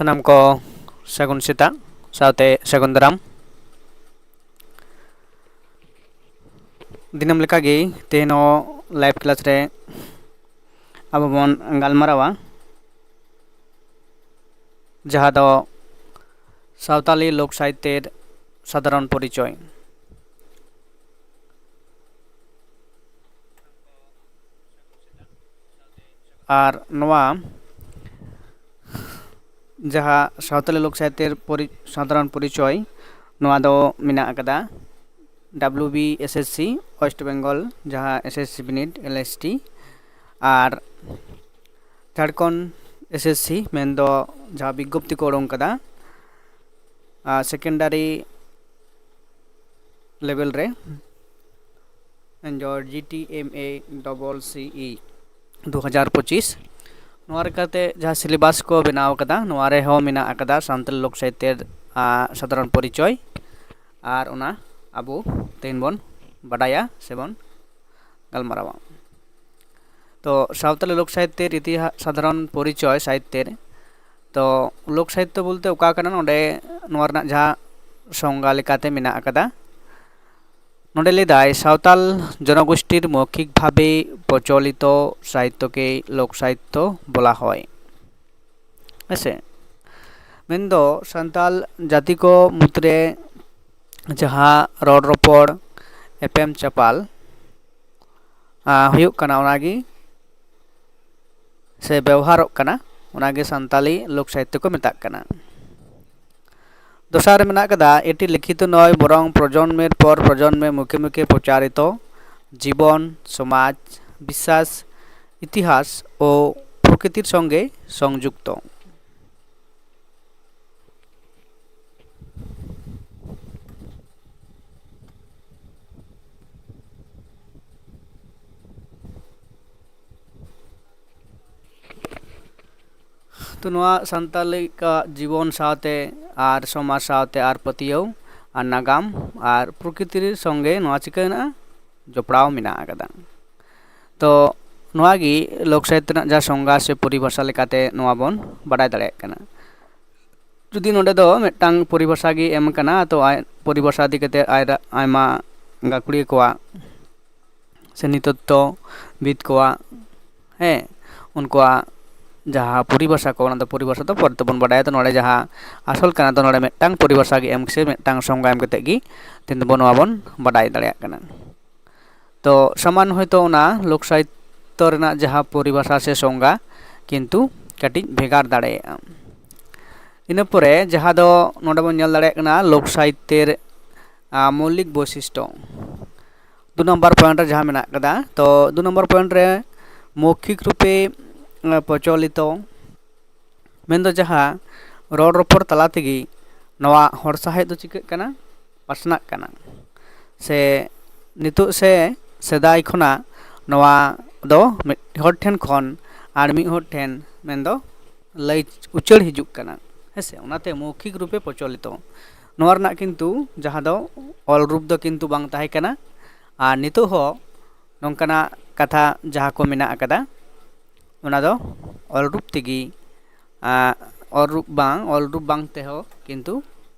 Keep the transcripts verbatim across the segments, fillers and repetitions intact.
ᱥᱟᱱᱟᱢ ᱠᱚ ᱥᱟᱹᱜᱩᱱ ᱥᱮᱛᱟᱜ ᱥᱟᱶᱛᱮ ᱥᱟᱹᱜᱩᱱ ᱫᱟᱨᱟᱢ᱾ ᱫᱤᱱᱟᱹᱢ ᱞᱮᱠᱟᱜᱮ ᱛᱮᱦᱮᱧ ᱦᱚᱸ live class ᱨᱮ ᱟᱵᱚ ᱵᱚᱱ ᱜᱟᱞᱢᱟᱨᱟᱣᱟ, ᱡᱟᱦᱟᱸ ᱫᱚ ᱥᱟᱶᱛᱟᱞᱤ ᱞᱳᱠ ᱥᱟᱦᱤᱛᱛᱮᱨ ᱥᱟᱫᱷᱟᱨᱚᱱ ᱯᱚᱨᱤᱪᱚᱭ᱾ ᱟᱨ ᱱᱚᱣᱟ ᱡᱟᱦᱟᱸ ᱥᱟᱶᱛᱟᱞᱤ ᱞᱳᱠ ᱥᱟᱦᱤᱛᱛᱮᱨ ᱯᱚᱨᱤ-, ᱥᱟᱫᱷᱟᱨᱚᱱ ᱯᱚᱨᱤᱪᱚᱭ, ᱱᱚᱣᱟ ᱫᱚ ᱢᱮᱱᱟᱜ ᱟᱠᱟᱫᱟ W B S S C West Bengal, ᱡᱟᱦᱟᱸ S S C ᱵᱤᱱᱤᱰ L S T, ᱟᱨ ᱡᱷᱟᱲᱠᱷᱚᱸᱰ S S C ᱢᱮᱱᱫᱚ ᱡᱟᱦᱟᱸ ᱵᱤᱜᱽᱜᱚᱯᱛᱤ ᱠᱚ ᱩᱰᱩᱝ ᱠᱟᱫᱟ, ᱟᱨ secondary level ᱨᱮ ᱢᱮᱱᱫᱚ G T M A double C E ᱫᱩ ᱦᱟᱡᱟᱨ ᱯᱚᱸᱪᱤᱥ, ᱱᱚᱣᱟ ᱞᱮᱠᱟᱛᱮ ᱡᱟᱦᱟᱸ syllabus ᱠᱚ ᱵᱮᱱᱟᱣ ᱠᱟᱫᱟ, ᱱᱚᱣᱟ ᱨᱮᱦᱚᱸ ᱢᱮᱱᱟᱜ ᱟᱠᱟᱫᱟ ᱥᱟᱱᱛᱟᱲᱤ ᱞᱳᱠ ᱥᱟᱦᱤᱛᱛᱮᱨ, ᱟ, ᱥᱟᱫᱷᱟᱨᱚᱱ ᱯᱚᱨᱤᱪᱚᱭ, ᱟᱨ ᱚᱱᱟ ᱟᱵᱚ ᱛᱮᱦᱮᱧ ᱵᱚᱱ ᱵᱟᱰᱟᱭᱟ ᱥᱮᱵᱚᱱ ᱜᱟᱞᱢᱟᱨᱟᱣᱟ᱾ ᱛᱚ ᱥᱟᱶᱛᱟᱞᱤ ᱞᱳᱠ ᱥᱟᱦᱤᱛᱛᱮᱨ ᱤᱛᱤᱦᱟᱥ ᱥᱟᱫᱷᱟᱨᱚᱱ ᱯᱚᱨᱤᱪᱚᱭ ᱥᱟᱦᱤᱛᱛᱮᱨ, ᱛᱚ ᱞᱳᱠ ᱥᱟᱦᱤᱛᱛᱚ ᱵᱚᱞᱛᱮ ᱚᱠᱟ ᱠᱟᱱᱟ, ᱱᱚᱰᱮ ᱱᱚᱣᱟ ᱨᱮᱱᱟᱜ ᱡᱟᱦᱟᱸ ᱥᱚᱝᱜᱟ ᱞᱮᱠᱟᱛᱮ ᱢᱮᱱᱟᱜ ᱟᱠᱟᱫᱟ, ᱱᱚᱰᱮ ᱞᱟᱹᱭᱫᱟᱭ, ᱥᱟᱶᱛᱟᱞ ᱡᱚᱱᱚᱜᱳᱥᱴᱤᱨ ᱢᱚᱣᱠᱷᱤᱠ ᱵᱷᱟᱵᱮ ᱯᱨᱚᱪᱚᱞᱤᱛᱚ ᱥᱟᱦᱤᱛᱛᱚᱠᱮ ᱞᱳᱠ ᱥᱟᱦᱤᱛᱛᱚ ᱵᱚᱞᱟ ᱦᱚᱭ᱾ ᱦᱮᱸᱥᱮ? ᱢᱮᱱᱫᱚ ᱥᱟᱱᱛᱟᱞ ᱡᱟᱹᱛᱤ ᱠᱚ ᱢᱩᱫᱽᱨᱮ ᱡᱟᱦᱟᱸ ᱨᱚᱲ ᱨᱚᱯᱚᱲ, ᱮᱯᱮᱢ ᱪᱟᱯᱟᱞ, ᱟ, ᱦᱩᱭᱩᱜ ᱠᱟᱱᱟ, ᱚᱱᱟᱜᱮ ᱥᱮ ᱵᱮᱣᱦᱟᱨᱚᱜ ᱠᱟᱱᱟ, ᱚᱱᱟᱜᱮ ᱥᱟᱱᱛᱟᱞᱤ ᱞᱳᱠ ᱥᱟᱦᱤᱛᱛᱚ ᱠᱚ ᱢᱮᱛᱟᱜ ᱠᱟᱱᱟ᱾ ᱫᱚᱥᱟᱨ ᱨᱮ ᱢᱮᱱᱟᱜ ᱠᱟᱫᱟ, এটি লিখিত নয়, বরং প্রজন্মের পর প্রজন্মে মুখে মুখে প্রচারিত, জীবন, সমাজ, বিশ্বাস, ইতিহাস ও প্রকৃতির সঙ্গে সংযুক্ত। ᱛᱚ ᱱᱚᱣᱟ ᱥᱟᱱᱛᱟᱞᱤ ᱠᱚᱣᱟᱜ ᱡᱤᱵᱚᱱ ᱥᱟᱶᱛᱮ ᱟᱨ ᱥᱚᱢᱟᱡᱽ ᱥᱟᱶᱛᱮ ᱟᱨ ᱯᱟᱹᱛᱭᱟᱹᱣ ᱟᱨ ᱱᱟᱜᱟᱢ ᱟᱨ ᱯᱨᱚᱠᱨᱤᱛᱤ ᱥᱚᱸᱜᱮ ᱱᱚᱣᱟ ᱪᱤᱠᱟᱹ ᱦᱮᱱᱟᱜᱼᱟ, ᱡᱚᱯᱲᱟᱣ ᱢᱮᱱᱟᱜ ᱟᱠᱟᱫᱟ᱾ ᱛᱚ ᱱᱚᱣᱟ ᱜᱮ ᱞᱳᱠ ᱥᱟᱦᱤᱛ ᱨᱮᱱᱟᱜ ᱡᱟᱦᱟᱸ ᱥᱚᱝᱜᱟ ᱥᱮ ᱯᱚᱨᱤᱵᱷᱟᱥᱟ ᱞᱮᱠᱟᱛᱮ ᱱᱚᱣᱟ ᱵᱚᱱ ᱵᱟᱰᱟᱭ ᱫᱟᱲᱮᱭᱟᱜ ᱠᱟᱱᱟ᱾ ᱡᱩᱫᱤ ᱱᱚᱰᱮ ᱫᱚ ᱢᱤᱫᱴᱟᱝ ᱯᱚᱨᱤᱵᱷᱟᱥᱟ ᱜᱮ ᱮᱢ ᱠᱟᱱᱟ, ᱛᱚ ᱟᱭ-, ᱯᱚᱨᱤᱵᱷᱟᱥᱟ ᱤᱫᱤ ᱠᱟᱛᱮ ᱟᱭ-, ᱟᱭᱢᱟ ᱜᱟᱹᱠᱷᱩᱲᱤᱭᱟᱹ ᱠᱚᱣᱟᱜ ᱥᱮ ᱱᱤᱛᱚᱛᱛᱚ ᱵᱤᱫ ᱠᱚᱣᱟᱜ, ᱦᱮᱸ, ᱩᱱᱠᱩᱣᱟᱜ ᱡᱟᱦᱟᱸ ᱯᱚᱨᱤᱵᱷᱟᱥᱟ ᱠᱚ, ᱚᱱᱟ ᱫᱚ ᱯᱚᱨᱤᱵᱷᱟᱥᱟ ᱫᱚ ᱯᱚᱨᱮ ᱛᱮᱵᱚᱱ ᱵᱟᱰᱟᱭᱟ᱾ ᱛᱚ ᱱᱚᱰᱮ ᱡᱟᱦᱟᱸ ᱟᱥᱚᱞ ᱠᱟᱱᱟ, ᱛᱚ ᱱᱚᱰᱮ ᱢᱤᱫᱴᱟᱝ ᱯᱚᱨᱤᱵᱷᱟᱥᱟ ᱜᱮ ᱮᱢ ᱥᱮ ᱢᱤᱫᱴᱟᱝ ᱥᱚᱝᱜᱟ ᱮᱢ ᱠᱟᱛᱮ ᱜᱮ ᱛᱮᱦᱮᱧ ᱫᱚᱵᱚᱱ ᱱᱚᱣᱟ ᱵᱚᱱ ᱵᱟᱰᱟᱭ ᱫᱟᱲᱮᱭᱟᱜ ᱠᱟᱱᱟ᱾ ᱛᱚ ᱥᱟᱢᱟᱱ ᱦᱚᱭᱛᱳ ᱚᱱᱟ ᱞᱳᱠ ᱥᱟᱦᱤᱛᱛᱚ ᱨᱮᱱᱟᱜ ᱡᱟᱦᱟᱸ ᱯᱚᱨᱤᱵᱷᱟᱥᱟ ᱥᱮ ᱥᱚᱝᱜᱟ ᱠᱤᱱᱛᱩ ᱠᱟᱹᱴᱤᱡ ᱵᱷᱮᱜᱟᱨ ᱫᱟᱲᱮᱭᱟᱜᱼᱟ᱾ ᱤᱱᱟᱹ ᱯᱚᱨᱮ ᱡᱟᱦᱟᱸ ᱫᱚ ᱱᱚᱰᱮ ᱵᱚᱱ ᱧᱮᱞ ᱫᱟᱲᱮᱭᱟᱜ ᱠᱟᱱᱟ ᱞᱳᱠ ᱥᱟᱦᱤᱛᱛᱮᱨ, ᱟ, ᱢᱳᱣᱞᱤᱠ ᱵᱳᱭᱥᱤᱥᱴᱚ᱾ ᱫᱩ ᱱᱚᱢᱵᱚᱨ ᱯᱚᱭᱮᱱᱴ ᱨᱮ ᱡᱟᱦᱟᱸ ᱢᱮᱱᱟᱜ ᱠᱟᱫᱟ, ᱛᱚ ᱫᱩ ᱱᱚᱢᱵᱚᱨ ᱯᱚᱭᱮᱱᱴ ᱨᱮ ᱢᱳᱣᱠᱷᱤᱠ ᱨᱩᱯᱮ, ᱟ, ᱯᱨᱚᱪᱚᱞᱤᱛᱚ, ᱢᱮᱱᱫᱚ ᱡᱟᱦᱟᱸ ᱨᱚᱲ ᱨᱚᱯᱚᱲ ᱛᱟᱞᱟ ᱛᱮᱜᱮ ᱱᱚᱣᱟ ᱦᱚᱲ ᱥᱟᱶᱦᱮᱫ ᱫᱚ ᱪᱤᱠᱟᱹᱜ ᱠᱟᱱᱟ, ᱯᱟᱥᱱᱟᱜ ᱠᱟᱱᱟ᱾ ᱥᱮ ᱱᱤᱛᱚᱜ ᱥᱮ ᱥᱮᱫᱟᱭ ᱠᱷᱚᱱᱟᱜ ᱱᱚᱣᱟ ᱫᱚ ᱢᱤᱫ ᱦᱚᱲ ᱴᱷᱮᱱ ᱠᱷᱚᱱ ᱟᱨ ᱢᱤᱫ ᱦᱚᱲ ᱴᱷᱮᱱ ᱢᱮᱱᱫᱚ ᱞᱟᱹᱭ ᱩᱪᱟᱹᱲ ᱦᱤᱡᱩᱜ ᱠᱟᱱᱟ, ᱦᱮᱸ ᱥᱮ? ᱚᱱᱟᱛᱮ ᱢᱳᱣᱠᱷᱤᱠ ᱨᱩᱯᱮ ᱯᱨᱚᱪᱚᱞᱤᱛᱚ᱾ ᱱᱚᱣᱟ ᱨᱮᱱᱟᱜ ᱠᱤᱱᱛᱩ ᱡᱟᱦᱟᱸ ᱫᱚ ᱚᱞ ᱨᱩᱯ ᱫᱚ ᱠᱤᱱᱛᱩ ᱵᱟᱝ ᱛᱟᱦᱮᱸ ᱠᱟᱱᱟ᱾ ᱟᱨ ᱱᱤᱛᱚᱜ ᱦᱚᱸ ᱱᱚᱝᱠᱟᱱᱟᱜ ᱠᱟᱛᱷᱟ ᱡᱟᱦᱟᱸ ᱠᱚ ᱢᱮᱱᱟᱜ ᱟᱠᱟᱫᱟ, ᱚᱱᱟ ᱫᱚ ᱚᱞ ᱨᱩᱯ ᱛᱮᱜᱮ, ᱟᱸ, ᱚᱞ ᱨᱩᱯ ᱵᱟᱝ, ᱚᱞ ᱨᱩᱯ ᱵᱟᱝ ᱛᱮᱦᱚᱸ ᱠᱤᱱᱛᱩ,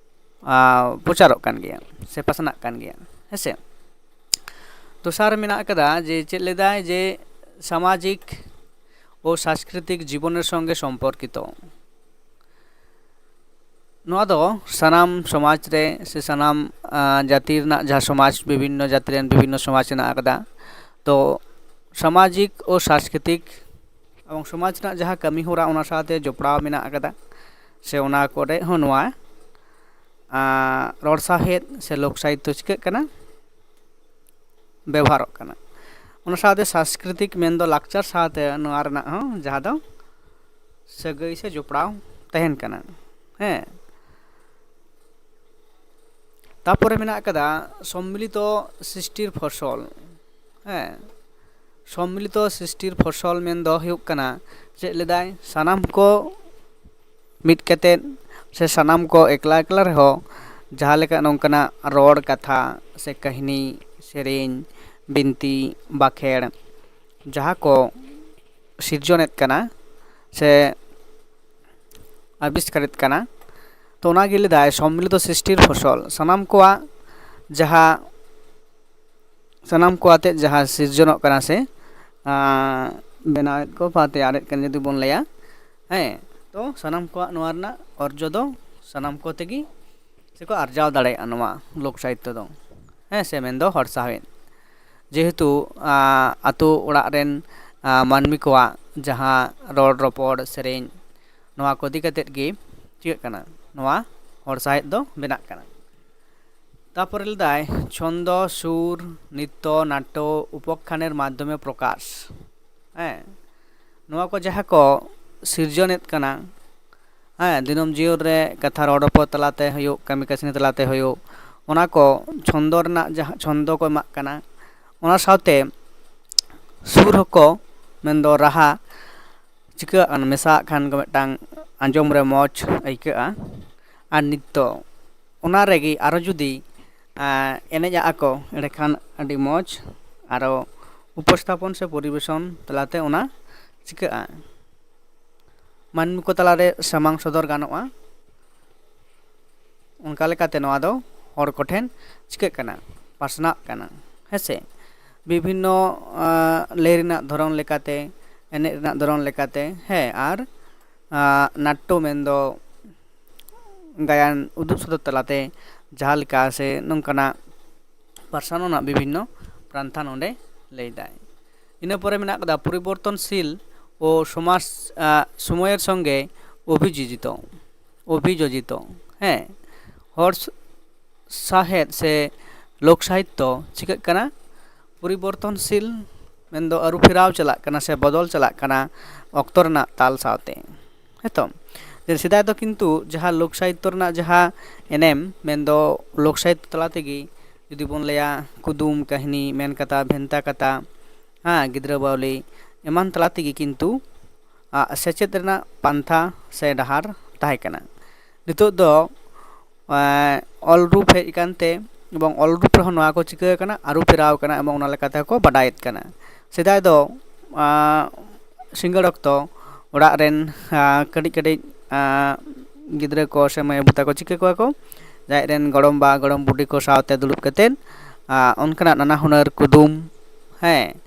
ᱟᱸ, ᱯᱨᱚᱪᱟᱨᱚᱜ ᱠᱟᱱ ᱜᱮᱭᱟ ᱥᱮ ᱯᱟᱥᱱᱟᱜ ᱠᱟᱱ ᱜᱮᱭᱟ, ᱦᱮᱸ ᱥᱮ? ᱫᱚᱥᱟᱨ ᱢᱮᱱᱟᱜ ᱟᱠᱟᱫᱟ ᱡᱮ ᱪᱮᱫ ᱞᱮᱫᱟᱭ ᱡᱮ ᱥᱟᱢᱟᱡᱤᱠ ᱳ ᱥᱟᱝᱥᱠᱨᱤᱛᱤᱠ ᱡᱤᱵᱚᱱᱮᱨ ᱥᱚᱝᱜᱮ ᱥᱚᱢᱯᱚᱨᱠᱤᱛᱚ᱾ ᱱᱚᱣᱟ ᱫᱚ ᱥᱟᱱᱟᱢ ᱥᱚᱢᱟᱡᱽ ᱨᱮ ᱥᱮ ᱥᱟᱱᱟᱢ, ᱟᱸ, ᱡᱟᱹᱛᱤ ᱨᱮᱱᱟᱜ ᱡᱟᱦᱟᱸ ᱥᱚᱢᱟᱡᱽ, ᱵᱤᱵᱷᱤᱱᱱᱚ ᱡᱟᱹᱛᱤ ᱨᱮᱱ ᱵᱤᱵᱷᱤᱱᱱᱚ ᱥᱚᱢᱟᱡᱽ ᱦᱮᱱᱟᱜ ᱟᱠᱟᱫᱟ᱾ ᱛᱚ ᱥᱟᱢᱟᱡᱤᱠ ᱳ ᱥᱟᱝᱥᱠᱨᱤᱛᱤᱠ ᱮᱵᱚᱝ ᱥᱚᱢᱟᱡᱽ ᱨᱮᱱᱟᱜ ᱡᱟᱦᱟᱸ ᱠᱟᱹᱢᱤ ᱦᱚᱨᱟ ᱚᱱᱟ ᱥᱟᱶᱛᱮ ᱡᱚᱯᱲᱟᱣ ᱢᱮᱱᱟᱜ ᱟᱠᱟᱫᱟ, ᱥᱮ ᱚᱱᱟ ᱠᱚᱨᱮ ᱦᱚᱸ ᱱᱚᱣᱟ, ᱟᱸ, ᱨᱚᱲ ᱥᱟᱶᱦᱮᱫ ᱥᱮ ᱞᱳᱠ ᱥᱟᱦᱤᱛᱛᱚ ᱪᱤᱠᱟᱹᱜ ᱠᱟᱱᱟ, ᱵᱮᱵᱚᱦᱟᱨᱚᱜ ᱠᱟᱱᱟ᱾ ᱚᱱᱟ ᱥᱟᱶᱛᱮ ᱥᱟᱝᱥᱠᱨᱤᱛᱤᱠ ᱢᱮᱱᱫᱚ ᱞᱟᱠᱪᱟᱨ ᱥᱟᱶᱛᱮ ᱱᱚᱣᱟ ᱨᱮᱱᱟᱜ ᱦᱚᱸ ᱡᱟᱦᱟᱸ ᱫᱚ ᱥᱟᱹᱜᱟᱹᱭ ᱥᱮ ᱡᱚᱯᱲᱟᱣ ᱛᱟᱦᱮᱱ ᱠᱟᱱᱟ, ᱦᱮᱸ᱾ ᱛᱟᱯᱚᱨᱮ ᱢᱮᱱᱟᱜ ᱟᱠᱟᱫᱟ ᱥᱚᱢᱢᱤᱞᱤᱛᱚ ᱥᱨᱤᱥᱴᱤᱨ ᱯᱷᱚᱥᱚᱞ, ᱦᱮᱸ᱾ ᱥᱚᱢᱢᱤᱞᱤᱛᱚ ᱥᱨᱤᱥᱴᱤᱨ ᱯᱷᱚᱥᱚᱞ ᱢᱮᱱᱫᱚ ᱦᱩᱭᱩᱜ ᱠᱟᱱᱟ, ᱪᱮᱫ ᱞᱮᱫᱟᱭ, ᱥᱟᱱᱟᱢ ᱠᱚ ᱢᱤᱫ ᱠᱟᱛᱮᱫ ᱥᱮ ᱥᱟᱱᱟᱢ ᱠᱚ ᱮᱠᱞᱟ ᱮᱠᱞᱟ ᱨᱮᱦᱚᱸ ᱡᱟᱦᱟᱸ ᱞᱮᱠᱟ ᱱᱚᱝᱠᱟᱱᱟᱜ ᱨᱚᱲ ᱠᱟᱛᱷᱟ ᱥᱮ ᱠᱟᱹᱦᱱᱤ, ᱥᱮᱨᱮᱧ, ᱵᱤᱱᱛᱤ, ᱵᱟᱠᱷᱮᱲ ᱡᱟᱦᱟᱸ ᱠᱚ ᱥᱤᱨᱡᱚᱱᱮᱫ ᱠᱟᱱᱟ ᱥᱮ ᱟᱵᱤᱥᱠᱟᱨᱮᱫ ᱠᱟᱱᱟ, ᱛᱚ ᱚᱱᱟᱜᱮ ᱞᱟᱹᱭᱫᱟᱭ ᱥᱚᱢᱢᱤᱞᱤᱛᱚ ᱥᱨᱤᱥᱴᱤᱨ ᱯᱷᱚᱥᱚᱞ, ᱥᱟᱱᱟᱢ ᱠᱚᱣᱟᱜ ᱡᱟᱦᱟᱸ ᱥᱟᱱᱟᱢ ᱠᱚ ᱟᱛᱮᱫ ᱡᱟᱦᱟᱸ ᱥᱤᱨᱡᱚᱱᱚᱜ ᱠᱟᱱᱟ ᱥᱮ ᱟᱸ, ᱵᱮᱱᱟᱣᱮᱫ ᱠᱚ ᱵᱟ ᱛᱮᱭᱟᱨᱮᱫ ᱠᱟᱱ ᱡᱩᱫᱤ ᱵᱚᱱ ᱞᱟᱹᱭᱟ, ᱦᱮᱸ, ᱛᱚ ᱥᱟᱱᱟᱢ ᱠᱚᱣᱟᱜ ᱱᱚᱣᱟ ᱨᱮᱱᱟᱜ ᱚᱨᱡᱚ ᱫᱚ ᱥᱟᱱᱟᱢ ᱠᱚ ᱛᱮᱜᱮ ᱥᱮᱠᱚ ᱟᱨᱡᱟᱣ ᱫᱟᱲᱮᱭᱟᱜᱼᱟ ᱱᱚᱣᱟ ᱞᱳᱠ ᱥᱟᱦᱤᱛᱛᱚ ᱫᱚ, ᱦᱮᱸ ᱥᱮ, ᱢᱮᱱᱫᱚ ᱦᱚᱲ ᱥᱟᱶᱦᱮᱫ᱾ ᱡᱮᱦᱮᱛᱩ ᱟᱸ, ᱟᱛᱳ ᱚᱲᱟᱜ ᱨᱮᱱ ᱟᱸ, ᱢᱟᱹᱱᱢᱤ ᱠᱚᱣᱟᱜ ᱡᱟᱦᱟᱸ ᱨᱚᱲ ᱨᱚᱯᱚᱲ ᱥᱮᱨᱮᱧ, ᱱᱚᱣᱟ ᱠᱚ ᱤᱫᱤ ᱠᱟᱛᱮᱫ ᱜᱮ ᱪᱤᱠᱟᱹᱜ ᱠᱟᱱᱟ, ᱱᱚᱣᱟ ᱦᱚᱲ ᱥᱟᱶᱦᱮᱫ ᱫᱚ ᱵᱮᱱᱟᱜ ᱠᱟᱱᱟ᱾ ᱛᱟᱯᱚᱨᱮ ᱞᱟᱹᱭᱫᱟᱭ ᱪᱷᱚᱱᱫᱚ, ᱥᱩᱨ, ᱱᱤᱛᱛᱚ, ᱱᱟᱴᱴᱚ, ᱩᱯᱚᱠᱠᱷᱟᱱᱮᱨ ᱢᱟᱫᱽᱫᱷᱚᱢᱮ ᱯᱨᱚᱠᱟᱥ᱾ ᱦᱮᱸ, ᱱᱚᱣᱟ ᱠᱚ ᱡᱟᱦᱟᱸ ᱠᱚ ᱥᱤᱨᱡᱚᱱᱮᱫ ᱠᱟᱱᱟ, ᱦᱮᱸ, ᱫᱤᱱᱟᱹᱢ ᱡᱤᱭᱚᱱ ᱨᱮ ᱠᱟᱛᱷᱟ ᱨᱚᱲ ᱨᱚᱯᱚᱲ ᱛᱟᱞᱟᱛᱮ ᱦᱩᱭᱩᱜ, ᱠᱟᱹᱢᱤ ᱠᱟᱹᱥᱱᱤ ᱛᱟᱞᱟᱛᱮ ᱦᱩᱭᱩᱜ, ᱚᱱᱟ ᱠᱚ ᱪᱷᱚᱱᱫᱚ ᱨᱮᱱᱟᱜ ᱡᱟᱦᱟᱸ ᱪᱷᱚᱱᱫᱚ ᱠᱚ ᱮᱢᱟᱜ ᱠᱟᱱᱟ, ᱚᱱᱟ ᱥᱟᱶᱛᱮ ᱥᱩᱨ ᱦᱚᱸᱠᱚ, ᱢᱮᱱᱫᱚ ᱨᱟᱦᱟ, ᱪᱤᱠᱟᱹᱜ ᱠᱟᱱᱟ, ᱢᱮᱥᱟᱜ ᱠᱷᱟᱱ ᱠᱚ ᱢᱤᱫᱴᱟᱝ ᱟᱸᱡᱚᱢ ᱨᱮ ᱢᱚᱡᱽ ᱟᱹᱭᱠᱟᱹᱜᱼᱟ᱾ ᱟᱨ ᱱᱤᱛᱚᱜ ᱚᱱᱟ ᱨᱮᱜᱮ ᱟᱨᱚ ᱡᱩᱫᱤ ᱮᱱᱮᱡ ᱟᱜᱼᱟ ᱠᱚ, ᱮᱸᱰᱮᱠᱷᱟᱱ ᱟᱹᱰᱤ ᱢᱚᱡᱽ ᱟᱨᱚ ᱩᱯᱚᱥᱛᱷᱟᱯᱚᱱ ᱥᱮ ᱯᱚᱨᱤᱵᱮᱥᱚᱱ ᱛᱟᱞᱟᱛᱮ ᱚᱱᱟ ᱪᱤᱠᱟᱹᱜᱼᱟ, ᱢᱟᱹᱱᱢᱤ ᱠᱚ ᱛᱟᱞᱟᱨᱮ ᱥᱟᱢᱟᱝ ᱥᱚᱫᱚᱨ ᱜᱟᱱᱚᱜᱼᱟ᱾ ᱚᱱᱠᱟ ᱞᱮᱠᱟᱛᱮ ᱱᱚᱣᱟ ᱫᱚ ᱦᱚᱲ ᱠᱚᱴᱷᱮᱱ ᱪᱤᱠᱟᱹᱜ ᱠᱟᱱᱟ, ᱯᱟᱥᱱᱟᱜ ᱠᱟᱱᱟ, ᱦᱮᱸ ᱥᱮ᱾ ᱵᱤᱵᱷᱤᱱᱱᱚ ᱞᱟᱹᱭ ᱨᱮᱱᱟᱜ ᱫᱷᱚᱨᱚᱱ ᱞᱮᱠᱟᱛᱮ, ᱮᱱᱮᱡ ᱨᱮᱱᱟᱜ ᱫᱷᱚᱨᱚᱱ ᱞᱮᱠᱟᱛᱮ, ᱦᱮᱸ, ᱟᱨ ᱱᱟᱴᱴᱚ ᱢᱮᱱᱫᱚ ᱜᱟᱭᱟᱱ ᱩᱫᱩᱜ ᱥᱚᱫᱚᱨ ᱛᱟᱞᱟᱛᱮ ᱡᱟᱦᱟᱸ ᱞᱮᱠᱟ ᱥᱮ ᱱᱚᱝᱠᱟᱱᱟᱜ ᱯᱟᱨᱥᱟᱱ ᱨᱮᱱᱟᱜ ᱵᱤᱵᱷᱤᱱᱱᱚ ᱯᱨᱟᱱᱛᱷᱟ ᱱᱚᱰᱮ ᱞᱟᱹᱭᱫᱟᱭ᱾ ᱤᱱᱟᱹ ᱯᱚᱨᱮ ᱢᱮᱱᱟᱜ ᱠᱟᱫᱟ ᱯᱚᱨᱤᱵᱚᱨᱛᱚᱱᱥᱤᱞ ᱳ ᱥᱚᱢᱟᱡᱽ, ᱟᱸ, ᱥᱚᱢᱚᱭᱮᱨ ᱥᱚᱸᱜᱮ ᱚᱵᱷᱤᱡᱳᱡᱤᱛᱚ, ᱚᱵᱷᱤᱡᱳᱡᱤᱛᱚ᱾ ᱦᱮᱸ, ᱦᱚᱲ ᱥ-, ᱥᱟᱶᱦᱮᱫ ᱥᱮ ᱞᱳᱠ ᱥᱟᱦᱤᱛᱛᱚ ᱪᱤᱠᱟᱹᱜ ᱠᱟᱱᱟ? ᱯᱚᱨᱤᱵᱚᱨᱛᱚᱱᱥᱤᱞ, ᱢᱮᱱᱫᱚ ᱟᱹᱨᱩ ᱯᱷᱮᱨᱟᱣ ᱪᱟᱞᱟᱜ ᱠᱟᱱᱟ ᱥᱮ ᱵᱚᱫᱚᱞ ᱪᱟᱞᱟᱜ ᱠᱟᱱᱟ ᱚᱠᱛᱚ ᱨᱮᱱᱟᱜ ᱛᱟᱞ ᱥᱟᱶᱛᱮ᱾ ᱦᱮᱸᱛᱚ, ᱡᱮ ᱥᱮᱫᱟᱭ ᱫᱚ ᱠᱤᱱᱛᱩ ᱡᱟᱦᱟᱸ ᱞᱳᱠ ᱥᱟᱦᱤᱛᱛᱚ ᱨᱮᱱᱟᱜ ᱡᱟᱦᱟᱸ ᱮᱱᱮᱢ, ᱢᱮᱱᱫᱚ ᱞᱳᱠ ᱥᱟᱦᱤᱛᱛᱚ ᱛᱟᱞᱟ ᱛᱮᱜᱮ ᱡᱩᱫᱤ ᱵᱚᱱ ᱞᱟᱹᱭᱟ ᱠᱩᱫᱩᱢ, ᱠᱟᱹᱦᱱᱤ, ᱢᱮᱱ ᱠᱟᱛᱷᱟ, ᱵᱷᱮᱱᱛᱟ ᱠᱟᱛᱷᱟ, ᱦᱮᱸ, ᱜᱤᱫᱽᱨᱟᱹ ᱵᱟᱣᱞᱤ ᱮᱢᱟᱱ ᱛᱟᱞᱟ ᱛᱮᱜᱮ ᱠᱤᱱᱛᱩ, ᱟᱜ, ᱥᱮᱪᱮᱫ ᱨᱮᱱᱟᱜ ᱯᱟᱱᱛᱷᱟ ᱥᱮ ᱰᱟᱦᱟᱨ ᱛᱟᱦᱮᱸ ᱠᱟᱱᱟ᱾ ᱱᱤᱛᱚᱜ ᱫᱚ, ᱮᱸ, ᱚᱞ ᱨᱩᱯ ᱦᱮᱡ ᱟᱠᱟᱱᱛᱮ ᱮᱵᱚᱝ ᱚᱞ ᱨᱩᱯ ᱨᱮᱦᱚᱸ ᱱᱚᱣᱟ ᱠᱚ ᱪᱤᱠᱟᱹ ᱟᱠᱟᱱᱟ, ᱟᱹᱨᱩ ᱯᱷᱮᱨᱟᱣ ᱟᱠᱟᱱᱟ ᱮᱵᱚᱝ ᱚᱱᱟ ᱞᱮᱠᱟᱛᱮ ᱦᱚᱸᱠᱚ ᱵᱟᱰᱟᱭᱮᱫ ᱠᱟᱱᱟ᱾ ᱥᱮᱫᱟᱭ ᱫᱚ, ᱟᱸ, ᱥᱤᱸᱜᱟᱹᱲ ᱚᱠᱛᱚ ᱚᱲᱟᱜ ᱨᱮᱱ, ᱟᱸ, ᱠᱟᱹᱴᱤᱡ ᱠᱟᱹᱴᱤᱡ, ᱟᱸ, ᱜᱤᱫᱽᱨᱟᱹ ᱠᱚ ᱥᱮ ᱢᱟᱹᱭ ᱵᱟᱹᱵᱩ ᱛᱟᱠᱚ ᱪᱤᱠᱟᱹ ᱠᱚᱣᱟ ᱠᱚ? ᱡᱟᱦᱟᱸᱭ ᱨᱮᱱ ᱜᱚᱲᱚᱢ ᱵᱟ ᱜᱚᱲᱚᱢ ᱵᱩᱰᱷᱤ ᱠᱚ ᱥᱟᱶᱛᱮ ᱫᱩᱲᱩᱵ ᱠᱟᱛᱮᱫ ᱚᱱᱠᱟᱱᱟᱜ ᱱᱟᱱᱟ ᱦᱩᱱᱟᱹᱨ ᱠᱩᱫᱩᱢ, ᱦᱮᱸ,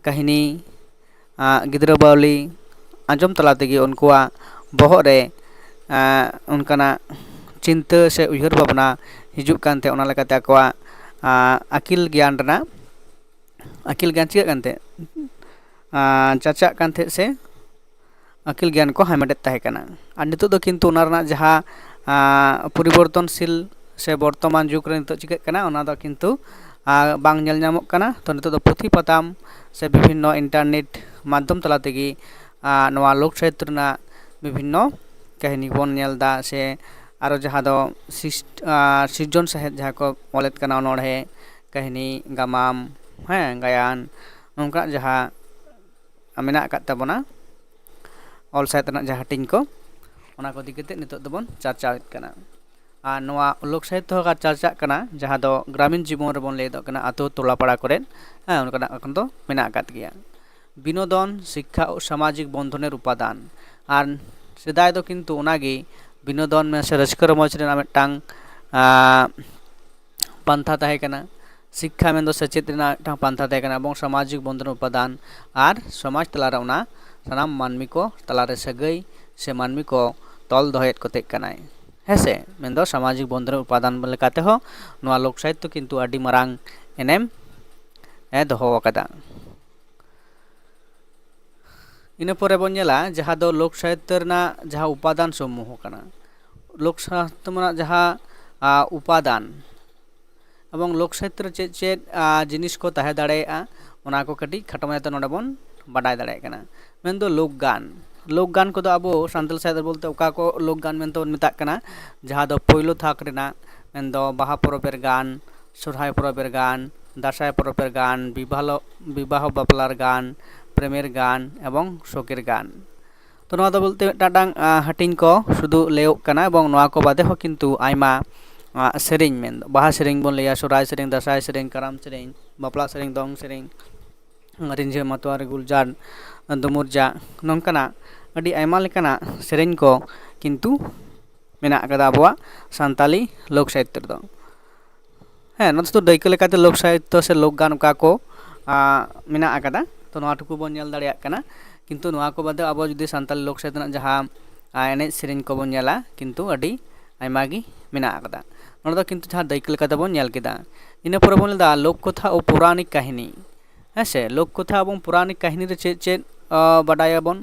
ᱠᱟᱹᱦᱱᱤ, ᱜᱤᱫᱽᱨᱟᱹ ᱵᱟᱹᱣᱞᱤ ᱟᱸᱡᱚᱢ ᱛᱟᱞᱟ ᱛᱮᱜᱮ ᱩᱱᱠᱩᱣᱟᱜ ᱵᱚᱦᱚᱜ ᱨᱮ ᱚᱱᱠᱟᱱᱟᱜ ᱪᱤᱱᱛᱟᱹ ᱥᱮ ᱩᱭᱦᱟᱹᱨ ᱵᱷᱟᱵᱽᱱᱟ ᱦᱤᱡᱩᱜ ᱠᱟᱱᱛᱮ, ᱚᱱᱟ ᱞᱮᱠᱟᱛᱮ ᱟᱠᱚᱣᱟᱜ ᱟᱹᱠᱤᱞ ᱜᱮᱭᱟᱱ ᱨᱮᱱᱟᱜ, ᱟᱹᱠᱤᱞ ᱜᱮᱭᱟᱱ ᱪᱤᱠᱟᱹᱜ ᱠᱟᱱᱛᱮ, ᱪᱟᱪᱟᱜ ᱠᱟᱱ ᱛᱟᱦᱮᱸᱫ ᱥᱮ ᱟᱹᱠᱤᱞ ᱜᱮᱭᱟᱱ ᱠᱚ ᱦᱟᱢᱮᱴᱮᱫ ᱛᱟᱦᱮᱸ ᱠᱟᱱᱟ᱾ ᱟᱨ ᱱᱤᱛᱚᱜ ᱫᱚ ᱠᱤᱱᱛᱩ ᱚᱱᱟ ᱨᱮᱱᱟᱜ ᱡᱟᱦᱟᱸ ᱯᱚᱨᱤᱵᱚᱨᱛᱚᱱᱥᱤᱞ ᱥᱮ ᱵᱚᱨᱛᱚᱢᱟᱱ ᱡᱩᱜᱽ ᱨᱮ ᱱᱤᱛᱚᱜ ᱪᱤᱠᱟᱹᱜ ᱠᱟᱱᱟ, ᱚᱱᱟ ᱫᱚ ᱠᱤᱱᱛᱩ ᱵᱟᱝ ᱧᱮᱞ ᱧᱟᱢᱚᱜ ᱠᱟᱱᱟ᱾ ᱛᱚ ᱱᱤᱛᱚᱜ ᱫᱚ ᱯᱩᱛᱷᱤ ᱯᱟᱛᱟᱢ ᱥᱮ ᱵᱤᱵᱷᱤᱱᱱᱚ ᱤᱱᱴᱟᱨᱱᱮᱴ ᱢᱟᱫᱽᱫᱷᱚᱢ ᱛᱟᱞᱟ ᱛᱮᱜᱮ ᱱᱚᱣᱟ ᱞᱳᱠ ᱥᱟᱦᱤᱛᱛᱚ ᱨᱮᱱᱟᱜ ᱵᱤᱵᱷᱤᱱᱱᱚ ᱠᱟᱹᱦᱱᱤ ᱵᱚᱱ ᱧᱮᱞ ᱮᱫᱟ, ᱥᱮ ᱟᱨᱚ ᱡᱟᱦᱟᱸ ᱫᱚ ᱥᱤᱨᱡᱚᱱ ᱥᱟᱶᱦᱮᱫ ᱡᱟᱦᱟᱸ ᱠᱚ ᱚᱞᱮᱫ ᱠᱟᱱᱟ, ᱚᱱᱚᱬᱦᱮ, ᱠᱟᱹᱦᱱᱤ, ᱜᱟᱢᱟᱢ, ᱦᱮᱸ, ᱜᱟᱭᱟᱱ, ᱱᱚᱝᱠᱟᱱᱟᱜ ᱡᱟᱦᱟᱸ ᱢᱮᱱᱟᱜ ᱟᱠᱟᱫ ᱛᱟᱵᱚᱱᱟ ᱚᱞ ᱥᱟᱶᱦᱮᱫ ᱨᱮᱱᱟᱜ ᱡᱟᱦᱟᱸ ᱦᱟᱹᱴᱤᱧ ᱠᱚ, ᱚᱱᱟ ᱠᱚ ᱤᱫᱤ ᱠᱟᱛᱮ ᱱᱤᱛᱚᱜ ᱫᱚᱵᱚᱱ ᱪᱟᱨᱪᱟᱣᱮᱫ ᱠᱟᱱᱟ᱾ ᱟᱨ ᱱᱚᱣᱟ ᱞᱳᱠ ᱥᱟᱦᱤᱛᱛᱚ ᱦᱚᱸ ᱪᱟᱨᱪᱟᱜ ᱠᱟᱱᱟ, ᱡᱟᱦᱟᱸ ᱫᱚ ᱜᱨᱟᱢᱤᱱ ᱡᱤᱵᱚᱱ ᱨᱮᱵᱚᱱ ᱞᱟᱹᱭ ᱫᱚ ᱠᱟᱱᱟ, ᱟᱛᱳ ᱴᱚᱞᱟ ᱯᱟᱲᱟ ᱠᱚᱨᱮ, ᱦᱮᱸ, ᱚᱱᱠᱟᱱᱟᱜ ᱮᱠᱷᱚᱱ ᱫᱚ ᱢᱮᱱᱟᱜ ᱟᱠᱟᱫ ᱜᱮᱭᱟ᱾ ᱵᱤᱱᱳᱫᱚᱱ, ᱥᱤᱠᱠᱷᱟ ᱳ ᱥᱟᱢᱟᱡᱤᱠ ᱵᱚᱱᱫᱷᱚᱱᱮᱨ ᱩᱯᱟᱫᱟᱱ᱾ ᱟᱨ ᱥᱮᱫᱟᱭ ᱫᱚ ᱠᱤᱱᱛᱩ ᱚᱱᱟᱜᱮ ᱵᱤᱱᱳᱫᱚᱱ ᱥᱮ ᱨᱟᱹᱥᱠᱟᱹ ᱨᱚᱢᱚᱡᱽ ᱨᱮᱱᱟᱜ ᱢᱤᱫᱴᱟᱝ ᱯᱟᱱᱛᱷᱟ ᱛᱟᱦᱮᱸ ᱠᱟᱱᱟ᱾ ᱥᱤᱠᱠᱷᱟ ᱢᱮᱱᱫᱚ ᱥᱮᱪᱮᱫ ᱨᱮᱱᱟᱜ ᱢᱤᱫᱴᱟᱝ ᱯᱟᱱᱛᱷᱟ ᱛᱟᱦᱮᱸ ᱠᱟᱱᱟ, ᱮᱵᱚᱝ ᱥᱟᱢᱟᱡᱤᱠ ᱵᱚᱱᱫᱷᱚᱱ ᱩᱯᱟᱫᱟᱱ, ᱟᱨ ᱥᱚᱢᱟᱡᱽ ᱛᱟᱞᱟᱨᱮ ᱚᱱᱟ ᱥᱟᱱᱟᱢ ᱢᱟᱹᱱᱢᱤ ᱠᱚ ᱛᱟᱞᱟᱨᱮ ᱥᱟᱹᱜᱟᱹᱭ ᱥᱮ ᱢᱟᱹᱱᱢᱤ ᱠᱚ ᱛᱚᱞ ᱫᱚᱦᱚᱭᱮᱫ ᱠᱚᱛᱮ ᱠᱟᱱᱟᱭ᱾ ᱦᱮᱸᱥᱮ, ᱢᱮᱱᱫᱚ ᱥᱟᱢᱟᱡᱤᱠ ᱵᱚᱱᱫᱷᱚᱱ ᱩᱯᱟᱫᱟᱱ ᱞᱮᱠᱟᱛᱮᱦᱚᱸ ᱱᱚᱣᱟ ᱞᱳᱠ ᱥᱟᱦᱤᱛᱛᱚ ᱠᱤᱱᱛᱩ ᱟᱹᱰᱤ ᱢᱟᱨᱟᱝ ᱮᱱᱮᱢ ᱮ ᱫᱚᱦᱚ ᱟᱠᱟᱫᱟ᱾ ᱤᱱᱟᱹ ᱯᱚᱨᱮ ᱵᱚᱱ ᱧᱮᱞᱟ ᱡᱟᱦᱟᱸ ᱫᱚ ᱞᱳᱠ ᱥᱟᱦᱤᱛᱛᱚ ᱨᱮᱱᱟᱜ ᱡᱟᱦᱟᱸ ᱩᱯᱟᱫᱟᱱ ᱥᱚᱢᱩᱦᱚ ᱠᱟᱱᱟ, ᱞᱳᱠ ᱥᱟᱦᱤᱛᱛᱚ ᱨᱮᱱᱟᱜ ᱡᱟᱦᱟᱸ ᱩᱯᱟᱫᱟᱱ ᱮᱵᱚᱝ ᱞᱳᱠ ᱥᱟᱦᱤᱛᱛᱚ ᱨᱮ ᱪᱮᱫ ᱪᱮᱫ ᱡᱤᱱᱤᱥ ᱠᱚ ᱛᱟᱦᱮᱸ ᱫᱟᱲᱮᱭᱟᱜᱼᱟ, ᱚᱱᱟ ᱠᱚ ᱠᱟᱹᱴᱤᱡ ᱠᱷᱟᱴᱚ ᱢᱟᱪᱷᱟᱛᱮ ᱱᱚᱰᱮ ᱵᱚᱱ ᱵᱟᱰᱟᱭ ᱫᱟᱲᱮᱭᱟᱜ ᱠᱟᱱᱟ᱾ ᱢᱮᱱᱫᱚ ᱞᱳᱠ ᱜᱟᱱ, ᱞᱳᱠ ᱜᱟᱱ ᱠᱚᱫᱚ ᱟᱵᱚ ᱥᱟᱱᱛᱟᱲ ᱥᱟᱶᱛᱟ ᱵᱚᱞᱛᱮ ᱚᱠᱟ ᱠᱚ ᱞᱳᱠ ᱜᱟᱱ ᱢᱮᱱᱛᱮ ᱵᱚᱱ ᱢᱮᱛᱟᱜ ᱠᱟᱱᱟ, ᱡᱟᱦᱟᱸ ᱫᱚ ᱯᱳᱭᱞᱳ ᱛᱷᱟᱠ ᱨᱮᱱᱟᱜ, ᱢᱮᱱᱫᱚ ᱵᱟᱦᱟ ᱯᱚᱨᱚᱵᱽ ᱨᱮ ᱜᱟᱱ, ᱥᱚᱨᱦᱟᱭ ᱯᱚᱨᱚᱵᱽ ᱨᱮ ᱜᱟᱱ, ᱫᱟᱸᱥᱟᱭ ᱯᱚᱨᱚᱵᱽ ᱨᱮ ᱜᱟᱱ, ᱵᱤᱵᱟᱦᱚ ᱵᱟᱯᱞᱟ ᱨᱮ ᱜᱟᱱ, ᱯᱨᱮᱢᱮᱨ ᱜᱟᱱ ᱮᱵᱚᱝ ᱥᱳᱠᱮᱨ ᱜᱟᱱ᱾ ᱛᱚ ᱱᱚᱣᱟ ᱫᱚ ᱵᱚᱞᱛᱮ ᱢᱤᱫᱴᱟᱝ ᱦᱟᱹᱴᱤᱧ ᱠᱚ ᱥᱩᱫᱷᱩ ᱞᱟᱹᱭᱚᱜ ᱠᱟᱱᱟ, ᱮᱵᱚᱝ ᱱᱚᱣᱟ ᱠᱚ ᱵᱟᱫᱮ ᱦᱚᱸ ᱠᱤᱱᱛᱩ ᱟᱭᱢᱟ ᱥᱮᱨᱮᱧ, ᱢᱮᱱᱫᱚ ᱵᱟᱦᱟ ᱥᱮᱨᱮᱧ ᱵᱚᱱ ᱞᱟᱹᱭᱟ, ᱥᱚᱦᱨᱟᱭ ᱥᱮᱨᱮᱧ, ᱫᱟᱸᱥᱟᱭ ᱥᱮᱨᱮᱧ, ᱠᱟᱨᱟᱢ ᱥᱮᱨᱮᱧ, ᱵᱟᱯᱞᱟ ᱥᱮᱨᱮᱧ, ᱫᱚᱝ ᱥᱮᱨᱮᱧ, ᱨᱤᱸᱡᱷᱟᱹ ᱢᱟᱛᱣᱟᱨᱤ ᱜᱩᱞᱡᱟᱨ ᱫᱩᱢᱩᱨᱡᱟ, ᱱᱚᱝᱠᱟᱱᱟᱜ ᱟᱹᱰᱤ ᱟᱭᱢᱟ ᱞᱮᱠᱟᱱᱟᱜ ᱥᱮᱨᱮᱧ ᱠᱚ ᱠᱤᱱᱛᱩ ᱢᱮᱱᱟᱜ ᱟᱠᱟᱫᱟ ᱟᱵᱚᱣᱟᱜ ᱥᱟᱱᱛᱟᱞᱤ ᱞᱳᱠ ᱥᱟᱦᱤᱛᱛᱚ ᱨᱮᱫᱚ᱾ ᱦᱮᱸ, ᱱᱚᱛᱮ ᱫᱚ ᱫᱟᱹᱭᱠᱟᱹ ᱞᱮᱠᱟᱛᱮ ᱞᱳᱠ ᱥᱟᱦᱤᱛᱛᱚ ᱥᱮ ᱞᱳᱠ ᱜᱟᱱ ᱚᱠᱟ ᱠᱚ ᱟᱸ, ᱢᱮᱱᱟᱜ ᱟᱠᱟᱫᱟ, ᱛᱚ ᱱᱚᱣᱟ ᱴᱩᱠᱩ ᱵᱚᱱ ᱧᱮᱞ ᱫᱟᱲᱮᱭᱟᱜ ᱠᱟᱱᱟ᱾ ᱠᱤᱱᱛᱩ ᱱᱚᱣᱟ ᱠᱚ ᱵᱟᱫᱮ ᱟᱵᱚ ᱡᱩᱫᱤ ᱥᱟᱱᱛᱟᱞᱤ ᱞᱳᱠ ᱥᱟᱦᱤᱛᱛᱚ ᱨᱮᱱᱟᱜ ᱡᱟᱦᱟᱸ ᱟᱸ, ᱮᱱᱮᱡ ᱥᱮᱨᱮᱧ ᱠᱚᱵᱚᱱ ᱧᱮᱞᱟ, ᱠᱤᱱᱛᱩ ᱟᱹᱰᱤ ᱟᱭᱢᱟ ᱜᱮ ᱢᱮᱱᱟᱜ ᱟᱠᱟᱫᱟ᱾ ᱱᱚᱰᱮ ᱫᱚ ᱠᱤᱱᱛᱩ ᱡᱟᱦᱟᱸ ᱫᱟᱹᱭᱠᱟᱹ ᱞᱮᱠᱟᱛᱮ ᱵᱚᱱ ᱧᱮᱞ ᱠᱮᱫᱟ᱾ ᱤᱱᱟᱹ ᱯᱚᱨᱮ ᱵᱚᱱ ᱞᱟᱹᱭᱫᱟ ᱞᱳᱠ ᱠᱚᱛᱷᱟ ᱳ ᱯᱳᱨᱟᱱᱤᱠ ᱠᱟᱹᱦᱱᱤ᱾ ᱦᱮᱸ ᱥᱮ, ᱞᱳᱠ ᱠᱚᱛᱷᱟ ᱮᱵᱚᱝ ᱯᱳᱨᱟᱱᱤᱠ ᱠᱟᱹᱦᱱᱤ ᱨᱮ ᱪᱮᱫ ᱪᱮᱫ ᱟᱸ, ᱵᱟᱰᱟᱭᱟᱵᱚᱱ?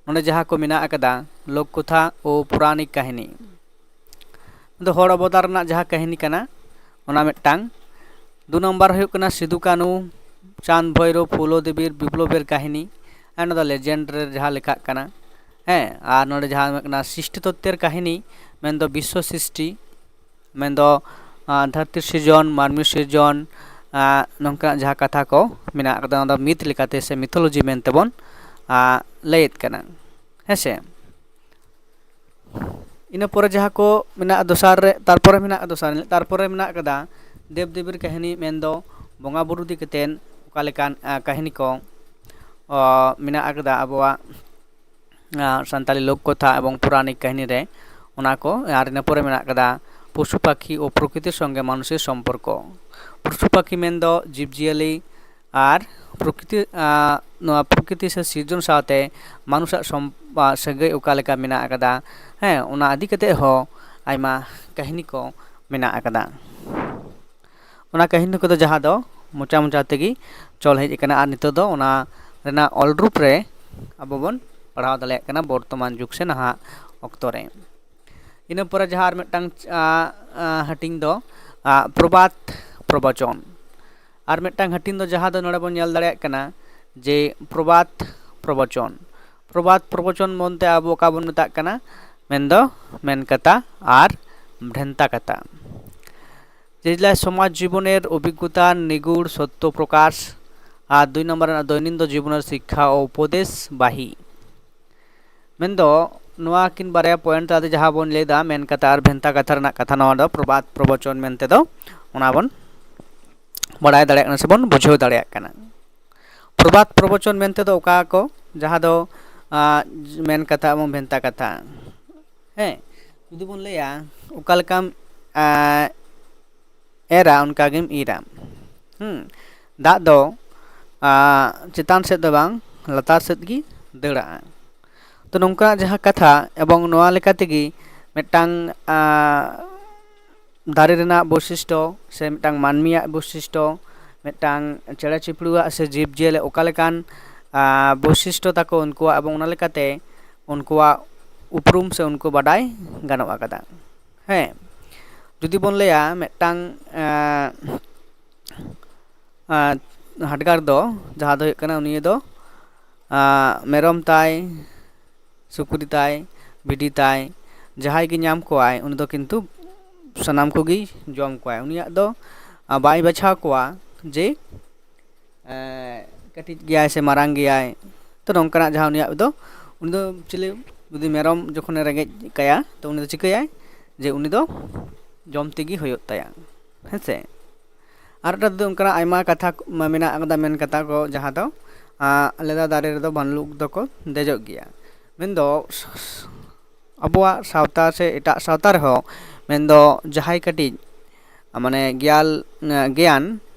ᱱᱚᱰᱮ ᱡᱟᱦᱟᱸ ᱠᱚ ᱢᱮᱱᱟᱜ ᱟᱠᱟᱫᱟ, ᱞᱳᱠ ᱠᱚᱛᱷᱟ ᱳ ᱯᱳᱨᱟᱱᱤᱠ ᱠᱟᱹᱦᱱᱤ᱾ ᱫᱚ ᱦᱚᱲ ᱚᱵᱚᱫᱟᱱ ᱨᱮᱱᱟᱜ ᱡᱟᱦᱟᱸ ᱠᱟᱹᱦᱱᱤ ᱠᱟᱱᱟ, ᱚᱱᱟ ᱢᱤᱫᱴᱟᱝ᱾ ᱫᱩ ᱱᱚᱢᱵᱚᱨ ᱦᱩᱭᱩᱜ ᱠᱟᱱᱟ ᱥᱤᱫᱩ ᱠᱟᱹᱱᱦᱩ, ᱪᱟᱸᱫᱽ ᱵᱷᱳᱭᱨᱳᱵ, ᱯᱷᱩᱞᱳ ᱫᱮᱵᱤᱨ ᱵᱤᱯᱞᱚᱵᱮᱨ ᱠᱟᱹᱦᱱᱤ᱾ ᱟᱨ ᱱᱚᱣᱟ ᱫᱚ ᱞᱮᱡᱮᱱᱰ ᱨᱮ ᱡᱟᱦᱟᱸ ᱞᱮᱠᱷᱟᱜ ᱠᱟᱱᱟ᱾ ᱦᱮᱸ, ᱟᱨ ᱱᱚᱰᱮ ᱡᱟᱦᱟᱸ ᱦᱩᱭᱩᱜ ᱠᱟᱱᱟ ᱥᱨᱤᱥᱴᱤ ᱛᱚᱛᱛᱮᱨ ᱠᱟᱹᱦᱱᱤ, ᱢᱮᱱᱫᱚ ᱵᱤᱥᱥᱚ ᱥᱨᱤᱥᱴᱤ, ᱢᱮᱱᱫᱚ ᱟᱸ, ᱫᱷᱟᱹᱨᱛᱤ ᱥᱤᱨᱡᱚᱱ, ᱢᱟᱹᱱᱢᱤ ᱥᱤᱨᱡᱚᱱ, ᱟᱸ, ᱱᱚᱝᱠᱟᱱᱟᱜ ᱡᱟᱦᱟᱸ ᱠᱟᱛᱷᱟ ᱠᱚ ᱢᱮᱱᱟᱜ ᱟᱠᱟᱫᱟ, ᱚᱱᱟ ᱫᱚ ᱢᱤᱛᱷ ᱞᱮᱠᱟᱛᱮ ᱥᱮ ᱢᱤᱛᱷᱳᱞᱚᱡᱤ ᱢᱮᱱᱛᱮᱵᱚᱱ ᱟᱸ, ᱞᱟᱹᱭᱮᱫ ᱠᱟᱱᱟ᱾ ᱦᱮᱸ ᱥᱮ? ᱤᱱᱟᱹ ᱯᱚᱨᱮ ᱡᱟᱦᱟᱸ ᱠᱚ ᱢᱮᱱᱟᱜᱼᱟ ᱫᱚᱥᱟᱨ ᱨᱮ, ᱛᱟᱨᱯᱚᱨᱮ ᱢᱮᱱᱟᱜᱼᱟ ᱫᱚᱥᱟᱨ, ᱛᱟᱨᱯᱚᱨᱮ ᱢᱮᱱᱟᱜ ᱟᱠᱟᱫᱟ ᱫᱮᱵ ᱫᱮᱵᱤᱨ ᱠᱟᱹᱦᱱᱤ, ᱢᱮᱱᱫᱚ ᱵᱚᱸᱜᱟ ᱵᱩᱨᱩ ᱤᱫᱤ ᱠᱟᱛᱮᱫ ᱚᱠᱟ ᱞᱮᱠᱟᱱ ᱟᱸ, ᱠᱟᱹᱦᱱᱤ ᱠᱚ ᱚ, ᱢᱮᱱᱟᱜ ᱟᱠᱟᱫᱟ ᱟᱵᱚᱣᱟᱜ ᱟᱸ, ᱥᱟᱱᱛᱟᱞᱤ ᱞᱳᱠ ᱠᱚᱛᱷᱟ ᱮᱵᱚᱝ ᱯᱳᱨᱟᱱᱤᱠ ᱠᱟᱹᱦᱱᱤ ᱨᱮ, ᱚᱱᱟ ᱠᱚ᱾ ᱟᱨ ᱤᱱᱟᱹ ᱯᱚᱨᱮ ᱢᱮᱱᱟᱜ ᱟᱠᱟᱫᱟ ᱯᱚᱥᱩ ᱯᱟᱠᱷᱤ ᱳ ᱯᱨᱚᱠᱨᱤᱛᱤ ᱥᱚᱸᱜᱮ ᱢᱟᱱᱩᱥᱤᱠ ᱥᱚᱢᱯᱚᱨᱠᱚ᱾ ᱯᱚᱥᱩ ᱯᱟᱠᱷᱤ ᱢᱮᱱᱫᱚ ᱡᱤᱵᱽᱼᱡᱤᱭᱟᱹᱞᱤ ᱟᱨ ᱯᱨᱚᱠᱨᱤᱛᱤ, ᱟᱸ, ᱱᱚᱣᱟ ᱯᱨᱚᱠᱨᱤᱛᱤ ᱥᱮ ᱥᱤᱨᱡᱚᱱ ᱥᱟᱶᱛᱮ ᱢᱟᱱᱩᱥᱟᱜ ᱥᱚᱢ-, ᱟᱸ, ᱥᱟᱹᱜᱟᱹᱭ ᱚᱠᱟ ᱞᱮᱠᱟ ᱢᱮᱱᱟᱜ ᱟᱠᱟᱫᱟ, ᱦᱮᱸ, ᱚᱱᱟ ᱤᱫᱤ ᱠᱟᱛᱮ ᱦᱚᱸ ᱟᱭᱢᱟ ᱠᱟᱹᱦᱱᱤ ᱠᱚ ᱢᱮᱱᱟᱜ ᱟᱠᱟᱫᱟ᱾ ᱚᱱᱟ ᱠᱟᱹᱦᱱᱤ ᱠᱚᱫᱚ ᱡᱟᱦᱟᱸ ᱫᱚ ᱢᱚᱪᱟ ᱢᱚᱪᱟ ᱛᱮᱜᱮ ᱪᱚᱞ ᱦᱮᱡ ᱟᱠᱟᱱᱟ, ᱟᱨ ᱱᱤᱛᱚᱜ ᱫᱚ ᱚᱱᱟ ᱨᱮᱱᱟᱜ ᱚᱞ ᱨᱩᱯ ᱨᱮ ᱟᱵᱚ ᱵᱚᱱ ᱯᱟᱲᱦᱟᱣ ᱫᱟᱲᱮᱭᱟᱜ ᱠᱟᱱᱟ ᱵᱚᱨᱛᱚᱢᱟᱱ ᱡᱩᱜᱽ ᱥᱮ ᱱᱟᱦᱟᱜ ᱚᱠᱛᱚ ᱨᱮ᱾ ᱤᱱᱟᱹ ᱯᱚᱨᱮ ᱡᱟᱦᱟᱸ ᱟᱨ ᱢᱤᱫᱴᱟᱝ, ᱟ, ᱟ, ᱦᱟᱹᱴᱤᱧ ᱫᱚ, ᱟ, ᱯᱨᱚᱵᱟᱫ ᱯᱨᱚᱵᱚᱪᱚᱱ᱾ ᱟᱨ ᱢᱤᱫᱴᱟᱝ ᱦᱟᱹᱴᱤᱧ ᱫᱚ ᱡᱟᱦᱟᱸ ᱫᱚ ᱱᱚᱰᱮ ᱵᱚᱱ ᱧᱮᱞ ᱫᱟᱲᱮᱭᱟᱜ ᱠᱟᱱᱟ ᱡᱮ ᱯᱨᱚᱵᱟᱫ ᱯᱨᱚᱵᱚᱪᱚᱱ᱾ ᱯᱨᱚᱵᱟᱫ ᱯᱨᱚᱵᱚᱪᱚᱱ ᱢᱮᱱᱛᱮ ᱟᱵᱚ ᱚᱠᱟ ᱵᱚᱱ ᱢᱮᱛᱟᱜ ᱠᱟᱱᱟ? ᱢᱮᱱᱫᱚ ᱢᱮᱱ ᱠᱟᱛᱷᱟ ᱟᱨ ᱵᱷᱮᱱᱛᱟ ᱠᱟᱛᱷᱟ᱾ ᱡᱮᱡᱞᱟ ᱥᱚᱢᱟᱡᱽ ᱡᱤᱵᱚᱱᱮᱨ ᱚᱵᱷᱤᱜᱽᱜᱚᱛᱟ ᱱᱤᱜᱩᱲ ᱥᱚᱛᱛᱚ ᱯᱨᱚᱠᱟᱥ, ᱟᱨ ᱫᱩᱭ ᱱᱚᱢᱵᱚᱨ ᱨᱮᱱᱟᱜ ᱫᱚᱭᱱᱤᱱᱫᱚ ᱡᱤᱵᱚᱱᱮᱨ ᱥᱤᱠᱠᱷᱟ ᱳ ᱩᱯᱚᱫᱮᱥ ᱵᱟᱦᱤ᱾ ᱢᱮᱱᱫᱚ ᱱᱚᱣᱟ ᱠᱤᱱ ᱵᱟᱨᱭᱟ ᱯᱚᱭᱮᱱᱴ ᱛᱟᱞᱟᱛᱮ ᱡᱟᱦᱟᱸ ᱵᱚᱱ ᱞᱟᱹᱭᱫᱟ ᱢᱮᱱ ᱠᱟᱛᱷᱟ ᱟᱨ ᱵᱷᱮᱱᱛᱟ ᱠᱟᱛᱷᱟ ᱨᱮᱱᱟᱜ ᱠᱟᱛᱷᱟ, ᱱᱚᱣᱟ ᱫᱚ ᱯᱨᱚᱵᱟᱫ ᱯᱨᱚᱵᱚᱪᱚᱱ ᱢᱮᱱᱛᱮ ᱫᱚ ᱚᱱᱟ ᱵᱚᱱ ᱵᱟᱲᱟᱭ ᱫᱟᱲᱮᱭᱟᱜ ᱠᱟᱱᱟ ᱥᱮᱵᱚᱱ ᱵᱩᱡᱷᱟᱹᱣ ᱫᱟᱲᱮᱭᱟᱜ ᱠᱟᱱᱟ᱾ ᱯᱨᱚᱵᱟᱫ ᱯᱨᱚᱵᱚᱪᱚᱱ ᱢᱮᱱᱛᱮ ᱫᱚ ᱚᱠᱟ ᱠᱚ, ᱡᱟᱦᱟᱸ ᱫᱚ ᱟᱸ, ᱢᱮᱱ ᱠᱟᱛᱷᱟ ᱮᱵᱚᱝ ᱵᱷᱮᱱᱛᱟ ᱠᱟᱛᱷᱟ᱾ ᱦᱮᱸ, ᱡᱩᱫᱤ ᱵᱚᱱ ᱞᱟᱹᱭᱟ, ᱚᱠᱟ ᱞᱮᱠᱟᱢ ᱮᱨᱟ, ᱚᱱᱠᱟ ᱜᱮᱢ ᱤᱨᱟ᱾ ᱦᱩᱸ, ᱫᱟᱜ ᱫᱚ ᱪᱮᱛᱟᱱ ᱥᱮᱫ ᱫᱚ ᱵᱟᱝ, ᱞᱟᱛᱟᱨ ᱥᱮᱫ ᱜᱮ ᱫᱟᱹᱲᱟᱜᱼᱟ᱾ ᱛᱚ, ᱱᱚᱝᱠᱟᱱᱟᱜ ᱡᱟᱦᱟᱸ ᱠᱟᱛᱷᱟ, ᱮᱵᱚᱝ ᱱᱚᱣᱟ ᱞᱮᱠᱟ ᱛᱮᱜᱮ ᱢᱤᱫᱴᱟᱝ ᱫᱟᱨᱮ ᱨᱮᱱᱟᱜ ᱵᱳᱭᱥᱤᱥᱴᱚ ᱥᱮ ᱢᱤᱫᱴᱟᱝ ᱢᱟᱹᱱᱢᱤᱭᱟᱜ ᱵᱳᱭᱥᱤᱥᱴᱚ, ᱢᱤᱫᱴᱟᱝ ᱪᱮᱬᱮ ᱪᱤᱯᱲᱩᱣᱟᱜ ᱥᱮ ᱡᱤᱵᱽ ᱡᱤᱭᱟᱹᱞᱤ ᱚᱠᱟ ᱞᱮᱠᱟᱱ ᱵᱳᱭᱥᱤᱥᱴᱚ ᱛᱟᱠᱚ ᱩᱱᱠᱩᱣᱟᱜ, ᱮᱵᱚᱝ ᱚᱱᱟ ᱞᱮᱠᱟᱛᱮ ᱩᱱᱠᱩᱣᱟᱜ ᱩᱯᱨᱩᱢ ᱥᱮ ᱩᱱᱠᱩ ᱵᱟᱰᱟᱭ ᱜᱟᱱᱚᱜ ᱟᱠᱟᱫᱟ᱾ ᱦᱮᱸ, ᱡᱩᱫᱤ ᱵᱚᱱ ᱞᱟᱹᱭᱟ ᱢᱤᱫᱴᱟᱝ ᱦᱟᱰᱜᱟᱨ ᱫᱚ, ᱡᱟᱦᱟᱸ ᱫᱚ ᱦᱩᱭᱩᱜ ᱠᱟᱱᱟ, ᱩᱱᱤ ᱫᱚ ᱢᱮᱨᱚᱢ ᱛᱟᱭ, ᱥᱩᱠᱨᱤ ᱛᱟᱭ, ᱵᱷᱤᱰᱤ ᱛᱟᱭ, ᱡᱟᱦᱟᱸᱭ ᱜᱮ ᱧᱟᱢ ᱠᱚᱣᱟᱭ, ᱩᱱᱤ ᱫᱚ ᱠᱤᱱᱛᱩ ᱥᱟᱱᱟᱢ ᱠᱚᱜᱮᱭ ᱡᱚᱢ ᱠᱚᱣᱟᱭ᱾ ᱩᱱᱤᱭᱟᱜ ᱫᱚ ᱵᱟᱭ ᱵᱟᱪᱷᱟᱣ ᱠᱚᱣᱟ ᱡᱮ ᱠᱟᱹᱴᱤᱡ ᱜᱮᱭᱟᱭ ᱥᱮ ᱢᱟᱨᱟᱝ ᱜᱮᱭᱟᱭ᱾ ᱛᱚ, ᱱᱚᱝᱠᱟᱱᱟᱜ ᱡᱟᱦᱟᱸ ᱩᱱᱤᱭᱟᱜ ᱫᱚ, ᱩᱱᱤ ᱫᱚ ᱪᱤᱞᱤ, ᱡᱩᱫᱤ ᱢᱮᱨᱚᱢ ᱡᱚᱠᱷᱚᱱᱮ ᱨᱮᱸᱜᱮᱡ ᱠᱟᱭᱟ, ᱛᱚ ᱩᱱᱤ ᱫᱚ ᱪᱤᱠᱟᱹᱭᱟᱭ ᱡᱮ ᱩᱱᱤ ᱫᱚ ᱡᱚᱢ ᱛᱮᱜᱮ ᱦᱩᱭᱩᱜ ᱛᱟᱭᱟ᱾ ᱦᱮᱸ ᱥᱮ? ᱟᱨ ᱮᱴᱟᱜ ᱫᱚ ᱚᱱᱠᱟᱱᱟᱜ ᱟᱭᱢᱟ ᱠᱟᱛᱷᱟ ᱢᱮᱱᱟᱜ ᱟᱠᱟᱫᱟ, ᱢᱮᱱ ᱠᱟᱛᱷᱟ ᱠᱚ, ᱡᱟᱦᱟᱸ ᱫᱚ ᱞᱮᱫᱟ ᱫᱟᱨᱮ ᱨᱮᱫᱚ ᱵᱷᱟᱞᱩᱠ ᱫᱚᱠᱚ ᱫᱮᱡᱚᱜ ᱜᱮᱭᱟ᱾ ᱢᱮᱱᱫᱚ ᱟᱵᱚᱣᱟᱜ ᱥᱟᱶᱛᱟ ᱥᱮ ᱮᱴᱟᱜ ᱥᱟᱶᱛᱟ ᱨᱮᱦᱚᱸ, ᱢᱮᱱᱫᱚ ᱡᱟᱦᱟᱸᱭ ᱠᱟᱹᱴᱤᱡ ᱢᱟᱱᱮ ᱜᱮᱭᱟᱞ ᱜᱮᱭᱟᱱ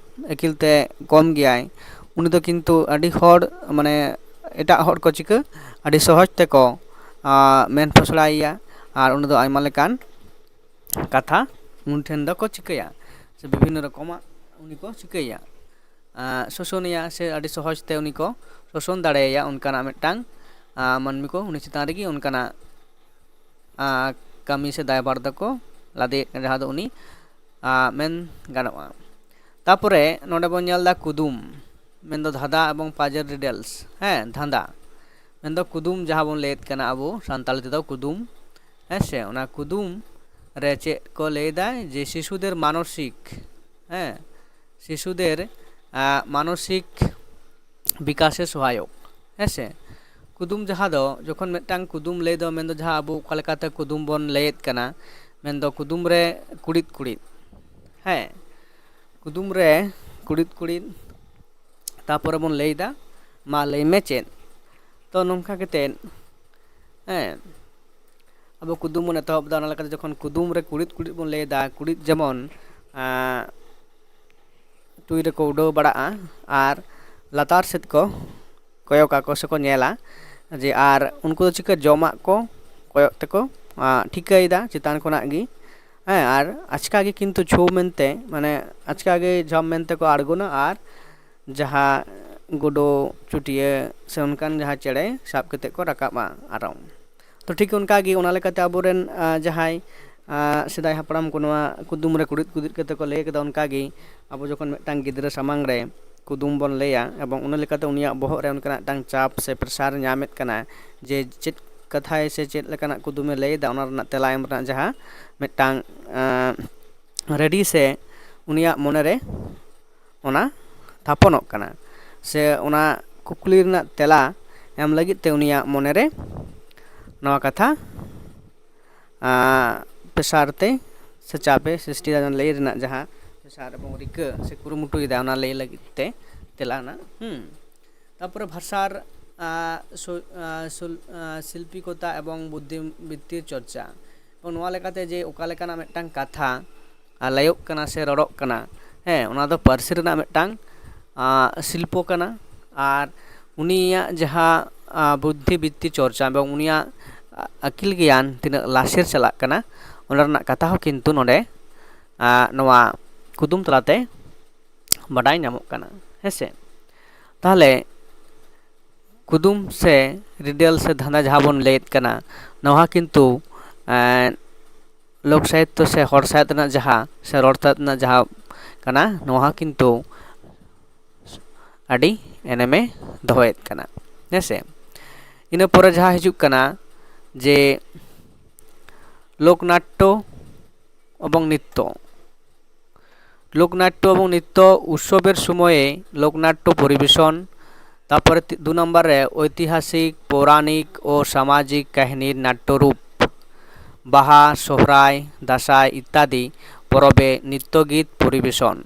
ᱟᱹᱠᱤᱞ ᱛᱮ ᱠᱚᱢ ᱜᱮᱭᱟᱭ, ᱩᱱᱤ ᱫᱚ ᱠᱤᱱᱛᱩ ᱟᱹᱰᱤ ᱦᱚᱲ, ᱢᱟᱱᱮ ᱮᱴᱟᱜ ᱦᱚᱲ ᱠᱚ ᱪᱤᱠᱟᱹ, ᱟᱹᱰᱤ ᱥᱚᱦᱚᱡᱽ ᱛᱮᱠᱚ ᱢᱮᱱ ᱯᱷᱚᱥᱲᱟᱭᱮᱭᱟ᱾ ᱟᱨ ᱩᱱᱤ ᱫᱚ ᱟᱭᱢᱟ ᱞᱮᱠᱟᱱ ᱠᱟᱛᱷᱟ ᱩᱱᱤ ᱴᱷᱮᱱ ᱫᱚᱠᱚ ᱪᱤᱠᱟᱹᱭᱟ, ᱥᱮ ᱵᱤᱵᱷᱤᱱᱱᱚ ᱨᱚᱠᱚᱢᱟᱜ ᱩᱱᱤ ᱠᱚ ᱪᱤᱠᱟᱹᱭᱟ, ᱥᱳᱥᱚᱱᱮᱭᱟ, ᱥᱮ ᱟᱹᱰᱤ ᱥᱚᱦᱚᱡᱽ ᱛᱮ ᱩᱱᱤ ᱠᱚ ᱥᱳᱥᱚᱱ ᱫᱟᱲᱮᱭᱟᱭᱟ᱾ ᱚᱱᱠᱟᱱᱟᱜ ᱢᱤᱫᱴᱟᱝ ᱢᱟᱹᱱᱢᱤ ᱠᱚ ᱩᱱᱤ ᱪᱮᱛᱟᱱ ᱨᱮᱜᱮ ᱚᱱᱠᱟᱱᱟᱜ ᱠᱟᱹᱢᱤ ᱥᱮ ᱫᱟᱭᱵᱷᱟᱨ ᱫᱚᱠᱚ ᱞᱟᱫᱮᱭᱮᱫ ᱠᱟᱱᱟ, ᱡᱟᱦᱟᱸ ᱫᱚ ᱩᱱᱤ ᱢᱮᱱ ᱜᱟᱱᱚᱜᱼᱟ᱾ ᱛᱟᱯᱚᱨᱮ ᱱᱚᱰᱮ ᱵᱚᱱ ᱧᱮᱞ ᱮᱫᱟ ᱠᱩᱫᱩᱢ, ᱢᱮᱱᱫᱚ ᱫᱷᱟᱸᱫᱟ ᱮᱵᱚᱝ puzzle riddles᱾ ᱦᱮᱸ, ᱫᱷᱟᱸᱫᱟ ᱢᱮᱱᱫᱚ ᱠᱩᱫᱩᱢ, ᱡᱟᱦᱟᱸ ᱵᱚᱱ ᱞᱟᱹᱭᱮᱫ ᱠᱟᱱᱟ ᱟᱵᱚ ᱥᱟᱱᱛᱟᱲᱤ ᱛᱮᱫᱚ ᱠᱩᱫᱩᱢ᱾ ᱦᱮᱸ ᱥᱮ, ᱚᱱᱟ ᱠᱩᱫᱩᱢ ᱨᱮ ᱪᱮᱫ ᱠᱚ ᱞᱟᱹᱭᱫᱟ ᱡᱮ ᱥᱤᱥᱩᱫᱮᱨ ᱢᱟᱱᱚᱥᱤᱠ, ᱦᱮᱸ, ᱥᱤᱥᱩᱫᱮᱨ ᱢᱟᱱᱚᱥᱤᱠ ᱵᱤᱠᱟᱥᱮ ᱥᱚᱦᱟᱭᱚᱠ᱾ ᱦᱮᱸ ᱥᱮ, ᱠᱩᱫᱩᱢ ᱡᱟᱦᱟᱸ ᱫᱚ, ᱡᱚᱠᱷᱚᱱ ᱢᱤᱫᱴᱟᱝ ᱠᱩᱫᱩᱢ ᱞᱟᱹᱭ ᱫᱚ, ᱢᱮᱱᱫᱚ ᱡᱟᱦᱟᱸ ᱟᱵᱚ ᱚᱠᱟ ᱞᱮᱠᱟᱛᱮ ᱠᱩᱫᱩᱢ ᱵᱚᱱ ᱞᱟᱹᱭᱮᱫ ᱠᱟᱱᱟ, ᱢᱮᱱᱫᱚ ᱠᱩᱫᱩᱢ ᱨᱮ ᱠᱩᱲᱤᱫ ᱠᱩᱲᱤᱫ, ᱦᱮᱸ, ᱠᱩᱫᱩᱢ ᱨᱮ ᱠᱩᱲᱤᱫ ᱠᱩᱲᱤᱫ, ᱛᱟᱯᱚᱨᱮ ᱵᱚᱱ ᱞᱟᱹᱭᱫᱟ, ᱢᱟ ᱞᱟᱹᱭ ᱢᱮ ᱪᱮᱫ? ᱛᱚ, ᱱᱚᱝᱠᱟ ᱠᱟᱛᱮᱫ, ᱦᱮᱸ, ᱟᱵᱚ ᱠᱩᱫᱩᱢ ᱵᱚᱱ ᱮᱛᱚᱦᱚᱵ ᱮᱫᱟ, ᱚᱱᱟ ᱞᱮᱠᱟᱛᱮ ᱡᱚᱠᱷᱚᱱ ᱠᱩᱫᱩᱢ ᱨᱮ ᱠᱩᱲᱤᱫ ᱠᱩᱲᱤᱫ ᱵᱚᱱ ᱞᱟᱹᱭ ᱮᱫᱟ, ᱠᱩᱲᱤᱫ ᱡᱮᱢᱚᱱ ᱟᱸ, ᱴᱩᱭ ᱨᱮᱠᱚ ᱩᱰᱟᱹᱣ ᱵᱟᱲᱟᱜᱼᱟ ᱟᱨ ᱞᱟᱛᱟᱨ ᱥᱮᱫ ᱠᱚ ᱠᱚᱭᱚᱜ ᱟᱠᱚ ᱥᱮᱠᱚ ᱧᱮᱞᱟ, ᱡᱮ ᱟᱨ ᱩᱱᱠᱩ ᱫᱚ ᱪᱤᱠᱟᱹ ᱡᱚᱢᱟᱜ ᱠᱚ ᱠᱚᱭᱚᱜ ᱛᱮᱠᱚ ᱟᱸ, ᱴᱷᱤᱠᱟᱹᱭᱮᱫᱟ ᱪᱮᱛᱟᱱ ᱠᱷᱚᱱᱟᱜ ᱜᱮ᱾ ᱦᱮᱸ, ᱟᱨ ᱟᱪᱠᱟ ᱜᱮ ᱠᱤᱱᱛᱩ ᱪᱷᱚᱣ ᱢᱮᱱᱛᱮ, ᱢᱟᱱᱮ ᱟᱪᱠᱟ ᱜᱮ ᱡᱷᱟᱢ ᱢᱮᱱᱛᱮ ᱠᱚ ᱟᱬᱜᱚᱱᱟ ᱟᱨ ᱡᱟᱦᱟᱸ ᱜᱩᱰᱩ, ᱪᱩᱴᱭᱟᱹ ᱥᱮ ᱚᱱᱠᱟᱱ ᱡᱟᱦᱟᱸ ᱪᱮᱬᱮ ᱥᱟᱵ ᱠᱟᱛᱮ ᱠᱚ ᱨᱟᱠᱟᱵᱼᱟ ᱟᱨᱚ᱾ ᱛᱚ ᱴᱷᱤᱠ ᱚᱱᱠᱟ ᱜᱮ, ᱚᱱᱟ ᱞᱮᱠᱟᱛᱮ ᱟᱵᱚᱨᱮᱱ ᱟᱸ, ᱡᱟᱦᱟᱸᱭ ᱟᱸ, ᱥᱮᱫᱟᱭ ᱦᱟᱯᱲᱟᱢ ᱠᱚ ᱱᱚᱣᱟ ᱠᱩᱫᱩᱢ ᱨᱮ ᱠᱩᱲᱤᱫ ᱠᱩᱲᱤᱫ ᱠᱟᱛᱮ ᱠᱚ ᱞᱟᱹᱭ ᱠᱟᱫᱟ, ᱚᱱᱠᱟ ᱜᱮ ᱟᱵᱚ ᱡᱚᱠᱷᱚᱱ ᱢᱤᱫᱴᱟᱝ ᱜᱤᱫᱽᱨᱟᱹ ᱥᱟᱢᱟᱝ ᱨᱮ ᱠᱩᱫᱩᱢ ᱵᱚᱱ ᱞᱟᱹᱭᱟ ᱮᱵᱚᱝ ᱚᱱᱟ ᱞᱮᱠᱟᱛᱮ ᱩᱱᱤᱭᱟᱜ ᱵᱚᱦᱚᱜ ᱨᱮ ᱚᱱᱠᱟᱱᱟᱜ ᱢᱤᱫᱴᱟᱝ ᱪᱟᱯ ᱥᱮ ᱯᱨᱮᱥᱟᱨ ᱧᱟᱢᱮᱫ ᱠᱟᱱᱟ ᱡᱮ ᱪᱮᱫ ᱠᱟᱛᱷᱟᱭ ᱥᱮ ᱪᱮᱫ ᱞᱮᱠᱟᱱᱟᱜ ᱠᱩᱫᱩᱢᱮ ᱞᱟᱹᱭ ᱮᱫᱟ, ᱚᱱᱟ ᱨᱮᱱᱟᱜ ᱛᱮᱞᱟ ᱮᱢ ᱨᱮᱱᱟᱜ ᱡᱟᱦᱟᱸ ᱢᱤᱫᱴᱟᱝ ᱟᱸ, ᱨᱮᱰᱤ ᱥᱮ ᱩᱱᱤᱭᱟᱜ ᱢᱚᱱᱮᱨᱮ ᱚᱱᱟ ᱛᱷᱟᱯᱚᱱᱚᱜ ᱠᱟᱱᱟ ᱥᱮ ᱚᱱᱟ ᱠᱩᱠᱞᱤ ᱨᱮᱱᱟᱜ ᱛᱮᱞᱟ ᱮᱢ ᱞᱟᱹᱜᱤᱫ ᱛᱮ ᱩᱱᱤᱭᱟᱜ ᱢᱚᱱᱮᱨᱮ ᱱᱚᱣᱟ ᱠᱟᱛᱷᱟ ᱟᱸ, ᱯᱮᱥᱟᱨ ᱛᱮ ᱥᱮ ᱪᱟᱯᱮ ᱥᱨᱤᱥᱴᱤᱭᱮᱫᱟ, ᱚᱱᱟ ᱞᱟᱹᱭ ᱨᱮᱱᱟᱜ ᱡᱟᱦᱟᱸ ᱯᱮᱥᱟᱨ ᱮᱵᱚᱝ ᱨᱤᱠᱟᱹ ᱥᱮ ᱠᱩᱨᱩᱢᱩᱴᱩᱭᱮᱫᱟ, ᱚᱱᱟ ᱞᱟᱹᱭ ᱞᱟᱹᱜᱤᱫ ᱛᱮ ᱛᱮᱞᱟ ᱨᱮᱱᱟᱜ᱾ ᱦᱩᱸ᱾ ᱛᱟᱨᱯᱚᱨᱮ ᱵᱷᱟᱥᱟᱨ, ᱟᱸ, ᱥᱩ-, ᱟᱸ, ᱥᱩᱞ-, ᱟᱸ, ᱥᱤᱞᱯᱤᱠᱚᱛᱟ ᱮᱵᱚᱝ ᱵᱩᱫᱽᱫᱷᱤ ᱵᱤᱛᱛᱤᱨ ᱪᱚᱨᱪᱟ᱾ ᱮᱵᱚᱝ ᱱᱚᱣᱟ ᱞᱮᱠᱟᱛᱮ ᱡᱮ ᱚᱠᱟ ᱞᱮᱠᱟᱱᱟᱜ ᱢᱤᱫᱴᱟᱝ ᱠᱟᱛᱷᱟ ᱟᱨ ᱞᱟᱹᱭᱚᱜ ᱠᱟᱱᱟ ᱥᱮ ᱨᱚᱲᱚᱜ ᱠᱟᱱᱟ, ᱦᱮᱸ, ᱚᱱᱟ ᱫᱚ ᱯᱟᱹᱨᱥᱤ ᱨᱮᱱᱟᱜ ᱢᱤᱫᱴᱟᱝ, ᱟᱸ, ᱥᱤᱞᱯᱚ ᱠᱟᱱᱟ᱾ ᱟᱨ ᱩᱱᱤᱭᱟᱜ ᱡᱟᱦᱟᱸ, ᱟᱸ, ᱵᱩᱫᱽᱫᱷᱤ ᱵᱤᱛᱛᱤ ᱪᱚᱨᱪᱟ ᱮᱵᱚᱝ ᱩᱱᱤᱭᱟᱜ, ᱟ-, ᱟᱹᱠᱤᱞ ᱜᱮᱭᱟᱱ ᱛᱤᱱᱟᱹᱜ ᱞᱟᱥᱮᱨ ᱪᱟᱞᱟᱜ ᱠᱟᱱᱟ, ᱚᱱᱟ ᱨᱮᱱᱟᱜ ᱠᱟᱛᱷᱟ ᱦᱚᱸ ᱠᱤᱱᱛᱩ ᱱᱚᱰᱮ, ᱟᱸ, ᱱᱚᱣᱟ ᱠᱩᱫᱩᱢ ᱛᱟᱞᱟᱛᱮ ᱵᱟᱰᱟᱭ ᱧᱟᱢᱚᱜ ᱠᱟᱱᱟ, ᱦᱮᱸ ᱥᱮ᱾ ᱛᱟᱦᱚᱞᱮ ᱠᱩᱫᱩᱢ ᱥᱮ ᱨᱤᱰᱟᱹᱞ ᱥᱮ ᱫᱷᱟᱸᱫᱟ ᱡᱟᱦᱟᱸ ᱵᱚᱱ ᱞᱟᱹᱭᱮᱫ ᱠᱟᱱᱟ, ᱱᱚᱣᱟ ᱠᱤᱱᱛᱩ, ᱮᱸ, ᱞᱳᱠ ᱥᱟᱦᱤᱛᱛᱚ ᱥᱮ ᱦᱚᱲ ᱥᱟᱶᱦᱮᱫ ᱨᱮᱱᱟᱜ ᱡᱟᱦᱟᱸ ᱥᱮ ᱨᱚᱲ ᱥᱟᱶᱦᱮᱫ ᱨᱮᱱᱟᱜ ᱡᱟᱦᱟᱸ ᱠᱟᱱᱟ, ᱱᱚᱣᱟ ᱦᱚᱸ ᱠᱤᱱᱛᱩ ᱟᱹᱰᱤ ᱮᱱᱮᱢᱮ ᱫᱚᱦᱚᱭᱮᱫ ᱠᱟᱱᱟ, ᱦᱮᱸ ᱥᱮ᱾ ᱤᱱᱟᱹ ᱯᱚᱨᱮ ᱡᱟᱦᱟᱸ ᱦᱤᱡᱩᱜ ᱠᱟᱱᱟ ᱡᱮ ᱞᱳᱠᱱᱟᱴᱴᱚ ᱮᱵᱚᱝ ᱱᱤᱛᱛᱚ᱾ ᱞᱳᱠᱱᱟᱴᱴᱚ ᱮᱵᱚᱝ ᱱᱤᱛᱛᱚ ᱩᱛᱥᱚᱵᱮᱨ ᱥᱚᱢᱚᱭᱮ ᱞᱳᱠᱱᱟᱴᱴᱚ ᱯᱚᱨᱤᱵᱮᱥᱚᱱ, ᱛᱟᱨᱯᱚᱨᱮ ᱛᱤ-, ᱫᱩ ᱱᱟᱢᱵᱟᱨ ᱨᱮ ᱳᱭᱛᱤᱦᱟᱥᱤᱠ, ᱯᱳᱨᱟᱱᱤᱠ ᱳ ᱥᱟᱢᱟᱡᱤᱠ ᱠᱟᱹᱦᱱᱤᱨ ᱱᱟᱴᱴᱚ ᱨᱩᱯ, ᱵᱟᱦᱟ, ᱥᱚᱦᱨᱟᱭ, ᱫᱟᱸᱥᱟᱭ ᱤᱛᱛᱟᱫᱤ ᱯᱚᱨᱚᱵᱮ ᱱᱤᱛᱛᱚ ᱜᱤᱛ ᱯᱚᱨᱤᱵᱮᱥᱚᱱ᱾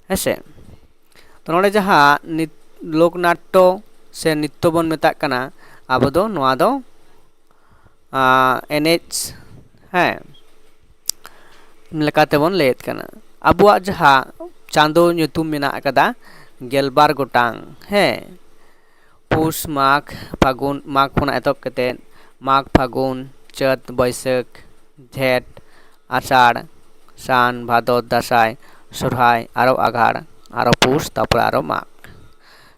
ᱦᱮᱸᱥᱮ? ᱛᱚ ᱱᱚᱰᱮ ᱡᱟᱦᱟᱸ ᱱᱤᱛ-, ᱞᱳᱠᱱᱟᱴᱴᱚ ᱥᱮ ᱱᱤᱛᱛᱚ ᱵᱚᱱ ᱢᱮᱛᱟᱜ ᱠᱟᱱᱟ, ᱟᱵᱚ ᱫᱚ ᱱᱚᱣᱟ ᱫᱚ ᱮᱱᱮᱡ, ᱦᱮᱸ, ᱞᱮᱠᱟᱛᱮᱵᱚᱱ ᱞᱟᱹᱭᱮᱫ ᱠᱟᱱᱟ᱾ ᱟᱵᱚᱣᱟᱜ ᱡᱟᱦᱟᱸ ᱪᱟᱸᱫᱳ ᱧᱩᱛᱩᱢ ᱢᱮᱱᱟᱜ ᱟᱠᱟᱫᱟ ᱜᱮᱞᱵᱟᱨ ᱜᱚᱴᱟᱝ, ᱦᱮᱸ, ᱯᱩᱥ, ᱢᱟᱜᱽ, ᱯᱷᱟᱹᱜᱩᱱ, ᱢᱟᱜᱽ ᱠᱷᱚᱱᱟᱜ ᱮᱛᱚᱦᱚᱵ ᱠᱟᱛᱮᱫ ᱢᱟᱜᱽ, ᱯᱷᱟᱹᱜᱩᱱ, ᱪᱟᱹᱛ, ᱵᱟᱹᱭᱥᱟᱹᱠᱷ, ᱡᱷᱮᱸᱴ, ᱟᱥᱟᱲ, ᱥᱟᱱ, ᱵᱷᱟᱫᱚᱨ, ᱫᱟᱸᱥᱟᱭ, ᱥᱚᱨᱦᱟᱭ, ᱟᱨᱚ ᱟᱜᱷᱟᱲ, ᱟᱨᱚ ᱯᱩᱥ, ᱛᱟᱨᱯᱚᱨᱮ ᱟᱨᱚ ᱢᱟᱜᱽ᱾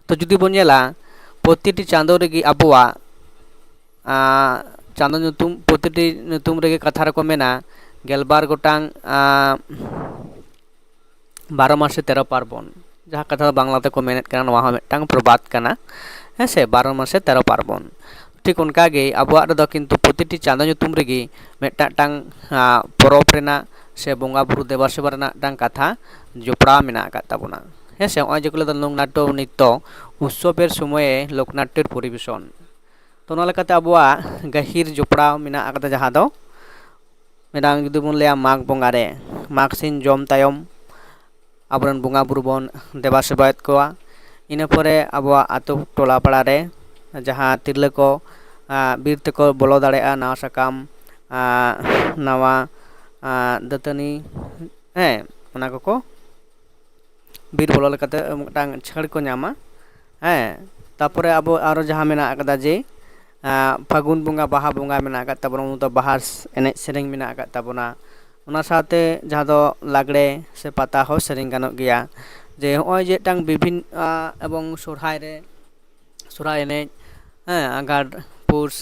ᱛᱚ ᱡᱩᱫᱤ ᱵᱚᱱ ᱧᱮᱞᱟ, ᱯᱨᱚᱛᱤᱴᱤ ᱪᱟᱸᱫᱳ ᱨᱮᱜᱮ ᱟᱵᱚᱣᱟᱜ ᱟᱸ, ᱪᱟᱸᱫᱳ ᱧᱩᱛᱩᱢ, ᱯᱨᱚᱛᱤᱴᱤ ᱧᱩᱛᱩᱢ ᱨᱮᱜᱮ ᱠᱟᱛᱷᱟ ᱨᱮᱠᱚ ᱢᱮᱱᱟ ᱜᱮᱞᱵᱟᱨ ᱜᱚᱴᱟᱝ, ᱟᱸ, ᱵᱟᱨᱚ ᱢᱟᱥᱮ ᱛᱮᱨᱚ ᱯᱟᱨᱵᱚᱱ, ᱡᱟᱦᱟᱸ ᱠᱟᱛᱷᱟ ᱫᱚ ᱵᱟᱝᱞᱟ ᱛᱮᱠᱚ ᱢᱮᱱᱮᱫ ᱠᱟᱱᱟ, ᱱᱚᱣᱟ ᱦᱚᱸ ᱢᱤᱫᱴᱟᱝ ᱯᱨᱚᱵᱟᱫ ᱠᱟᱱᱟ, ᱦᱮᱸ ᱥᱮ, ᱵᱟᱨᱚ ᱢᱟᱥᱮ ᱛᱮᱨᱚ ᱯᱟᱨᱵᱚᱱ᱾ ᱴᱷᱤᱠ ᱚᱱᱠᱟᱜᱮ ᱟᱵᱚᱣᱟᱜ ᱨᱮᱫᱚ ᱠᱤᱱᱛᱩ ᱯᱨᱚᱛᱤᱴᱤ ᱪᱟᱸᱫᱳ ᱧᱩᱛᱩᱢ ᱨᱮᱜᱮ ᱢᱤᱫᱴᱟᱝ, ᱟᱸ, ᱯᱚᱨᱚᱵᱽ ᱨᱮᱱᱟᱜ ᱥᱮ ᱵᱚᱸᱜᱟ ᱵᱩᱨᱩ ᱫᱮᱵᱟ ᱥᱮᱵᱟ ᱨᱮᱱᱟᱜ ᱢᱤᱫᱴᱟᱝ ᱠᱟᱛᱷᱟ ᱡᱚᱯᱲᱟᱣ ᱢᱮᱱᱟᱜ ᱟᱠᱟᱫ ᱛᱟᱵᱚᱱᱟ᱾ ᱦᱮᱸ ᱥᱮ, ᱱᱚᱜᱼᱚᱭ ᱡᱮ ᱠᱚ ᱞᱟᱹᱭᱫᱟ ᱞᱳᱠ ᱱᱟᱴᱴᱚ ᱱᱤᱛᱛᱚ ᱩᱛᱥᱚᱵᱮᱨ ᱥᱚᱢᱚᱭᱮ ᱞᱳᱠ ᱱᱟᱴᱴᱚᱨ ᱯᱚᱨᱤᱵᱮᱥᱚᱱ᱾ ᱛᱚ ᱚᱱᱟ ᱞᱮᱠᱟᱛᱮ ᱟᱵᱚᱣᱟᱜ ᱜᱟᱹᱦᱤᱨ ᱡᱚᱯᱲᱟᱣ ᱢᱮᱱᱟᱜ ᱟᱠᱟᱫᱟ, ᱡᱟᱦᱟᱸ ᱫᱚ ᱢᱤᱫᱴᱟᱝ ᱡᱩᱫᱤ ᱵᱚᱱ ᱞᱟᱹᱭᱟ ᱢᱟᱜᱽ ᱵᱚᱸᱜᱟ ᱨᱮ, ᱢᱟᱜᱽ ᱥᱤᱢ ᱡᱚᱢ ᱛᱟᱭᱚᱢ ᱟᱵᱚᱨᱮᱱ ᱵᱚᱸᱜᱟ ᱵᱩᱨᱩ ᱵᱚᱱ ᱫᱮᱵᱟ ᱥᱮᱵᱟᱭᱮᱫ ᱠᱚᱣᱟ᱾ ᱤᱱᱟᱹ ᱯᱚᱨᱮ ᱟᱵᱚᱣᱟᱜ ᱟᱛᱳ ᱴᱚᱞᱟ ᱯᱟᱲᱟ ᱨᱮ ᱡᱟᱦᱟᱸ ᱛᱤᱨᱞᱟᱹ ᱠᱚ, ᱟᱸ, ᱵᱤᱨ ᱛᱮᱠᱚ ᱵᱚᱞᱚ ᱫᱟᱲᱮᱭᱟᱜᱼᱟ, ᱱᱟᱣᱟ ᱥᱟᱠᱟᱢ, ᱟᱸ, ᱱᱟᱣᱟ, ᱟᱸ, ᱫᱟᱹᱛᱟᱹᱱᱤ, ᱦᱮᱸ, ᱚᱱᱟ ᱠᱚᱠᱚ ᱵᱤᱨ ᱵᱚᱞᱚ ᱞᱮᱠᱟᱛᱮ ᱢᱤᱫᱴᱟᱝ ᱪᱷᱟᱹᱲ ᱠᱚ ᱧᱟᱢᱟ᱾ ᱦᱮᱸ, ᱛᱟᱯᱚᱨᱮ ᱟᱵᱚ ᱟᱨᱚ ᱡᱟᱦᱟᱸ ᱢᱮᱱᱟᱜ ᱟᱠᱟᱫᱟ ᱡᱮ, ᱟᱸ, ᱯᱷᱟᱹᱜᱩᱱ ᱵᱚᱸᱜᱟ, ᱵᱟᱦᱟ ᱵᱚᱸᱜᱟ ᱢᱮᱱᱟᱜ ᱟᱠᱟᱫ ᱛᱟᱵᱚᱱᱟ, ᱩᱱ ᱫᱚ ᱵᱟᱦᱟ ᱮᱱᱮᱡ ᱥᱮᱨᱮᱧ ᱢᱮᱱᱟᱜ ᱟᱠᱟᱫ ᱛᱟᱵᱚᱱᱟ᱾ ᱚᱱᱟ ᱥᱟᱶᱛᱮ ᱡᱟᱦᱟᱸ ᱫᱚ ᱞᱟᱜᱽᱲᱮ ᱥᱮ ᱯᱟᱛᱟ ᱦᱚᱸ ᱥᱮᱨᱮᱧ ᱜᱟᱱᱚᱜ ᱜᱮᱭᱟ᱾ ᱡᱮ ᱱᱚᱜᱼᱚᱭ ᱡᱮ ᱢᱤᱫᱴᱟᱝ ᱵᱤᱵᱷᱤᱱ, ᱟᱸ, ᱮᱵᱚᱝ ᱥᱚᱨᱦᱟᱭ ᱨᱮ ᱥᱚᱨᱦᱟᱭ ᱮᱱᱮᱡ, ᱦᱮᱸ, ᱟᱸᱜᱷᱟᱲ, ᱯᱩᱥ,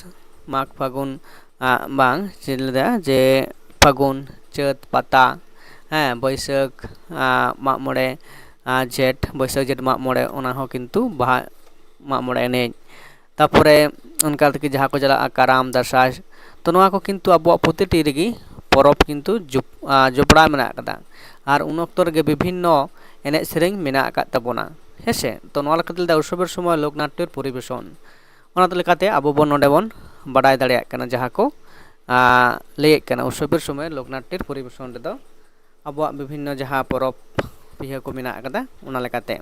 ᱢᱟᱜᱽ, ᱯᱷᱟᱹᱜᱩᱱ, ᱟᱸ, ᱵᱟᱝ, ᱪᱮᱫ ᱞᱟᱹᱭᱟ ᱡᱮ ᱯᱷᱟᱹᱜᱩᱱ, ᱪᱟᱹᱛ, ᱯᱟᱛᱟ, ᱦᱮᱸ, ᱵᱟᱹᱭᱥᱟᱹᱠᱷ, ᱟᱸ, ᱢᱟᱜ ᱢᱚᱬᱮ, ᱟᱸ, ᱡᱷᱮᱸᱴ, ᱵᱟᱹᱭᱥᱟᱹᱠᱷ, ᱡᱷᱮᱸᱴ ᱢᱟᱜ ᱢᱚᱬᱮ, ᱚᱱᱟ ᱦᱚᱸ ᱠᱤᱱᱛᱩ ᱵᱟᱦᱟ ᱢᱟᱜ ᱢᱚᱬᱮ ᱮᱱᱮᱡ᱾ ᱛᱟᱯᱚᱨᱮ ᱚᱱᱠᱟ ᱛᱮᱜᱮ ᱡᱟᱦᱟᱸ ᱠᱚ ᱪᱟᱞᱟᱜᱼᱟ, ᱠᱟᱨᱟᱢ, ᱫᱟᱸᱥᱟᱭ, ᱛᱚ ᱱᱚᱣᱟ ᱠᱚ ᱠᱤᱱᱛᱩ ᱟᱵᱚᱣᱟᱜ ᱯᱨᱚᱛᱤᱴᱤ ᱨᱮᱜᱮ ᱯᱚᱨᱚᱵᱽ ᱠᱤᱱᱛᱩ ᱡᱚᱯ-, ᱟᱸ, ᱡᱚᱯᱲᱟᱣ ᱢᱮᱱᱟᱜ ᱟᱠᱟᱫᱟ᱾ ᱟᱨ ᱩᱱ ᱚᱠᱛᱚ ᱨᱮᱜᱮ ᱵᱤᱵᱷᱤᱱᱱᱚ ᱮᱱᱮᱡ ᱥᱮᱨᱮᱧ ᱢᱮᱱᱟᱜ ᱟᱠᱟᱫ ᱛᱟᱵᱚᱱᱟ, ᱦᱮᱸ ᱥᱮ᱾ ᱛᱚ ᱱᱚᱣᱟ ᱞᱮᱠᱟᱛᱮ ᱞᱟᱹᱭᱫᱟ ᱩᱛᱥᱚᱵᱮᱨ ᱥᱚᱢᱚᱭ ᱞᱳᱠ ᱱᱟᱴᱴᱚᱨ ᱯᱚᱨᱤᱵᱮᱥᱚᱱ᱾ ᱚᱱᱟ ᱞᱮᱠᱟᱛᱮ ᱟᱵᱚ ᱵᱚᱱ ᱱᱚᱰᱮ ᱵᱚᱱ ᱵᱟᱰᱟᱭ ᱫᱟᱲᱮᱭᱟᱜ ᱠᱟᱱᱟ, ᱡᱟᱦᱟᱸ ᱠᱚ, ᱟᱸ, ᱞᱟᱹᱭᱮᱫ ᱠᱟᱱᱟ ᱩᱛᱥᱚᱵᱮᱨ ᱥᱚᱢᱚᱭ ᱞᱳᱠ ᱱᱟᱴᱴᱚᱨ ᱯᱚᱨᱤᱵᱮᱥᱚᱱ ᱨᱮᱫᱚ ᱟᱵᱚᱣᱟᱜ ᱵᱤᱵᱷᱤᱱᱱᱚ ᱡᱟᱦᱟᱸ ᱯᱚᱨᱚᱵᱽ ᱯᱤᱦᱟᱹ ᱠᱚ ᱢᱮᱱᱟᱜ ᱟᱠᱟᱫᱟ, ᱚᱱᱟ ᱞᱮᱠᱟᱛᱮ᱾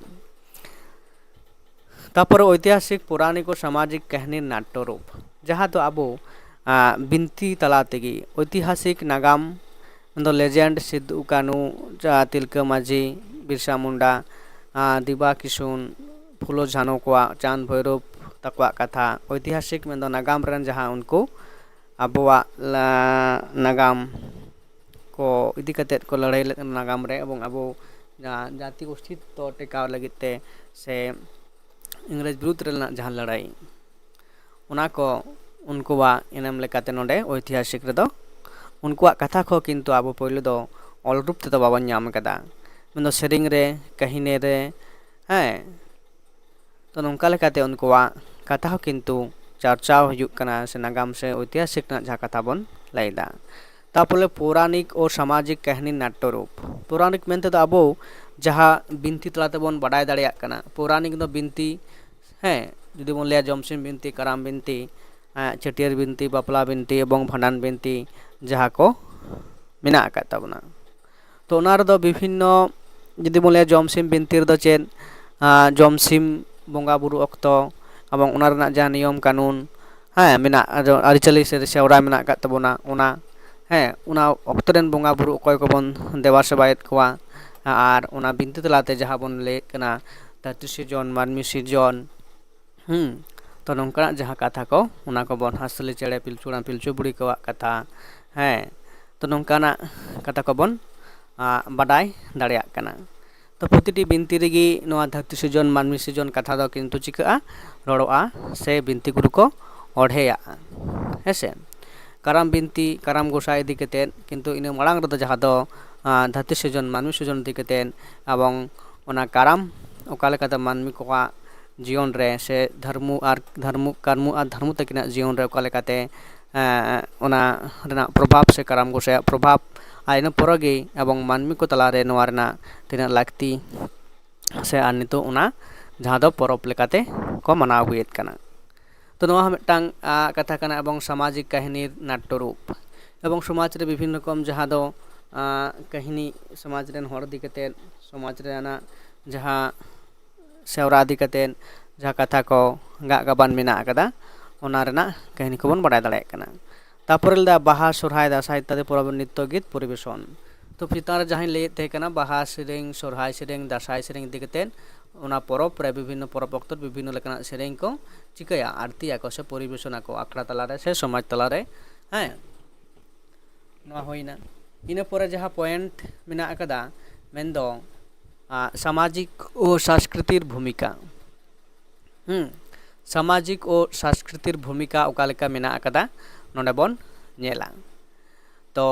ᱛᱟᱯᱚᱨᱮ ᱳᱭᱛᱤᱦᱟᱥᱤᱠ, ᱯᱳᱨᱟᱱᱤᱠ ᱳ ᱥᱟᱢᱟᱡᱤᱠ ᱠᱟᱹᱦᱱᱤ ᱱᱟᱴᱴᱚ ᱨᱩᱯ, ᱡᱟᱦᱟᱸ ᱫᱚ ᱟᱵᱚ, ᱵᱤᱱᱛᱤ ᱛᱟᱞᱟ ᱛᱮᱜᱮ ᱳᱭᱛᱤᱦᱟᱥᱤᱠ ᱱᱟᱜᱟᱢ ᱫᱚ ᱞᱮᱡᱮᱱᱰ, ᱥᱤᱫᱩ ᱠᱟᱹᱱᱩ, ᱛᱤᱞᱠᱟᱹ ᱢᱟᱹᱡᱷᱤ, ᱵᱤᱨᱥᱟ ᱢᱩᱱᱰᱟ, ᱫᱤᱵᱟ ᱠᱤᱥᱩᱱ, ᱯᱷᱩᱞᱳ ᱡᱷᱟᱱᱳ ᱠᱚᱣᱟᱜ, ᱪᱟᱸᱫᱽ ᱵᱷᱳᱭᱨᱳᱵ ᱛᱟᱠᱚᱣᱟᱜ ᱠᱟᱛᱷᱟ, ᱳᱭᱛᱤᱦᱟᱥᱤᱠ ᱢᱮᱱᱫᱚ ᱱᱟᱜᱟᱢ ᱨᱮᱱ ᱡᱟᱦᱟᱸ ᱩᱱᱠᱩ ᱟᱵᱚᱣᱟᱜ ᱱᱟᱜᱟᱢ ᱠᱚ ᱤᱫᱤ ᱠᱟᱛᱮᱫ ᱠᱚ ᱞᱟᱹᱲᱦᱟᱹᱭ ᱞᱮᱫ ᱱᱟᱜᱟᱢ ᱨᱮ, ᱮᱵᱚᱝ ᱟᱵᱚ ᱡᱟᱦᱟᱸ ᱡᱟᱹᱛᱤ ᱜᱳᱥᱴᱤ ᱫᱚ ᱴᱮᱠᱟᱣ ᱞᱟᱹᱜᱤᱫ ᱛᱮ ᱥᱮ ᱤᱝᱨᱮᱡᱽ ᱵᱤᱨᱩᱫᱽ ᱨᱮᱱᱟᱜ ᱡᱟᱦᱟᱸ ᱞᱟᱹᱲᱦᱟᱹᱭ, ᱚᱱᱟ ᱠᱚ ᱩᱱᱠᱩᱣᱟᱜ ᱮᱱᱮᱢ ᱞᱮᱠᱟᱛᱮ ᱱᱚᱰᱮ ᱳᱭᱛᱤᱦᱟᱥᱤᱠ ᱨᱮᱫᱚ ᱩᱱᱠᱩᱣᱟᱜ ᱠᱟᱛᱷᱟ ᱠᱚ ᱠᱤᱱᱛᱩ ᱟᱵᱚ ᱯᱳᱭᱞᱳ ᱫᱚ ᱚᱞ ᱨᱩᱯ ᱛᱮᱫᱚ ᱵᱟᱵᱚᱱ ᱧᱟᱢ ᱟᱠᱟᱫᱟ᱾ ᱢᱮᱱᱫᱚ ᱥᱮᱨᱮᱧ ᱨᱮ, ᱠᱟᱹᱦᱱᱤ ᱨᱮ, ᱦᱮᱸ, ᱛᱚ ᱱᱚᱝᱠᱟ ᱞᱮᱠᱟᱛᱮ ᱩᱱᱠᱩᱣᱟᱜ ᱠᱟᱛᱷᱟ ᱦᱚᱸ ᱠᱤᱱᱛᱩ ᱪᱟᱨᱪᱟᱣ ᱦᱤᱡᱩᱜ ᱠᱟᱱᱟ, ᱥᱮ ᱱᱟᱜᱟᱢ ᱥᱮ ᱳᱭᱛᱤᱦᱟᱥᱤᱠ ᱨᱮᱱᱟᱜ ᱡᱟᱦᱟᱸ ᱠᱟᱛᱷᱟ ᱵᱚᱱ ᱞᱟᱹᱭᱫᱟ᱾ ᱛᱟᱨᱯᱚᱨᱮ ᱯᱳᱨᱟᱱᱤᱠ ᱳ ᱥᱟᱢᱟᱡᱤᱠ ᱠᱟᱹᱦᱱᱤ ᱱᱟᱴᱴᱚ ᱨᱩᱯ᱾ ᱯᱳᱨᱟᱱᱤᱠ ᱢᱮᱱᱛᱮ ᱫᱚ ᱟᱵᱚ ᱡᱟᱦᱟᱸ ᱵᱤᱱᱛᱤ ᱛᱟᱞᱟ ᱛᱮᱵᱚᱱ ᱵᱟᱰᱟᱭ ᱫᱟᱲᱮᱭᱟᱜ ᱠᱟᱱᱟ, ᱯᱳᱨᱟᱱᱤᱠ ᱫᱚ ᱵᱤᱱᱛᱤ, ᱦᱮᱸ, ᱡᱩᱫᱤ ᱵᱚᱱ ᱞᱟᱹᱭᱟ ᱡᱚᱢᱥᱤᱢ ᱵᱤᱱᱛᱤ, ᱠᱟᱨᱟᱢ ᱵᱤᱱᱛᱤ, ᱪᱷᱟᱹᱴᱭᱟᱹᱨ ᱵᱤᱱᱛᱤ, ᱵᱟᱯᱞᱟ ᱵᱤᱱᱛᱤ ᱮᱵᱚᱝ ᱵᱷᱟᱸᱰᱟᱱ ᱵᱤᱱᱛᱤ ᱡᱟᱦᱟᱸ ᱠᱚ ᱢᱮᱱᱟᱜ ᱟᱠᱟᱫ ᱛᱟᱵᱚᱱᱟ᱾ ᱛᱚ ᱚᱱᱟ ᱨᱮᱫᱚ ᱵᱤᱵᱷᱤᱱᱱᱚ, ᱡᱩᱫᱤ ᱵᱚᱱ ᱞᱟᱹᱭᱟ ᱡᱚᱢᱥᱤᱢ ᱵᱤᱱᱛᱤ ᱨᱮᱫᱚ ᱪᱮᱫ, ᱡᱚᱢᱥᱤᱢ ᱵᱚᱸᱜᱟ ᱵᱩᱨᱩ ᱚᱠᱛᱚ ᱮᱵᱚᱝ ᱚᱱᱟ ᱨᱮᱱᱟᱜ ᱡᱟᱦᱟᱸ ᱱᱤᱭᱚᱢ ᱠᱟᱹᱱᱩᱱ, ᱦᱮᱸ, ᱢᱮᱱᱟᱜ, ᱟᱹᱨᱤᱪᱟᱹᱞᱤ ᱥᱮ ᱥᱮᱣᱨᱟ ᱢᱮᱱᱟᱜ ᱟᱠᱟᱫ ᱛᱟᱵᱚᱱᱟ, ᱚᱱᱟ, ᱦᱮᱸ, ᱚᱱᱟ ᱚᱠᱛᱚ ᱨᱮᱱ ᱵᱚᱸᱜᱟ ᱵᱩᱨᱩ ᱚᱠᱚᱭ ᱠᱚᱵᱚᱱ ᱫᱮᱵᱟ ᱥᱮᱵᱟᱭᱮᱫ ᱠᱚᱣᱟ, ᱟᱨ ᱚᱱᱟ ᱵᱤᱱᱛᱤ ᱛᱟᱞᱟᱛᱮ ᱡᱟᱦᱟᱸ ᱵᱚᱱ ᱞᱟᱹᱭᱮᱫ ᱠᱟᱱᱟ ᱫᱷᱟᱹᱨᱛᱤ ᱥᱤᱨᱡᱚᱱ, ᱢᱟᱹᱱᱢᱤ ᱥᱤᱨᱡᱚᱱ, ᱦᱩᱸ, ᱛᱚ ᱱᱚᱝᱠᱟᱱᱟᱜ ᱡᱟᱦᱟᱸ ᱠᱟᱛᱷᱟ ᱠᱚ, ᱚᱱᱟ ᱠᱚᱵᱚᱱ ᱦᱟᱸᱥᱞᱤ ᱪᱮᱬᱮ, ᱯᱤᱞᱪᱩ ᱦᱟᱲᱟᱢ ᱯᱤᱞᱪᱩ ᱵᱩᱲᱦᱤ ᱠᱚᱣᱟᱜ ᱠᱟᱛᱷᱟ, ᱦᱮᱸ, ᱛᱚ ᱱᱚᱝᱠᱟᱱᱟᱜ ᱠᱟᱛᱷᱟ ᱠᱚᱵᱚᱱ ᱵᱟᱰᱟᱭ ᱫᱟᱲᱮᱭᱟᱜ ᱠᱟᱱᱟ᱾ ᱛᱚ ᱯᱨᱚᱛᱤᱴᱤ ᱵᱤᱱᱛᱤ ᱨᱮᱜᱮ ᱱᱚᱣᱟ ᱫᱷᱟᱹᱨᱛᱤ ᱥᱤᱨᱡᱚᱱ, ᱢᱟᱹᱱᱢᱤ ᱥᱤᱨᱡᱚᱱ ᱠᱟᱛᱷᱟ ᱫᱚ ᱠᱤᱱᱛᱩ ᱪᱤᱠᱟᱹᱜᱼᱟ, ᱨᱚᱲᱚᱜᱼᱟ, ᱥᱮ ᱵᱤᱱᱛᱤ ᱜᱩᱨᱩ ᱠᱚ ᱚᱬᱦᱮᱭᱟᱜᱼᱟ, ᱦᱮᱸ ᱥᱮ᱾ ᱠᱟᱨᱟᱢ ᱵᱤᱱᱛᱤ, ᱠᱟᱨᱟᱢ ᱜᱚᱸᱥᱟᱭ ᱤᱫᱤ ᱠᱟᱛᱮᱫ ᱠᱤᱱᱛᱩ ᱤᱱᱟᱹ ᱢᱟᱲᱟᱝ ᱨᱮᱫᱚ ᱡᱟᱦᱟᱸ ᱫᱚ ᱫᱷᱟᱹᱨᱛᱤ ᱥᱤᱨᱡᱚᱱ, ᱢᱟᱹᱱᱢᱤ ᱥᱤᱨᱡᱚᱱ ᱤᱫᱤ ᱠᱟᱛᱮᱫ ᱮᱵᱚᱝ ᱚᱱᱟ ᱠᱟᱨᱟᱢ ᱚᱠᱟ ᱞᱮᱠᱟᱛᱮ ᱢᱟᱹᱱᱢᱤ ᱠᱚᱣᱟᱜ ᱡᱤᱭᱚᱱ ᱨᱮ ᱥᱮ ᱫᱷᱟᱹᱨᱢᱩ ᱟᱨ ᱫᱷᱟᱹᱨᱢᱩ, ᱠᱟᱹᱨᱢᱩ ᱟᱨ ᱫᱷᱟᱹᱨᱢᱩ ᱛᱟᱹᱠᱤᱱᱟᱜ ᱡᱤᱭᱚᱱ ᱨᱮ ᱚᱠᱟ ᱞᱮᱠᱟᱛᱮ ᱚᱱᱟ ᱨᱮᱱᱟᱜ ᱯᱨᱚᱵᱷᱟᱵᱽ ᱥᱮ ᱠᱟᱨᱟᱢ ᱜᱚᱸᱥᱟᱭᱟᱜ ᱯᱨᱚᱵᱷᱟᱵᱽ, ᱟᱨ ᱤᱱᱟᱹ ᱯᱚᱨᱮ ᱜᱮ ᱮᱵᱚᱝ ᱢᱟᱹᱱᱢᱤ ᱠᱚ ᱛᱟᱞᱟᱨᱮ ᱱᱚᱣᱟ ᱨᱮᱱᱟᱜ ᱛᱤᱱᱟᱹᱜ ᱞᱟᱹᱠᱛᱤ ᱥᱮ ᱟᱨ ᱱᱤᱛᱚᱜ ᱚᱱᱟ ᱡᱟᱦᱟᱸ ᱫᱚ ᱯᱚᱨᱚᱵᱽ ᱞᱮᱠᱟᱛᱮ ᱠᱚ ᱢᱟᱱᱟᱣ ᱟᱹᱜᱩᱭᱮᱫ ᱠᱟᱱᱟ᱾ ᱛᱚ ᱱᱚᱣᱟ ᱦᱚᱸ ᱢᱤᱫᱴᱟᱝ ᱠᱟᱛᱷᱟ ᱠᱟᱱᱟ ᱮᱵᱚᱝ ᱥᱟᱢᱟᱡᱤᱠ ᱠᱟᱹᱦᱱᱤ ᱱᱟᱴᱴᱚ ᱨᱩᱯ ᱮᱵᱚᱝ ᱥᱚᱢᱟᱡᱽ ᱨᱮ ᱵᱤᱵᱷᱤᱱᱱᱚ ᱨᱚᱠᱚᱢ ᱡᱟᱦᱟᱸ ᱫᱚ ᱠᱟᱹᱦᱱᱤ ᱥᱚᱢᱟᱡᱽ ᱨᱮᱱ ᱦᱚᱲ ᱤᱫᱤ ᱠᱟᱛᱮᱫ, ᱥᱚᱢᱟᱡᱽ ᱨᱮᱱᱟᱜ ᱡᱟᱦᱟᱸ ᱥᱮᱣᱨᱟ ᱤᱫᱤ ᱠᱟᱛᱮᱫ ᱡᱟᱦᱟᱸ ᱠᱟᱛᱷᱟ ᱠᱚ ᱜᱟᱜ ᱜᱟᱵᱟᱱ ᱢᱮᱱᱟᱜ ᱟᱠᱟᱫᱟ, ᱚᱱᱟ ᱨᱮᱱᱟᱜ ᱠᱟᱹᱦᱱᱤ ᱠᱚᱵᱚᱱ ᱵᱟᱲᱟᱭ ᱫᱟᱲᱮᱭᱟᱜ ᱠᱟᱱᱟ᱾ ᱛᱟᱨᱯᱚᱨᱮ ᱞᱮᱫᱟ ᱵᱟᱦᱟ, ᱥᱚᱨᱦᱟᱭ, ᱫᱟᱸᱥᱟᱭ ᱤᱛᱛᱟᱫᱤ ᱯᱚᱨᱚᱵᱽ ᱱᱤᱛᱛᱚ ᱜᱤᱛ ᱯᱚᱨᱤᱵᱮᱥᱚᱱ᱾ ᱛᱚ ᱪᱮᱛᱟᱱ ᱨᱮ ᱡᱟᱦᱟᱸᱧ ᱞᱟᱹᱭᱮᱫ ᱛᱟᱦᱮᱸ ᱠᱟᱱᱟ, ᱵᱟᱦᱟ ᱥᱮᱨᱮᱧ, ᱥᱚᱨᱦᱟᱭ ᱥᱮᱨᱮᱧ, ᱫᱟᱸᱥᱟᱭ ᱥᱮᱨᱮᱧ ᱤᱫᱤ ᱠᱟᱛᱮᱫ, ᱚᱱᱟ ᱯᱚᱨᱚᱵᱽ ᱨᱮ ᱵᱤᱵᱷᱤᱱᱱᱚ ᱯᱚᱨᱚᱵᱽ ᱚᱠᱛᱚ ᱨᱮ ᱵᱤᱵᱷᱤᱱᱱᱚ ᱞᱮᱠᱟᱱᱟᱜ ᱥᱮᱨᱮᱧ ᱠᱚ ᱪᱤᱠᱟᱹᱭᱟ, ᱟᱨᱛᱤᱭᱟᱠᱚ ᱥᱮ ᱯᱚᱨᱤᱵᱮᱥᱚᱱᱟᱠᱚ ᱟᱠᱷᱲᱟ ᱛᱟᱞᱟᱨᱮ ᱥᱮ ᱥᱚᱢᱟᱡᱽ ᱛᱟᱞᱟᱨᱮ᱾ ᱦᱮᱸ, ᱱᱚᱣᱟ ᱦᱩᱭᱱᱟ᱾ ᱤᱱᱟᱹ ᱯᱚᱨᱮ ᱡᱟᱦᱟᱸ ᱯᱚᱭᱮᱱᱴ ᱢᱮᱱᱟᱜ ᱟᱠᱟᱫᱟ, ᱢᱮᱱᱫᱚ ᱥᱟᱢᱟᱡᱤᱠ ᱳ ᱥᱟᱝᱥᱠᱨᱤᱛᱤᱨ ᱵᱷᱩᱢᱤᱠᱟ᱾ ᱦᱩᱸ, ᱥᱟᱢᱟᱡᱤᱠ ᱳ ᱥᱟᱝᱥᱠᱨᱤᱛᱤᱨ ᱵᱷᱩᱢᱤᱠᱟ ᱚᱠᱟ ᱞᱮᱠᱟ ᱢᱮᱱᱟᱜ ᱟᱠᱟᱫᱟ, ᱱᱚᱰᱮ ᱵᱚᱱ ᱧᱮᱞᱟ᱾ ᱛᱚ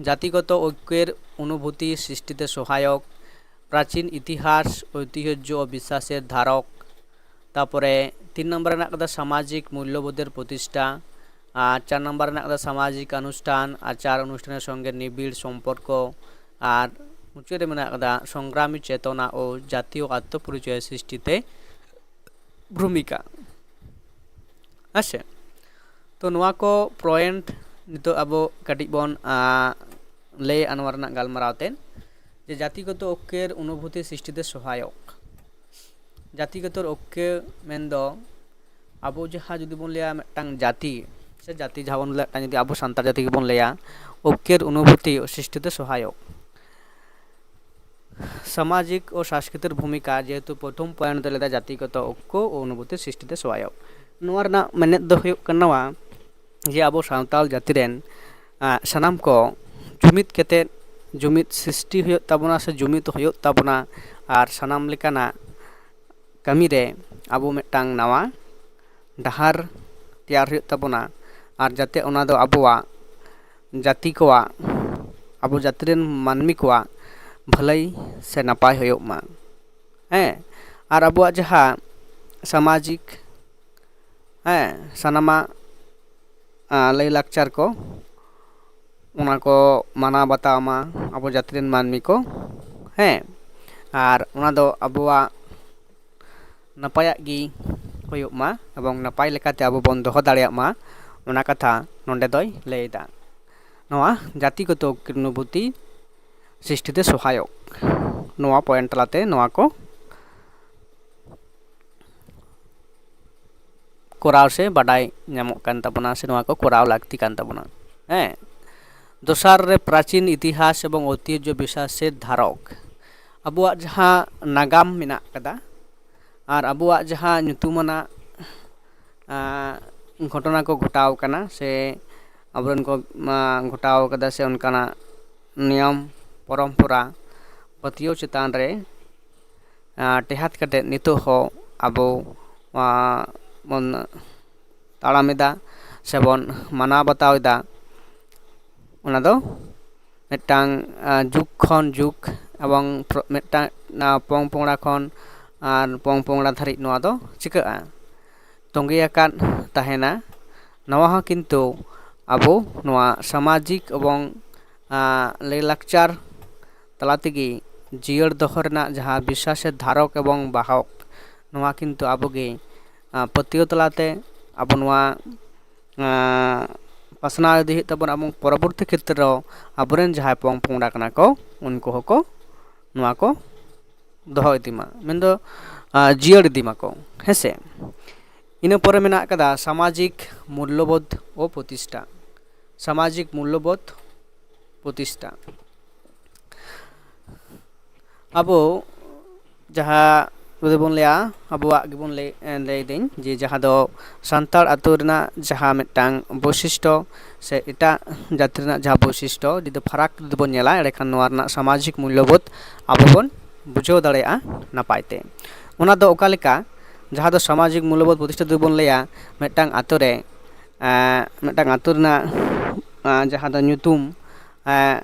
ᱡᱟᱛᱤᱜᱚᱛᱚ ᱳᱭᱠᱠᱮᱨ ᱚᱱᱩᱵᱷᱩᱛᱤ ᱥᱨᱤᱥᱴᱤᱛᱮ ᱥᱚᱦᱟᱭᱚᱠ, ᱯᱨᱟᱪᱤᱱ ᱤᱛᱤᱦᱟᱥ, ᱳᱭᱛᱤᱦᱚᱡᱽᱡᱚ ᱳ ᱵᱤᱥᱥᱟᱥᱮᱨ ᱫᱷᱟᱨᱚᱠ᱾ ᱛᱟᱯᱚᱨᱮ ᱛᱤᱱ ᱱᱚᱢᱵᱚᱨ ᱨᱮ ᱢᱮᱱᱟᱜ ᱟᱠᱟᱫᱟ ᱥᱟᱢᱟᱡᱤᱠ ᱢᱩᱞᱞᱚᱵᱳᱫᱷᱮᱨ ᱯᱨᱚᱛᱤᱥᱴᱷᱟ, ᱟᱨ ᱪᱟᱨ ᱱᱚᱢᱵᱚᱨ ᱨᱮ ᱢᱮᱱᱟᱜ ᱟᱠᱟᱫᱟ ᱥᱟᱢᱟᱡᱤᱠ ᱚᱱᱩᱥᱴᱷᱟᱱ, ᱟᱪᱟᱨ ᱚᱱᱩᱥᱴᱷᱟᱱᱮᱨ ᱥᱚᱝᱜᱮ ᱱᱤᱵᱤᱲ ᱥᱚᱢᱯᱚᱨᱠᱚ, ᱟᱨ ᱢᱩᱪᱟᱹᱫ ᱨᱮ ᱢᱮᱱᱟᱜ ᱟᱠᱟᱫᱟ ᱥᱚᱝᱜᱨᱟᱢᱤ ᱪᱮᱛᱚᱱᱟ ᱳ ᱡᱟᱛᱤᱭᱚ ᱟᱛᱛᱚ ᱯᱚᱨᱤᱪᱚᱭ ᱥᱨᱤᱥᱴᱤᱛᱮ ᱵᱷᱩᱢᱤᱠᱟ᱾ ᱦᱮᱸ ᱥᱮ? ᱛᱚ ᱱᱚᱣᱟ ᱠᱚ ᱯᱚᱭᱮᱱᱴ ᱱᱤᱛᱚᱜ ᱟᱵᱚ ᱠᱟᱹᱴᱤᱡ ᱵᱚᱱ ᱞᱟᱹᱭᱟ ᱱᱚᱣᱟ ᱨᱮᱱᱟᱜ ᱜᱟᱞᱢᱟᱨᱟᱣ ᱛᱮ, ᱡᱮ ᱡᱟᱛᱤᱜᱚᱛᱚ ᱳᱭᱠᱠᱮᱨ ᱚᱱᱩᱵᱷᱩᱛᱤ ᱥᱨᱤᱥᱴᱤᱛᱮ ᱥᱚᱦᱟᱭᱚᱠ᱾ ᱡᱟᱛᱤᱜᱚᱛᱚ ᱳᱭᱠᱠᱮ ᱢᱮᱱᱫᱚ ᱟᱵᱚ ᱡᱟᱦᱟᱸ ᱡᱩᱫᱤ ᱵᱚᱱ ᱞᱟᱹᱭᱟ ᱢᱤᱫᱴᱟᱝ ᱡᱟᱹᱛᱤ, ᱥᱮ ᱡᱟᱹᱛᱤ ᱡᱟᱦᱟᱸ ᱵᱚᱱ ᱞᱟᱹᱭᱟ, ᱢᱤᱫᱴᱟᱝ ᱡᱩᱫᱤ ᱟᱵᱚ ᱥᱟᱱᱛᱟᱲ ᱡᱟᱹᱛᱤ ᱜᱮᱵᱚᱱ ᱞᱟᱹᱭᱟ, ᱳᱭᱠᱠᱮᱨ ᱚᱱᱩᱵᱷᱩᱛᱤ ᱥᱨᱤᱥᱴᱤᱛᱮ ᱥᱚᱦᱟᱭᱚᱠ᱾ ᱥᱟᱢᱟᱡᱤᱠ ᱳ ᱥᱟᱝᱥᱠᱨᱤᱛᱤᱠ ᱵᱷᱩᱢᱤᱠᱟ, ᱡᱮᱦᱮᱛᱩ ᱯᱨᱚᱛᱷᱚᱢ ᱯᱚᱭᱮᱱᱴ ᱫᱚ ᱞᱟᱹᱭᱫᱟ ᱡᱟᱛᱤᱜᱚᱛᱚ ᱳᱭᱠᱠᱚ ᱳ ᱚᱱᱩᱵᱷᱩᱛᱤ ᱥᱨᱤᱥᱴᱤᱛᱮ ᱥᱚᱦᱟᱭᱚᱠ᱾ ᱱᱚᱣᱟ ᱨᱮᱱᱟᱜ ᱢᱮᱱᱮᱫ ᱫᱚ ᱦᱩᱭᱩᱜ ᱠᱟᱱᱟ ᱱᱚᱣᱟ, ᱡᱮ ᱟᱵᱚ ᱥᱟᱱᱛᱟᱲ ᱡᱟᱹᱛᱤ ᱨᱮᱱ ᱥᱟᱱᱟᱢ ᱠᱚ ᱡᱩᱢᱤᱫ ᱠᱟᱛᱮᱫ, ᱡᱩᱢᱤᱫ ᱥᱨᱤᱥᱴᱤ ᱦᱩᱭᱩᱜ ᱛᱟᱵᱚᱱᱟ ᱥᱮ ᱡᱩᱢᱤᱫ ᱦᱩᱭᱩᱜ ᱛᱟᱵᱚᱱᱟ, ᱟᱨ ᱥᱟᱱᱟᱢ ᱞᱮᱠᱟᱱᱟᱜ ᱠᱟᱹᱢᱤ ᱨᱮ ᱟᱵᱚ ᱢᱤᱫᱴᱟᱝ ᱱᱟᱣᱟ ᱰᱟᱦᱟᱨ ᱛᱮᱭᱟᱨ ᱦᱩᱭᱩᱜ ᱛᱟᱵᱚᱱᱟ, ᱟᱨ ᱡᱟᱛᱮ ᱚᱱᱟ ᱫᱚ ᱟᱵᱚᱣᱟᱜ ᱡᱟᱹᱛᱤ ᱠᱚᱣᱟᱜ, ᱟᱵᱚ ᱡᱟᱹᱛᱤ ᱨᱮᱱ ᱢᱟᱹᱱᱢᱤ ᱠᱚᱣᱟᱜ ᱵᱷᱟᱹᱞᱟᱹᱭ ᱥᱮ ᱱᱟᱯᱟᱭ ᱦᱩᱭᱩᱜ ᱢᱟ᱾ ᱦᱮᱸ, ᱟᱨ ᱟᱵᱚᱣᱟᱜ ᱡᱟᱦᱟᱸ ᱥᱟᱢᱟᱡᱤᱠ, ᱦᱮᱸ, ᱥᱟᱱᱟᱢᱟᱜ ᱞᱟᱹᱭᱼᱞᱟᱠᱪᱟᱨ ᱠᱚ, ᱚᱱᱟ ᱠᱚ ᱢᱟᱱᱟᱣ ᱵᱟᱛᱟᱣ ᱢᱟ ᱟᱵᱚ ᱡᱟᱹᱛᱤ ᱨᱮᱱ ᱢᱟᱹᱱᱢᱤ ᱠᱚ᱾ ᱦᱮᱸ, ᱟᱨ ᱚᱱᱟ ᱫᱚ ᱟᱵᱚᱣᱟᱜ ᱱᱟᱯᱟᱭᱟᱜ ᱜᱮ ᱦᱩᱭᱩᱜ ᱢᱟ ᱮᱵᱚᱝ ᱱᱟᱯᱟᱭ ᱞᱮᱠᱟᱛᱮ ᱟᱵᱚ ᱵᱚᱱ ᱫᱚᱦᱚ ᱫᱟᱲᱮᱭᱟᱜ ᱢᱟ, ᱚᱱᱟ ᱠᱟᱛᱷᱟ ᱱᱚᱰᱮ ᱫᱚᱭ ᱞᱟᱹᱭᱫᱟ᱾ ᱱᱚᱣᱟ ᱡᱟᱛᱤᱜᱚᱛᱚ ᱚᱱᱩᱵᱷᱩᱛᱤ ᱥᱨᱤᱥᱴᱤᱛᱮ ᱥᱚᱦᱟᱭᱚᱠ, ᱱᱚᱣᱟ ᱯᱚᱭᱮᱱᱴ ᱛᱟᱞᱟᱛᱮ ᱱᱚᱣᱟ ᱠᱚ ᱠᱚᱨᱟᱣ ᱥᱮ ᱵᱟᱰᱟᱭ ᱧᱟᱢᱚᱜ ᱠᱟᱱ ᱛᱟᱵᱚᱱᱟ, ᱥᱮ ᱱᱚᱣᱟ ᱠᱚ ᱠᱚᱨᱟᱣ ᱞᱟᱹᱠᱛᱤ ᱠᱟᱱ ᱛᱟᱵᱚᱱᱟ᱾ ᱦᱮᱸ, ᱫᱚᱥᱟᱨ ᱨᱮ ᱯᱨᱟᱪᱤᱱ ᱤᱛᱤᱦᱟᱥ ᱮᱵᱚᱝ ᱳᱭᱛᱤᱦᱡᱚ ᱵᱤᱥᱟᱥᱮᱨ ᱫᱷᱟᱨᱚᱠ᱾ ᱟᱵᱚᱣᱟᱜ ᱡᱟᱦᱟᱸ ᱱᱟᱜᱟᱢ ᱢᱮᱱᱟᱜ ᱠᱟᱫᱟ ᱟᱨ ᱟᱵᱚᱣᱟᱜ ᱡᱟᱦᱟᱸ ᱧᱩᱛᱩᱢᱟᱱᱟᱜ ᱟᱸ, ᱜᱷᱚᱴᱚᱱᱟ ᱠᱚ ᱜᱷᱚᱴᱟᱣ ᱠᱟᱱᱟ, ᱥᱮ ᱟᱵᱚᱨᱮᱱ ᱠᱚ ᱟᱸ, ᱜᱷᱚᱴᱟᱣ ᱠᱟᱫᱟ, ᱥᱮ ᱚᱱᱠᱟᱱᱟᱜ ᱱᱤᱭᱚᱢ ᱯᱚᱨᱚᱢᱯᱚᱨᱟ ᱯᱟᱹᱛᱭᱟᱹᱣ ᱪᱮᱛᱟᱱ ᱨᱮ ᱟᱸ, ᱴᱮᱦᱟᱴ ᱠᱟᱛᱮ ᱱᱤᱛᱚᱜ ᱦᱚᱸ ᱟᱵᱚ ᱟᱸ, ᱵᱚᱱ ᱛᱟᱲᱟᱢ ᱮᱫᱟ ᱥᱮᱵᱚᱱ ᱢᱟᱱᱟᱣ ᱵᱟᱛᱟᱣ ᱮᱫᱟ᱾ ᱚᱱᱟ ᱫᱚ ᱢᱤᱫᱴᱟᱝ ᱟᱸ, ᱡᱩᱜᱽ ᱠᱷᱚᱱ ᱡᱩᱜᱽ ᱮᱵᱚᱝ ᱯᱨᱚ- ᱢᱤᱫᱴᱟᱝ ᱟᱸ, ᱯᱚᱝ ᱯᱚᱝᱲᱟ ᱠᱷᱚᱱ ᱟᱨ ᱯᱚᱝ ᱯᱚᱝᱲᱟ ᱫᱷᱟᱹᱨᱤᱡ ᱱᱚᱣᱟ ᱫᱚ ᱪᱤᱠᱟᱹᱜᱼᱟ, ᱛᱚᱸᱜᱮ ᱟᱠᱟᱫ ᱛᱟᱦᱮᱱᱟ᱾ ᱱᱚᱣᱟ ᱦᱚᱸ ᱠᱤᱱᱛᱩ ᱟᱵᱚ ᱱᱚᱣᱟ ᱥᱟᱢᱟᱡᱤᱠ ᱮᱵᱚᱝ ᱟᱸ, ᱞᱟᱹᱭᱼᱞᱟᱠᱪᱟᱨ ᱛᱟᱞᱟ ᱛᱮᱜᱮ ᱡᱤᱭᱟᱹᱲ ᱫᱚᱦᱚ ᱨᱮᱱᱟᱜ ᱡᱟᱦᱟᱸ ᱵᱤᱥᱥᱟᱥᱮᱨ ᱫᱷᱟᱨᱚᱠ ᱮᱵᱚᱝ ᱵᱟᱦᱚᱠ, ᱱᱚᱣᱟ ᱠᱤᱱᱛᱩ ᱟᱵᱚᱜᱮ ᱟᱸ, ᱯᱟᱹᱛᱭᱟᱹᱣ ᱛᱟᱞᱟᱛᱮ ᱟᱵᱚ ᱱᱚᱣᱟ ᱟᱸ, ᱯᱟᱥᱱᱟᱣ ᱤᱫᱤ ᱦᱩᱭᱩᱜ ᱛᱟᱵᱚᱱᱟ, ᱮᱵᱚᱝ ᱯᱚᱨᱚᱵᱚᱨᱛᱤ ᱠᱷᱮᱛᱨᱮ ᱨᱮ ᱟᱵᱚᱨᱮᱱ ᱡᱟᱦᱟᱸᱭ ᱯᱚᱝ ᱯᱚᱝᱲᱟ ᱠᱟᱱᱟ ᱠᱚ, ᱩᱱᱠᱩ ᱦᱚᱸᱠᱚ ᱱᱚᱣᱟ ᱠᱚ ᱫᱚᱦᱚ ᱤᱫᱤ ᱢᱟ, ᱢᱮᱱᱫᱚ ᱟᱸ, ᱡᱤᱭᱟᱹᱲ ᱤᱫᱤ ᱢᱟᱠᱚ᱾ ᱦᱮᱸᱥᱮ? ᱤᱱᱟᱹ ᱯᱚᱨᱮ ᱢᱮᱱᱟᱜ ᱟᱠᱟᱫᱟ ᱥᱟᱢᱟᱡᱤᱠ ᱢᱩᱞᱞᱚᱵᱳᱫᱷ ᱳ ᱯᱨᱚᱛᱤᱥᱴᱷᱟ᱾ ᱥᱟᱢᱟᱡᱤᱠ ᱢᱩᱞᱞᱚᱵᱳᱫᱷ ᱯᱨᱚᱛᱤᱥᱴᱷᱟ᱾ ᱟᱵᱚ ᱡᱟᱦᱟᱸ ᱡᱩᱫᱤ ᱵᱚᱱ ᱞᱟᱹᱭᱟ, ᱟᱵᱚᱣᱟᱜ ᱜᱮᱵᱚᱱ ᱞᱟᱹᱭ, ᱞᱟᱹᱭᱫᱟᱹᱧ ᱡᱮ ᱡᱟᱦᱟᱸ ᱫᱚ ᱥᱟᱱᱛᱟᱲ ᱟᱹᱛᱩ ᱨᱮᱱᱟᱜ ᱡᱟᱦᱟᱸ ᱢᱤᱫᱴᱟᱝ ᱵᱳᱭᱥᱤᱥᱴᱚ ᱥᱮ ᱮᱴᱟᱜ ᱡᱟᱹᱛᱤ ᱨᱮᱱᱟᱜ ᱡᱟᱦᱟᱸ ᱵᱳᱭᱥᱤᱥᱴᱚ ᱡᱩᱫᱤ ᱯᱷᱟᱨᱟᱠ ᱡᱩᱫᱤ ᱵᱚᱱ ᱧᱮᱞᱟ, ᱮᱸᱰᱮᱠᱷᱟᱱ ᱱᱚᱣᱟ ᱨᱮᱱᱟᱜ ᱥᱟᱢᱟᱡᱤᱠ ᱢᱩᱞᱞᱚᱵᱳᱫᱷ ᱟᱵᱚ ᱵᱚᱱ ᱵᱩᱡᱷᱟᱹᱣ ᱫᱟᱲᱮᱭᱟᱜᱼᱟ ᱱᱟᱯᱟᱭ ᱛᱮ᱾ ᱚᱱᱟ ᱫᱚ ᱚᱠᱟ ᱞᱮᱠᱟ? ᱡᱟᱦᱟᱸ ᱫᱚ ᱥᱟᱢᱟᱡᱤᱠ ᱢᱩᱞᱞᱚᱵᱳᱫᱷ ᱯᱨᱚᱛᱤᱥᱴᱷᱟ ᱡᱩᱫᱤ ᱵᱚᱱ ᱞᱟᱹᱭᱟ, ᱢᱤᱫᱴᱟᱝ ᱟᱛᱳ ᱨᱮ ᱮᱸ, ᱢᱤᱫᱴᱟᱝ ᱟᱛᱳ ᱨᱮᱱᱟᱜ ᱮᱸ, ᱡᱟᱦᱟᱸ ᱫᱚ ᱧᱩᱛᱩᱢ ᱮᱸ,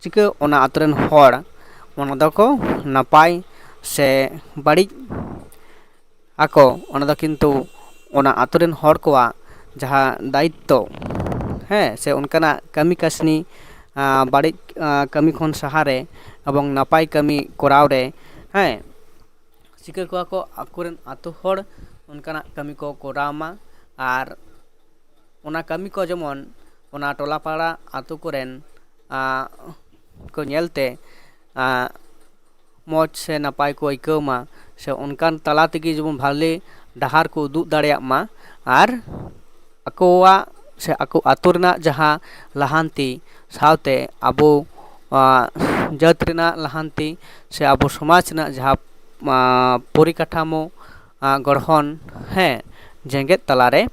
ᱪᱤᱠᱟᱹ ᱚᱱᱟ ᱟᱛᱳ ᱨᱮᱱ ᱦᱚᱲ ᱚᱱᱟ ᱫᱚᱠᱚ ᱱᱟᱯᱟᱭ ᱥᱮ ᱵᱟᱹᱲᱤᱡ ᱟᱠᱚ, ᱚᱱᱟ ᱫᱚ ᱠᱤᱱᱛᱩ ᱚᱱᱟ ᱟᱛᱳ ᱨᱮᱱ ᱦᱚᱲ ᱠᱚᱣᱟᱜ ᱡᱟᱦᱟᱸ ᱫᱟᱭᱤᱛᱛᱚ, ᱦᱮᱸ, ᱥᱮ ᱚᱱᱠᱟᱱᱟᱜ ᱠᱟᱹᱢᱤ ᱠᱟᱹᱥᱱᱤ ᱟᱸ, ᱵᱟᱹᱲᱤᱡ ᱟᱸ, ᱠᱟᱹᱢᱤ ᱠᱷᱚᱱ ᱥᱟᱦᱟᱨᱮ ᱮᱵᱚᱝ ᱱᱟᱯᱟᱭ ᱠᱟᱹᱢᱤ ᱠᱚᱨᱟᱣ ᱨᱮ, ᱦᱮᱸ, ᱥᱤᱠᱟᱹ ᱠᱚᱣᱟ ᱠᱚ ᱟᱠᱚᱨᱮᱱ ᱟᱛᱳ ᱦᱚᱲ ᱚᱱᱠᱟᱱᱟᱜ ᱠᱟᱹᱢᱤ ᱠᱚ ᱠᱚᱨᱟᱣ ᱢᱟ᱾ ᱟᱨ ᱚᱱᱟ ᱠᱟᱹᱢᱤ ᱠᱚ ᱡᱮᱢᱚᱱ ᱚᱱᱟ ᱴᱚᱞᱟ ᱯᱟᱲᱟ ᱟᱛᱳ ᱠᱚᱨᱮᱱ ᱟᱸ, ᱠᱚ ᱧᱮᱞᱛᱮ ᱟᱸ, ᱢᱚᱡᱽ ᱥᱮ ᱱᱟᱯᱟᱭ ᱠᱚ ᱟᱹᱭᱠᱟᱹᱣ ᱢᱟ, ᱥᱮ ᱚᱱᱠᱟᱱ ᱛᱟᱞᱟ ᱛᱮᱜᱮ ᱡᱮᱢᱚᱱ ᱵᱷᱟᱞᱮ ᱰᱟᱦᱟᱨ ᱠᱚ ᱩᱫᱩᱜ ᱫᱟᱲᱮᱭᱟᱜ ᱢᱟ ᱟᱨ ᱟᱠᱚᱣᱟᱜ ᱥᱮ ᱟᱠᱚ ᱟᱛᱳ ᱨᱮᱱᱟᱜ ᱡᱟᱦᱟᱸ ᱞᱟᱦᱟᱱᱛᱤ ᱥᱟᱶᱛᱮ ᱟᱵᱚ ᱡᱟᱹᱛ ᱨᱮᱱᱟᱜ ᱞᱟᱦᱟᱱᱛᱤ ᱥᱮ ᱟᱵᱚ ᱥᱚᱢᱟᱡᱽ ᱨᱮᱱᱟᱜ ᱡᱟᱦᱟᱸ ᱯᱚᱨᱤᱠᱟᱴᱷᱟᱢᱳ ᱜᱚᱲᱦᱚᱱ, ᱦᱮᱸ, ᱡᱮᱜᱮᱛ ᱛᱟᱞᱟᱨᱮ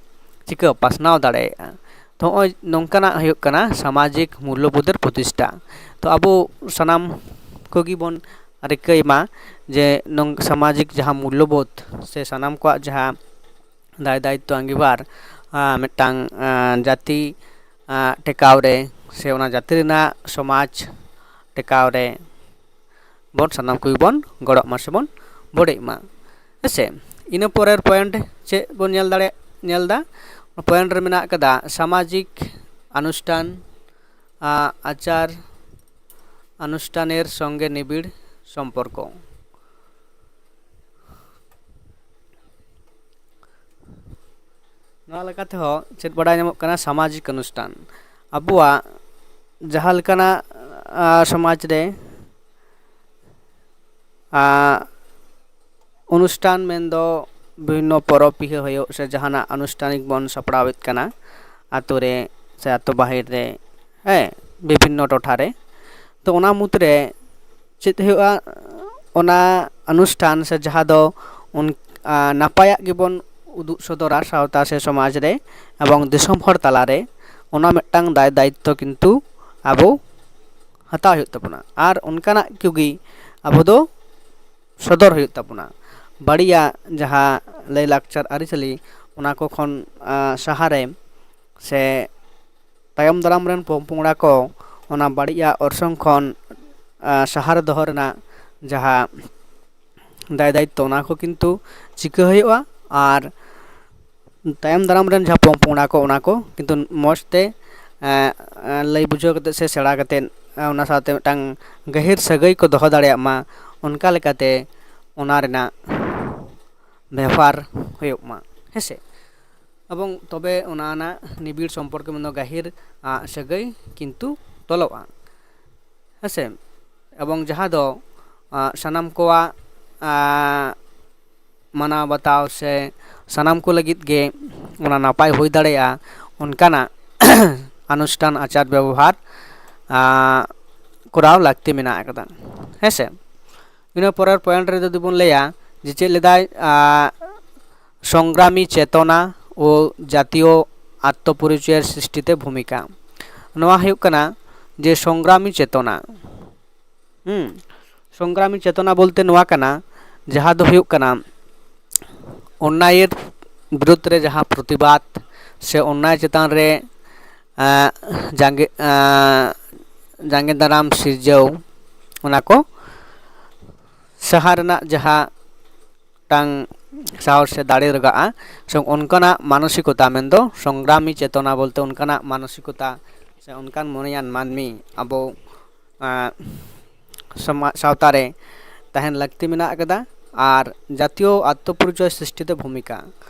ᱪᱤᱠᱟᱹ ᱯᱟᱥᱱᱟᱣ ᱫᱟᱲᱮᱭᱟᱜᱼᱟ᱾ ᱛᱚ ᱱᱚᱜᱼᱚᱭ ᱱᱚᱝᱠᱟᱱᱟᱜ ᱦᱩᱭᱩᱜ ᱠᱟᱱᱟ ᱥᱟᱢᱟᱡᱤᱠ ᱢᱩᱞᱞᱚᱵᱳᱫᱷᱮᱨ ᱯᱨᱚᱛᱤᱥᱴᱷᱟ᱾ ᱛᱚ ᱟᱵᱚ ᱥᱟᱱᱟᱢ ᱠᱚᱜᱮ ᱵᱚᱱ ᱨᱤᱠᱟᱹᱭ ᱢᱟ ᱡᱮ ᱥᱟᱢᱟᱡᱤᱠ ᱡᱟᱦᱟᱸ ᱢᱩᱞᱞᱚᱵᱳᱫᱷ ᱥᱮ ᱥᱟᱱᱟᱢ ᱠᱚᱣᱟᱜ ᱡᱟᱦᱟᱸ ᱫᱟᱭ ᱫᱟᱭᱤᱛᱛᱚ ᱟᱸᱜᱤᱵᱷᱟᱨ ᱢᱤᱫᱴᱟᱝ ᱡᱟᱹᱛᱤ ᱴᱮᱠᱟᱣ ᱨᱮ ᱥᱮ ᱚᱱᱟ ᱡᱟᱹᱛᱤ ᱨᱮᱱᱟᱜ ᱥᱚᱢᱟᱡᱽ ᱴᱮᱠᱟᱣ ᱨᱮ ᱵᱚᱱ ᱥᱟᱱᱟᱢ ᱠᱚᱜᱮ ᱵᱚᱱ ᱜᱚᱲᱚᱜ ᱢᱟ ᱥᱮᱵᱚᱱ ᱵᱚᱰᱮᱜ ᱢᱟ᱾ ᱦᱮᱸᱥᱮ, ᱤᱱᱟᱹ ᱯᱚᱨᱮᱨ ᱯᱚᱭᱮᱱᱴ ᱪᱮᱫ ᱵᱚᱱ ᱧᱮᱞ ᱫᱟᱲᱮᱭᱟᱜ ᱧᱮᱞ ᱮᱫᱟ? ᱯᱚᱭᱮᱱᱴ ᱨᱮ ᱢᱮᱱᱟᱜ ᱟᱠᱟᱫᱟ ᱥᱟᱢᱟᱡᱤᱠ ᱟᱱᱩᱥᱴᱷᱟᱱ, ᱟᱪᱟᱨ ᱟᱱᱩᱥᱴᱷᱟᱱᱮᱨ ᱥᱚᱝᱜᱮ ᱱᱤᱵᱤᱲ ᱥᱚᱢᱯᱚᱨᱠᱚ᱾ ᱱᱚᱣᱟ ᱞᱮᱠᱟ ᱛᱮᱦᱚᱸ ᱪᱮᱫ ᱵᱟᱰᱟᱭ ᱧᱟᱢᱚᱜ ᱠᱟᱱᱟ? ᱥᱟᱢᱟᱡᱤᱠ ᱚᱱᱩᱥᱴᱷᱟᱱ ᱟᱵᱚᱣᱟᱜ ᱡᱟᱦᱟᱸ ᱞᱮᱠᱟᱱᱟᱜ ᱥᱚᱢᱟᱡᱽ ᱨᱮ ᱚᱱᱩᱥᱴᱷᱟᱱ ᱢᱮᱱᱫᱚ ᱵᱤᱵᱷᱤᱱᱱᱚ ᱯᱚᱨᱚᱵᱽ ᱯᱤᱦᱟᱹ ᱦᱩᱭᱩᱜ ᱥᱮ ᱡᱟᱦᱟᱱᱟᱜ ᱟᱱᱩᱥᱴᱷᱟᱱᱤᱠ ᱵᱚᱱ ᱥᱟᱯᱲᱟᱣᱮᱫ ᱠᱟᱱᱟ ᱟᱛᱳ ᱨᱮ ᱥᱮ ᱟᱛᱳ ᱵᱟᱦᱮᱨ ᱨᱮ, ᱦᱮᱸ, ᱵᱤᱵᱷᱤᱱᱱᱚ ᱴᱚᱴᱷᱟ ᱨᱮ᱾ ᱛᱚ ᱚᱱᱟ ᱢᱩᱫᱽᱨᱮ ᱪᱮᱫ ᱦᱩᱭᱩᱜᱼᱟ? ᱚᱱᱟ ᱚᱱᱩᱥᱴᱷᱟᱱ ᱥᱮ ᱡᱟᱦᱟᱸ ᱫᱚ ᱱᱟᱯᱟᱭᱟᱜ ᱜᱮᱵᱚᱱ ᱩᱫᱩᱜ ᱥᱚᱫᱚᱨᱟ ᱥᱟᱶᱛᱟ ᱥᱮ ᱥᱚᱢᱟᱡᱽ ᱨᱮ ᱮᱵᱚᱝ ᱫᱤᱥᱚᱢ ᱦᱚᱲ ᱛᱟᱞᱟᱨᱮ, ᱚᱱᱟ ᱢᱤᱫᱴᱟᱝ ᱫᱟᱭ ᱫᱟᱭᱤᱛᱛᱚ ᱠᱤᱱᱛᱩ ᱟᱵᱚ ᱦᱟᱛᱟᱣ ᱦᱩᱭᱩᱜ ᱛᱟᱵᱚᱱᱟ᱾ ᱟᱨ ᱚᱱᱠᱟᱱᱟᱜ ᱠᱚᱜᱮ ᱟᱵᱚ ᱫᱚ ᱥᱚᱫᱚᱨ ᱦᱩᱭᱩᱜ ᱛᱟᱵᱚᱱᱟ᱾ ᱵᱟᱹᱲᱤᱡᱟᱜ ᱡᱟᱦᱟᱸ ᱞᱟᱹᱭᱼᱞᱟᱠᱪᱟᱨ ᱟᱹᱨᱤᱪᱟᱹᱞᱤ, ᱚᱱᱟ ᱠᱚ ᱠᱷᱚᱱ ᱥᱟᱦᱟᱨᱮ ᱥᱮ ᱛᱟᱭᱚᱢ ᱫᱟᱨᱟᱢ ᱨᱮᱱ ᱯᱚᱝᱼᱯᱚᱝᱲᱟ ᱠᱚ ᱚᱱᱟ ᱵᱟᱹᱲᱤᱡᱟᱜ ᱚᱨᱥᱚᱝ ᱠᱷᱚᱱ ᱥᱟᱦᱟᱨᱮ ᱫᱚᱦᱚ ᱨᱮᱱᱟᱜ ᱡᱟᱦᱟᱸ ᱫᱟᱭ ᱫᱟᱭᱤᱛᱛᱚ, ᱚᱱᱟ ᱠᱚ ᱠᱤᱱᱛᱩ ᱪᱤᱠᱟᱹ ᱦᱩᱭᱩᱜᱼᱟ᱾ ᱟᱨ ᱛᱟᱭᱚᱢ ᱫᱟᱨᱟᱢ ᱨᱮᱱ ᱡᱟᱦᱟᱸ ᱯᱚᱝᱼᱯᱚᱝᱲᱟ ᱠᱚ, ᱚᱱᱟ ᱠᱚ ᱠᱤᱱᱛᱩ ᱢᱚᱡᱽ ᱛᱮ ᱞᱟᱹᱭ ᱵᱩᱡᱷᱟᱹᱣ ᱠᱟᱛᱮ ᱥᱮ ᱥᱮᱬᱟ ᱠᱟᱛᱮ, ᱚᱱᱟ ᱥᱟᱶᱛᱮ ᱢᱤᱫᱴᱟᱝ ᱜᱟᱹᱦᱤᱨ ᱥᱟᱹᱜᱟᱹᱭ ᱠᱚ ᱫᱚᱦᱚ ᱫᱟᱲᱮᱭᱟᱜ ᱢᱟ, ᱚᱱᱠᱟ ᱞᱮᱠᱟᱛᱮ ᱚᱱᱟ ᱨᱮᱱᱟᱜ ᱵᱮᱣᱦᱟᱨ ᱦᱩᱭᱩᱜ ᱢᱟ, ᱦᱮᱸᱥᱮ᱾ ᱮᱵᱚᱝ ᱛᱚᱵᱮ ᱚᱱᱟ ᱨᱮᱱᱟᱜ ᱱᱤᱵᱤᱲ ᱥᱚᱢᱯᱚᱨᱠᱚ ᱢᱮᱱᱫᱚ ᱜᱟᱹᱦᱤᱨ ᱥᱟᱹᱜᱟᱹᱭ ᱠᱤᱱᱛᱩ ᱛᱚᱞᱚᱜᱼᱟ, ᱦᱮᱸᱥᱮ᱾ ᱮᱵᱚᱝ ᱡᱟᱦᱟᱸ ᱫᱚ ᱥᱟᱱᱟᱢ ᱠᱚᱣᱟᱜ ᱢᱟᱱᱟᱣ ᱵᱟᱛᱟᱣ ᱥᱮ ᱥᱟᱱᱟᱢ ᱠᱚ ᱞᱟᱹᱜᱤᱫ ᱜᱮ ᱚᱱᱟ ᱱᱟᱯᱟᱭ ᱦᱩᱭ ᱫᱟᱲᱮᱭᱟᱜᱼᱟ, ᱚᱱᱠᱟᱱᱟᱜ ᱚᱱᱩᱥᱴᱷᱟᱱ ᱟᱪᱟᱨ ᱵᱮᱵᱚᱦᱟᱨ, ᱟᱸ, ᱠᱚᱨᱟᱣ ᱞᱟᱹᱠᱛᱤ ᱢᱮᱱᱟᱜ ᱟᱠᱟᱫᱟ᱾ ᱦᱮᱸ ᱥᱮ? ᱤᱱᱟᱹ ᱯᱚᱨᱮᱨ ᱯᱚᱭᱮᱱᱴ ᱨᱮ ᱡᱩᱫᱤ ᱵᱚᱱ ᱞᱟᱹᱭᱟ ᱡᱮ ᱪᱮᱫ ᱞᱮᱫᱟᱭ, ᱟᱸ, ᱥᱚᱝᱜᱨᱟᱢᱤ ᱪᱮᱛᱚᱱᱟ ᱳ ᱡᱟᱛᱤᱭᱚ ᱟᱛᱛᱚ ᱯᱚᱨᱤᱪᱚᱭᱮᱨ ᱥᱨᱤᱥᱴᱤ ᱛᱮ ᱵᱷᱩᱢᱤᱠᱟ᱾ ᱱᱚᱣᱟ ᱦᱩᱭᱩᱜ ᱠᱟᱱᱟ ᱡᱮ ᱥᱚᱝᱜᱨᱟᱢᱤ ᱪᱮᱛᱚᱱᱟ᱾ ᱦᱩᱸ, ᱥᱚᱝᱜᱨᱟᱢᱤ ᱪᱮᱛᱚᱱᱟ ᱵᱚᱞᱛᱮ ᱱᱚᱣᱟ ᱠᱟᱱᱟ, ᱡᱟᱦᱟᱸ ᱫᱚ ᱦᱩᱭᱩᱜ ᱠᱟᱱᱟ ᱚᱱᱱᱟᱭᱮᱨ ᱵᱤᱨᱩᱫᱽ ᱨᱮ ᱡᱟᱦᱟᱸ ᱯᱨᱚᱛᱤᱵᱟᱫᱽ ᱥᱮ ᱚᱱᱱᱟᱭ ᱪᱮᱛᱟᱱ ᱨᱮ, ᱟᱸ, ᱡᱟᱸᱜᱮ, ᱟᱸ, ᱡᱟᱸᱜᱮ ᱫᱟᱨᱟᱢ ᱥᱤᱨᱡᱟᱹᱣ, ᱚᱱᱟ ᱠᱚ ᱥᱟᱦᱟ ᱨᱮᱱᱟᱜ ᱡᱟᱦᱟᱸ ᱢᱤᱫᱴᱟᱝ ᱥᱟᱦᱚᱥ ᱥᱮ ᱫᱟᱲᱮ ᱞᱟᱜᱟᱜᱼᱟ, ᱥᱮ ᱚᱱᱠᱟᱱᱟᱜ ᱢᱟᱱᱚᱥᱤᱠᱚᱛᱟ, ᱢᱮᱱᱫᱚ ᱥᱚᱝᱜᱨᱟᱢᱤ ᱪᱮᱛᱚᱱᱟ ᱵᱚᱞᱛᱮ ᱚᱱᱠᱟᱱᱟᱜ ᱢᱟᱱᱚᱥᱤᱠᱚᱛᱟ ᱥᱮ ᱚᱱᱠᱟᱱ ᱢᱚᱱᱮᱭᱟᱱ ᱢᱟᱹᱱᱢᱤ ᱟᱵᱚ, ᱟᱸ, ᱥᱚᱢᱟ-, ᱥᱟᱶᱛᱟ ᱨᱮ ᱛᱟᱦᱮᱱ ᱞᱟᱹᱠᱛᱤ ᱢᱮᱱᱟᱜ ᱟᱠᱟᱫᱟ᱾ ᱟᱨ ᱡᱟᱛᱤᱭᱚ ᱟᱛᱛᱚ ᱯᱚᱨᱤᱪᱚᱭ ᱥᱨᱤᱥᱴᱤ ᱛᱮ ᱵᱷᱩᱢᱤᱠᱟ,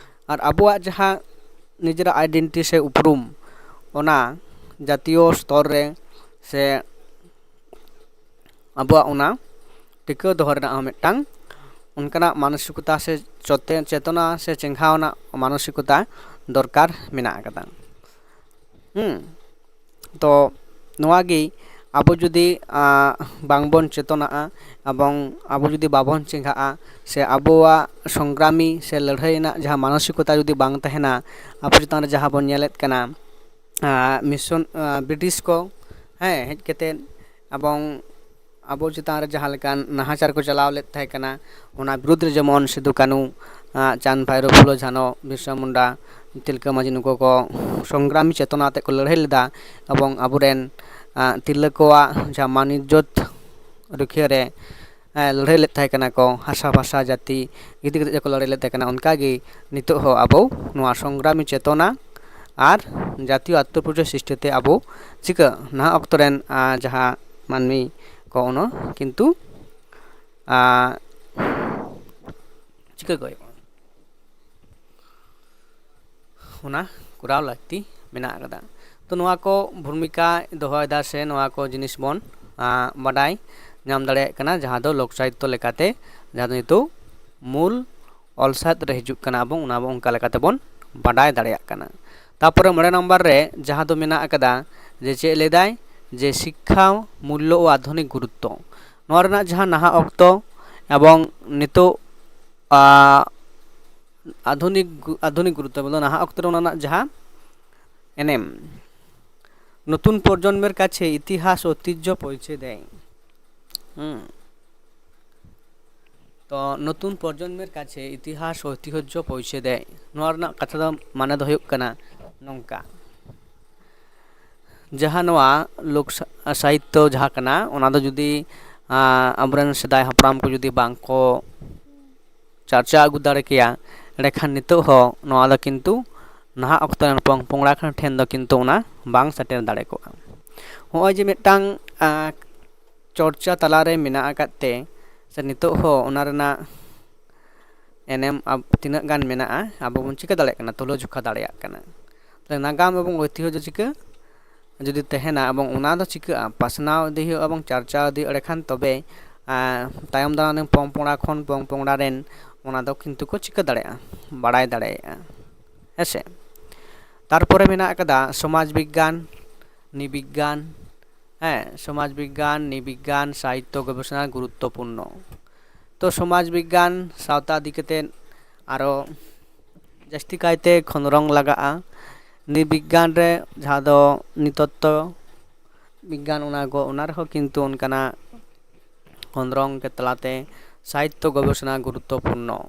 ᱟᱨ ᱟᱵᱚᱣᱟᱜ ᱡᱟᱦᱟᱸ ᱱᱤᱡᱮᱨᱟᱜ ᱟᱭᱰᱮᱱᱴᱤᱴᱤ ᱥᱮ ᱩᱯᱨᱩᱢ, ᱚᱱᱟ ᱡᱟᱛᱤᱭᱚ ᱥᱛᱚᱨ ᱨᱮ ᱥᱮ ᱟᱵᱚᱣᱟᱜ ᱚᱱᱟ ᱴᱤᱠᱟᱹᱣ ᱫᱚᱦᱚ ᱨᱮᱱᱟᱜ ᱦᱚᱸ ᱢᱤᱫᱴᱟᱝ ᱚᱱᱠᱟᱱᱟᱜ ᱢᱟᱱᱚᱥᱤᱠᱚᱛᱟ ᱥᱮ ᱪᱚᱛᱮ-, ᱪᱮᱛᱚᱱᱟ ᱥᱮ ᱪᱮᱸᱜᱷᱟᱣ ᱨᱮᱱᱟᱜ ᱢᱟᱱᱚᱥᱤᱠᱚᱛᱟ ᱫᱚᱨᱠᱟᱨ ᱢᱮᱱᱟᱜ ᱟᱠᱟᱫᱟ᱾ ᱦᱩᱸ, ᱛᱚ ᱱᱚᱣᱟ ᱜᱮ ᱟᱵᱚ ᱡᱩᱫᱤ, ᱟᱸ, ᱵᱟᱝᱵᱚᱱ ᱪᱮᱛᱚᱱᱟᱜᱼᱟ, ᱮᱵᱚᱝ ᱟᱵᱚ ᱡᱩᱫᱤ ᱵᱟᱵᱚᱱ ᱪᱮᱸᱜᱷᱟᱜᱼᱟ, ᱥᱮ ᱟᱵᱚᱣᱟᱜ ᱥᱚᱝᱜᱨᱟᱢᱤ ᱥᱮ ᱞᱟᱹᱲᱦᱟᱹᱭ ᱨᱮᱱᱟᱜ ᱡᱟᱦᱟᱸ ᱢᱟᱱᱚᱥᱤᱠᱚᱛᱟ ᱡᱩᱫᱤ ᱵᱟᱝ ᱛᱟᱦᱮᱱᱟ, ᱟᱵᱚ ᱪᱮᱛᱟᱱ ᱨᱮ ᱡᱟᱦᱟᱸ ᱵᱚᱱ ᱧᱮᱞᱮᱫ ᱠᱟᱱᱟ, ᱟᱸ, ᱢᱤᱥᱚᱱ, ᱟᱸ, ᱵᱨᱤᱴᱤᱥ ᱠᱚ, ᱦᱮᱸ, ᱦᱮᱡ ᱠᱟᱛᱮᱫ ᱮᱵᱚᱝ ᱟᱵᱚ ᱪᱮᱛᱟᱱ ᱨᱮ ᱡᱟᱦᱟᱸ ᱞᱮᱠᱟᱱ ᱱᱟᱦᱟᱪᱟᱨ ᱠᱚ ᱪᱟᱞᱟᱣ ᱞᱮᱫ ᱛᱟᱦᱮᱸ ᱠᱟᱱᱟ, ᱚᱱᱟ ᱵᱤᱨᱩᱫᱽ ᱨᱮ ᱡᱮᱢᱚᱱ ᱥᱤᱫᱩ ᱠᱟᱹᱱᱩ, ᱟᱸ, ᱪᱟᱸᱫᱽ ᱵᱷᱟᱭᱨᱳ, ᱯᱷᱩᱞᱳ ᱡᱷᱟᱱᱳ, ᱵᱤᱨᱥᱟ ᱢᱩᱱᱰᱟ, ᱛᱤᱞᱠᱟᱹ ᱢᱟᱹᱡᱷᱤ, ᱱᱩᱠᱩ ᱠᱚ ᱥᱚᱝᱜᱨᱟᱢᱤ ᱪᱮᱛᱚᱱᱟ ᱟᱛᱮᱫ ᱠᱚ ᱞᱟᱹᱲᱦᱟᱹᱭ ᱞᱮᱫᱟ ᱮᱵᱚᱝ ᱟᱵᱚᱨᱮᱱ, ᱟᱸ, ᱛᱤᱨᱞᱟᱹ ᱠᱚᱣᱟᱜ ᱡᱟᱦᱟᱸ ᱢᱟᱹᱱ ᱤᱡᱽᱡᱚᱛ ᱨᱩᱠᱷᱤᱭᱟᱹ ᱨᱮ, ᱮᱸ, ᱞᱟᱹᱲᱦᱟᱹᱭ ᱞᱮᱫ ᱛᱟᱦᱮᱸ ᱠᱟᱱᱟ ᱠᱚ, ᱦᱟᱥᱟ ᱵᱷᱟᱥᱟ ᱡᱟᱹᱛᱤ ᱤᱫᱤ ᱠᱟᱛᱮᱫ ᱡᱟᱦᱟᱸ ᱠᱚ ᱞᱟᱹᱲᱦᱟᱹᱭ ᱞᱮᱫ ᱛᱟᱦᱮᱸ ᱠᱟᱱᱟ, ᱚᱱᱠᱟᱜᱮ ᱱᱤᱛᱚᱜ ᱦᱚᱸ ᱟᱵᱚ ᱱᱚᱣᱟ ᱥᱚᱝᱜᱨᱟᱢᱤ ᱪᱮᱛᱚᱱᱟ ᱟᱨ ᱡᱟᱛᱤᱭᱚ ᱟᱛᱛᱚ ᱯᱚᱨᱤᱪᱚᱭ ᱥᱨᱤᱥᱴᱤ ᱛᱮ ᱟᱵᱚ ᱪᱤᱠᱟᱹ ᱱᱟᱦᱟᱜ ᱚᱠᱛᱚ ᱨᱮᱱ, ᱟᱸ, ᱡᱟᱦᱟᱸ ᱢᱟᱹᱱᱢᱤ ᱠᱚ ᱚᱱᱟ ᱠᱤᱱᱛᱩ, ᱟᱸ, ᱪᱤᱠᱟᱹ ᱠᱚ ᱦᱩᱭᱩᱜᱼᱟ, ᱚᱱᱟ ᱠᱚᱨᱟᱣ ᱞᱟᱹᱠᱛᱤ ᱢᱮᱱᱟᱜ ᱟᱠᱟᱫᱟ᱾ ᱛᱚ ᱱᱚᱣᱟ ᱠᱚ ᱵᱷᱩᱢᱤᱠᱟ ᱫᱚᱦᱚᱭᱮᱫᱟ ᱥᱮ ᱱᱚᱣᱟ ᱠᱚ ᱡᱤᱱᱤᱥ ᱵᱚᱱ, ᱟᱸ, ᱵᱟᱰᱟᱭ ᱧᱟᱢ ᱫᱟᱲᱮᱭᱟᱜ ᱠᱟᱱᱟ, ᱡᱟᱦᱟᱸ ᱫᱚ ᱞᱳᱠ ᱥᱟᱦᱤᱛᱛᱚ ᱞᱮᱠᱟᱛᱮ ᱡᱟᱦᱟᱸ ᱫᱚ ᱱᱤᱛᱚᱜ ᱢᱩᱞ ᱚᱞ ᱥᱟᱶᱦᱮᱫ ᱨᱮ ᱦᱤᱡᱩᱜ ᱠᱟᱱᱟ, ᱟᱵᱚ ᱚᱱᱟ ᱵᱚ ᱚᱱᱠᱟ ᱞᱮᱠᱟ ᱛᱮᱵᱚᱱ ᱵᱟᱰᱟᱭ ᱫᱟᱲᱮᱭᱟᱜ ᱠᱟᱱᱟ᱾ ᱛᱟᱯᱚᱨᱮ ᱢᱚᱬᱮ ᱱᱟᱢᱵᱟᱨ ᱨᱮ ᱡᱟᱦᱟᱸ ᱫᱚ ᱢᱮᱱᱟᱜ ᱟᱠᱟᱫᱟ ᱡᱮ ᱪᱮᱫ ᱞᱟᱹᱭᱫᱟᱭ, ᱡᱮ ᱥᱤᱠᱠᱷᱟ ᱢᱩᱞᱞᱚ ᱳ ᱟᱫᱷᱩᱱᱤᱠ ᱜᱩᱨᱩᱛᱛᱚ, ᱱᱚᱣᱟ ᱨᱮᱱᱟᱜ ᱡᱟᱦᱟᱸ ᱱᱟᱦᱟᱜ ᱚᱠᱛᱚ ᱮᱵᱚᱝ ᱱᱤᱛᱚᱜ ᱟ, ᱟᱫᱷᱩᱱᱤᱠ ᱜᱩ- ᱟᱫᱷᱩᱱᱤᱠ ᱜᱩᱨᱩᱛᱛᱚ ᱵᱚᱞᱛᱮ ᱱᱟᱦᱟᱜ ᱚᱠᱛᱚ ᱨᱮ ᱚᱱᱟ ᱨᱮᱱᱟᱜ ᱡᱟᱦᱟᱸ ᱮᱱᱮᱢ, নতুন প্রজন্মের কাছে ইতিহাস ঐতিহ্য পৌঁছে দেয়। হুম। তো নতুন প্রজন্মের কাছে ইতিহাস ঐতিহ্য পৌঁছে দেয়, ᱱᱚᱣᱟ ᱨᱮᱱᱟᱜ ᱠᱟᱛᱷᱟ ᱫᱚ ᱢᱟᱱᱮ ᱫᱚ ᱦᱩᱭᱩᱜ ᱠᱟᱱᱟ ᱱᱚᱝᱠᱟ, ᱡᱟᱦᱟᱸ ᱱᱚᱣᱟ ᱞᱳᱠ ᱥᱟ- ᱥᱟᱦᱤᱛᱛᱚ ᱡᱟᱦᱟᱸ ᱠᱟᱱᱟ, ᱚᱱᱟ ᱫᱚ ᱡᱩᱫᱤ ᱟᱵᱚᱨᱮᱱ ᱥᱮᱫᱟᱭ ᱦᱟᱯᱲᱟᱢ ᱠᱚ ᱡᱩᱫᱤ ᱵᱟᱝ ᱠᱚ ᱪᱟᱨᱪᱟ ᱟᱹᱜᱩ ᱫᱟᱲᱮ ᱠᱮᱭᱟ, ᱮᱸᱰᱮᱠᱷᱟᱱ ᱱᱤᱛᱚᱜ ᱦᱚᱸ ᱱᱚᱣᱟ ᱫᱚ ᱠᱤᱱᱛᱩ ᱱᱟᱦᱟᱜ ᱚᱠᱛᱚ ᱨᱮᱱ ᱯᱚᱝ ᱯᱚᱝᱲᱟ ᱴᱷᱮᱱ ᱫᱚ ᱠᱤᱱᱛᱩ ᱚᱱᱟ ᱵᱟᱝ ᱥᱮᱴᱮᱨ ᱫᱟᱲᱮ ᱠᱚᱜᱼᱟ᱾ ᱦᱚᱸᱜᱼᱚᱭ ᱡᱮ ᱢᱤᱫᱴᱟᱝ ᱪᱚᱨᱪᱟ ᱛᱟᱞᱟᱨᱮ ᱢᱮᱱᱟᱜ ᱟᱠᱟᱫ ᱛᱮ ᱥᱮ ᱱᱤᱛᱚᱜ ᱦᱚᱸ ᱚᱱᱟ ᱨᱮᱱᱟᱜ ᱮᱱᱮᱢ ᱛᱤᱱᱟᱹᱜ ᱜᱟᱱ ᱢᱮᱱᱟᱜᱼᱟ, ᱟᱵᱚ ᱵᱚᱱ ᱪᱤᱠᱟᱹ ᱫᱟᱲᱮᱭᱟᱜ ᱠᱟᱱᱟ, ᱛᱩᱞᱟᱹᱡᱚᱠᱷᱟ ᱫᱟᱲᱮᱭᱟᱜ ᱠᱟᱱᱟ᱾ ᱛᱟᱦᱞᱮ ᱱᱟᱜᱟᱢ ᱮᱵᱚᱝ ᱳᱭᱛᱤᱦᱡᱚ ᱪᱤᱠᱟᱹ ᱡᱩᱫᱤ ᱛᱟᱦᱮᱱᱟ ᱮᱵᱚᱝ ᱚᱱᱟ ᱫᱚ ᱪᱤᱠᱟᱹᱜᱼᱟ, ᱯᱟᱥᱱᱟᱣ ᱤᱫᱤ ᱦᱩᱭᱩᱜᱼᱟ ᱮᱵᱚᱝ ᱪᱟᱨᱪᱟᱣ ᱤᱫᱤ, ᱮᱸᱰᱮᱠᱷᱟᱱ ᱛᱚᱵᱮ ᱛᱟᱭᱚᱢ ᱫᱟᱨᱟᱢ ᱨᱮᱱ ᱯᱚᱝ ᱯᱚᱝᱲᱟ ᱠᱷᱚᱱ ᱯᱚᱝ ᱯᱚᱝᱲᱟ ᱨᱮᱱ ᱚᱱᱟ ᱫᱚ ᱠᱤᱱᱛᱩ ᱠᱚ ᱪᱤᱠᱟᱹ ᱫᱟᱲᱮᱭᱟᱜᱼᱟ, ᱵᱟᱲᱟᱭ ᱫᱟᱲᱮᱭᱟᱜᱼᱟ᱾ ᱦᱮᱸᱥᱮ? ᱛᱟᱨᱯᱚᱨᱮ ᱢᱮᱱᱟᱜ ᱟᱠᱟᱫᱟ ᱥᱚᱢᱟᱡᱽ ᱵᱤᱜᱽᱜᱟᱱ, ᱱᱤᱵᱤᱜᱽᱜᱟᱱ, ᱦᱮᱸ, ᱥᱚᱢᱟᱡᱽ ᱵᱤᱜᱽᱜᱟᱱ, ᱱᱤᱵᱤᱜᱽᱜᱟᱱ, ᱥᱟᱦᱤᱛᱛᱚ ᱜᱚᱵᱮᱥᱚᱱᱟ ᱜᱩᱨᱩᱛᱛᱚᱯᱩᱨᱱᱚ᱾ ᱛᱚ ᱥᱚᱢᱟᱡᱽ ᱵᱤᱜᱽᱜᱟᱱ ᱥᱟᱶᱛᱟ ᱤᱫᱤ ᱠᱟᱛᱮᱫ ᱟᱨᱚ ᱡᱟᱹᱥᱛᱤ ᱠᱟᱭᱛᱮ ᱠᱷᱚᱸᱫᱽᱨᱚᱝ ᱞᱟᱜᱟᱜᱼᱟ᱾ ᱱᱤᱵᱤᱜᱽᱜᱟᱱ ᱨᱮ ᱡᱟᱦᱟᱸ ᱫᱚ ᱱᱤᱛᱚᱛᱛᱚ ᱵᱤᱜᱽᱜᱟᱱ, ᱚᱱᱟ ᱠᱚ, ᱚᱱᱟ ᱨᱮᱦᱚᱸ ᱠᱤᱱᱛᱩ ᱚᱱᱠᱟᱱᱟᱜ ᱠᱷᱚᱸᱫᱽᱨᱚᱝ ᱠᱮ ᱛᱟᱞᱟᱛᱮ ᱥᱟᱦᱤᱛᱛᱚ ᱜᱚᱵᱮᱥᱚᱱᱟ ᱜᱩᱨᱩᱛᱛᱚᱯᱩᱨᱱᱚ᱾